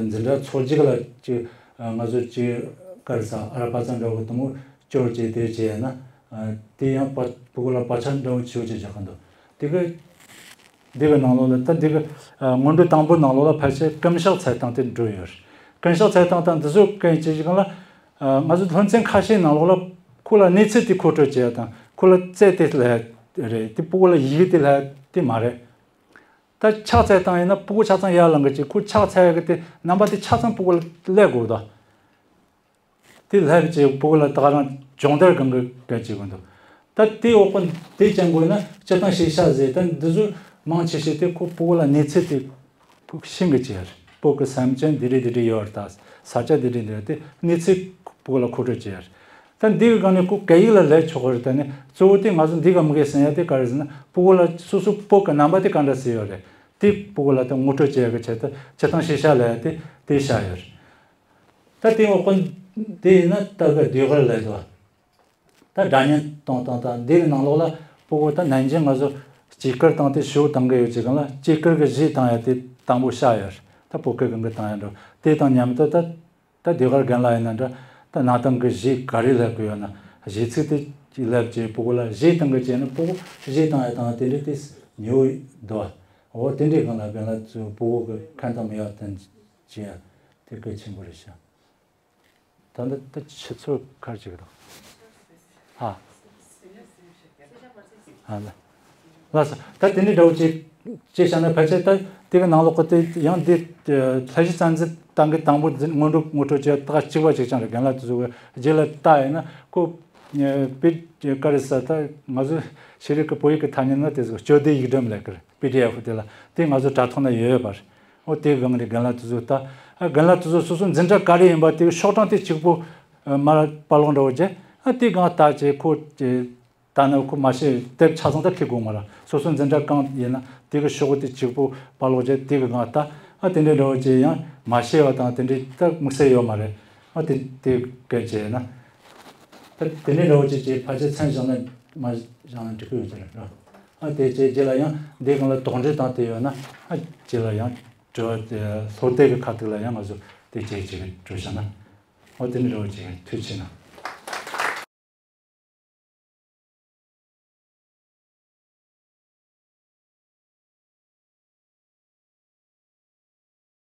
འཛིན་གྲྭ་ཚོགས་རྗེས་ལ་གཅིག་ཨ། ང་ཚོ་གཅིག་ག་རེ་ཟ་ཨ་ར་པ་ཙ་འདྲ་བོ་དེ་མོ་སྐྱོར་བྱས་དེ་བྱས་ན། ཨ། དེ་ཡང་པ་ཕྲུ་གུ་ལ་བག་ཆགས་འདྲ་བོ་ཆེ་བོ་ཅིག་རྒྱག་གི་འདུག། དེ་གི་འདི་གི་ནང་ལོགས་ལ་ད་འདི་གི་ཨ། སྔོན་འགྲོ་དང་པོའི་ནང་ལོགས་ལ་ཕལ་ཆེར་ཀུན་ཤག་འཚོལ་སྟངས་དེ་འགྲོ་ཡོད་རེད། ཀུན་ཤག་འཚོལ་སྟངས་དང་འདི་ཚོ་གན་བྱེད་ཀྱི་སྒང་ལ་ཨ། ང་ཚོ་སློབ་ཚན་ཁ་ཤས་ནང་ལོགས་ལ་ཁོ་ལ་གནས་ཚུལ་དེ་མཁོ་སྤྲོད་བྱེད་ཡ་དང་ཁོ་ལ་རྩལ་དེ་སློབ་ཡ་རེད། དེ་ཕྲུ་གུ་ལ་ཡི་གེ་དེ་སློབ་ཡ་དེ་མ་རེད། ད་ཕྱག་འཚལ་སྟངས་ཡིན་ན་ཕྲུ་གུ་ཆ་ཚང་ཡར་ལངས་གི་བྱས། ཁོ་ཕྱག་འཚལ་ཡ་གི་དེ་རྣམ་པ་དེ་ཆ་ཚང་ཕྲུ་གུ་ལ་སློབ་དགོས་དོ། དེ་སློབ་བྱས་ཕྲུ་གུ་ལ་ད་ག་རང་སྦྱོང་བརྡར་གང་གི་གལ་ཆེ་གི་འདུག། ད་དེ་འོག་པ་དེ་ཅན་པོ་ཡིན་ན་སྤྱིར་བཏང་ཤེས་བྱ་ཟེར། ད་འདི་ཚོ་མང་ཆེ་ཤོས་དེ་ཁོ་ཕྲུ་གུ་ལ་གནས་ཚུལ་དེ་ཤེས་གི་བྱས་རེད། ཕྲུ་གུ་གི་སེམས་ཅན་འདི་རེད་འདི་རེད་ཡོད་རེད། ད་ས་ཆ་འདི་རེད་འདི་རེད། དེ་གནས་ཚུལ་ཕྲུ་གུ་ལ་མཁོ་སྤྲོད་བྱས་རེད། ད་འདི་གི་སྒང་ནས་ཁོ་སྐད་ཡིག་ལ་སློབ་ཆོག་གི་རེད། ད་ནི་གཙོ་བོ་དེ་ང་ཚོ་འདི་ག་མི་གེ་ཟེར་ཡ་དེ་ག་རེ་ཟེར་ན། ཕྲུ་གུ་ལ་སོ་སོ་ཕྲུ་གུ་གི་རྣམ་པ་དེ་ག་འདྲ་ཟེར་ཡོད་རེད། དེ་ཕྲུ་གུ་ལ་ད་ངོ་སྤྲོད་བྱེད་ཡ་གི་ཆེད་དུ་སྤྱིར་བཏང་ཤེས་བྱ་ལབ་ཡ་དེ་དེ་བཞག་ཡོད་རེད། ད་དེ་འོག་པ་དེ་ཡིན་ན་ད་གི་ཟློས་གར་ལབ་འདུག། ད་སྒྲ་སྙན་གཏོང་སྟངས་དང་འདི་གི་ནང་ལོགས་ལ་ཕྲུ་གུ་ད་ནན་ཅིང་ང་ཚོ་སྐྱེས་སྐར་བཏང་སྟེ་ཞོ་བཏང་གི་ཡོད་ཅིག་གང་ལ་སྐྱེས་སྐར་གི་གཞས་བཏང་ཡ་དེ་དང་པོ་བཞག་ཡོད་རེད། ད་ཕྲུ་གུ་གང་གི་བཏང་ཡ་འགྲོ་དེ་དང་མཉམ་དུ་ད། ད་ཟློས་གར་རྒན་ལགས་ཡིན་ན་འདྲ། ད་གནའ་དེང་གི་གཞས་ག་རེ་ལབ་དགོས་ཡོད་ན་གཞས་ཚིག་དེ་ཅིག་ལབ་བྱས་ཕྲུ་གུ་ལ་གཞས་བཏང་གི་བྱས་ན་ཕྲུ་གུ་གཞས་བཏང་ཡ་དང་དེ་འདྲ་དེ་ཉོ་འདུག། འོ་དེ་འདྲའི་སྒང་ལ་རྒན་ལགས་ཚོས་ཕྲུ་གུ་གི་ཁ་འདམ་ཡག་དང་བྱས་ཡ་དེ་གལ་ཆེན་པོ་རེད་ཤག། ད་འདི་ད་ཆུ་ཚོད་ག་རེ་ཅིག་འདུག་ཨ། ཨ་ལ། ལགས་སོ། ད་དེ་ནས་འདྲ་བོ་ཅིག་ཅེས་བྱ་ན་ཕལ་ཆེར་ད་དེ་གི་ནང་ལོགས་ཀྱི་དེ་ཡང་འདི་ལྷ་གཞས་རྩ་འཛིན་བཏང་གི་དང་པོ་འཛིན་སྔོན་འགྲོ་ངོ་སྤྲོད་བྱས་ད་གཅིག་པ་གཅིག་རྐྱང་རེད། རྒན་ལགས་དེ་ཚོ་གི་རྗེས་ལ་ལྟ་ཡིན་ན་ཁོ་པེ་ག་རེ་ཟེར། ད་ང་ཚོ་ཤེས་རིག་གི་བོད་ཡིག་གི་ཐ་སྙད་ན་དེ་ཚོ་སྤྱོད་བདེ་ཡིག་སྒྲོམ་ལབ་ཀྱི་རེད། པི་ཌི་ཨེཕ་དེ་ལ་དེ་ང་ཚོ་དྲ་ཐོག་ན་ཡོད་ཡོད་པ་རེད། འོ་དེ་གི་སྒང་ནས་རྒན་ལགས་དེ་ཚོ་ལྟ། ཨ་རྒན་ལགས་དེ་ཚོ་སོ་སོ་འཛིན་གྲྭ་ག་རེ་ཡིན་པ་དེ་གི་ཤོག་གྲངས་དེ་གཅིག་པོ་མར་པར་ཀློག་འདྲ་བོ་བྱས། ཨ་དེ་སྒང་ལྟ་བྱས་ཁོ་ད་ནི་ཁོ་མ་ཤེས་དེབ་ཆ་ཚང་ད་ཁྱེར་དགོས་མ་རེད། སོ་སོའི་འཛིན་གྲྭ་གང་ཡིན་ན་དེ་གི་ཤོག་གུ་དེ་གཅིག་པོ་པར་ཀློག་བྱས་དེ་གི་སྒང་ལྟ། ཨ་དེ་འདྲའི་འདྲ་བོ་བྱས་ཡང་མ་ཤེས་པ་དང་དེ་འདྲའི་ད་དམིགས་བསལ་ཡོད་མ་རེད། ཨ་དེ་དེ་ག་བྱས་ན་ད་དེ་འདྲའི་འདྲ་བོ་བྱས་བྱས་ཕལ་ཆེར་མཚན་བཞག་ན་མ་བཞག་ན་འགྲིག་གི་ཡོད་ས་རེད། ཨ་དེ་བྱས་རྗེས་ལ་ཡང་འདི་སྒང་ལ་དོགས་འདྲི་དང་དེ་ཡོད་ན་ཨ་རྗེས་ལ་ཡང་དྲི་བ་དེ་སློབ་དེབ་གི་ཁ་ཐུག་ལ་ཡང་ང་ཚོ་དེ་བྱས་བྱས་དྲི་བ་བཞག་ན། ཨོ་དེ་འདྲ་འདྲ་བོ་བྱས། ཐུགས་རྗེ་ཆེ་གནང་།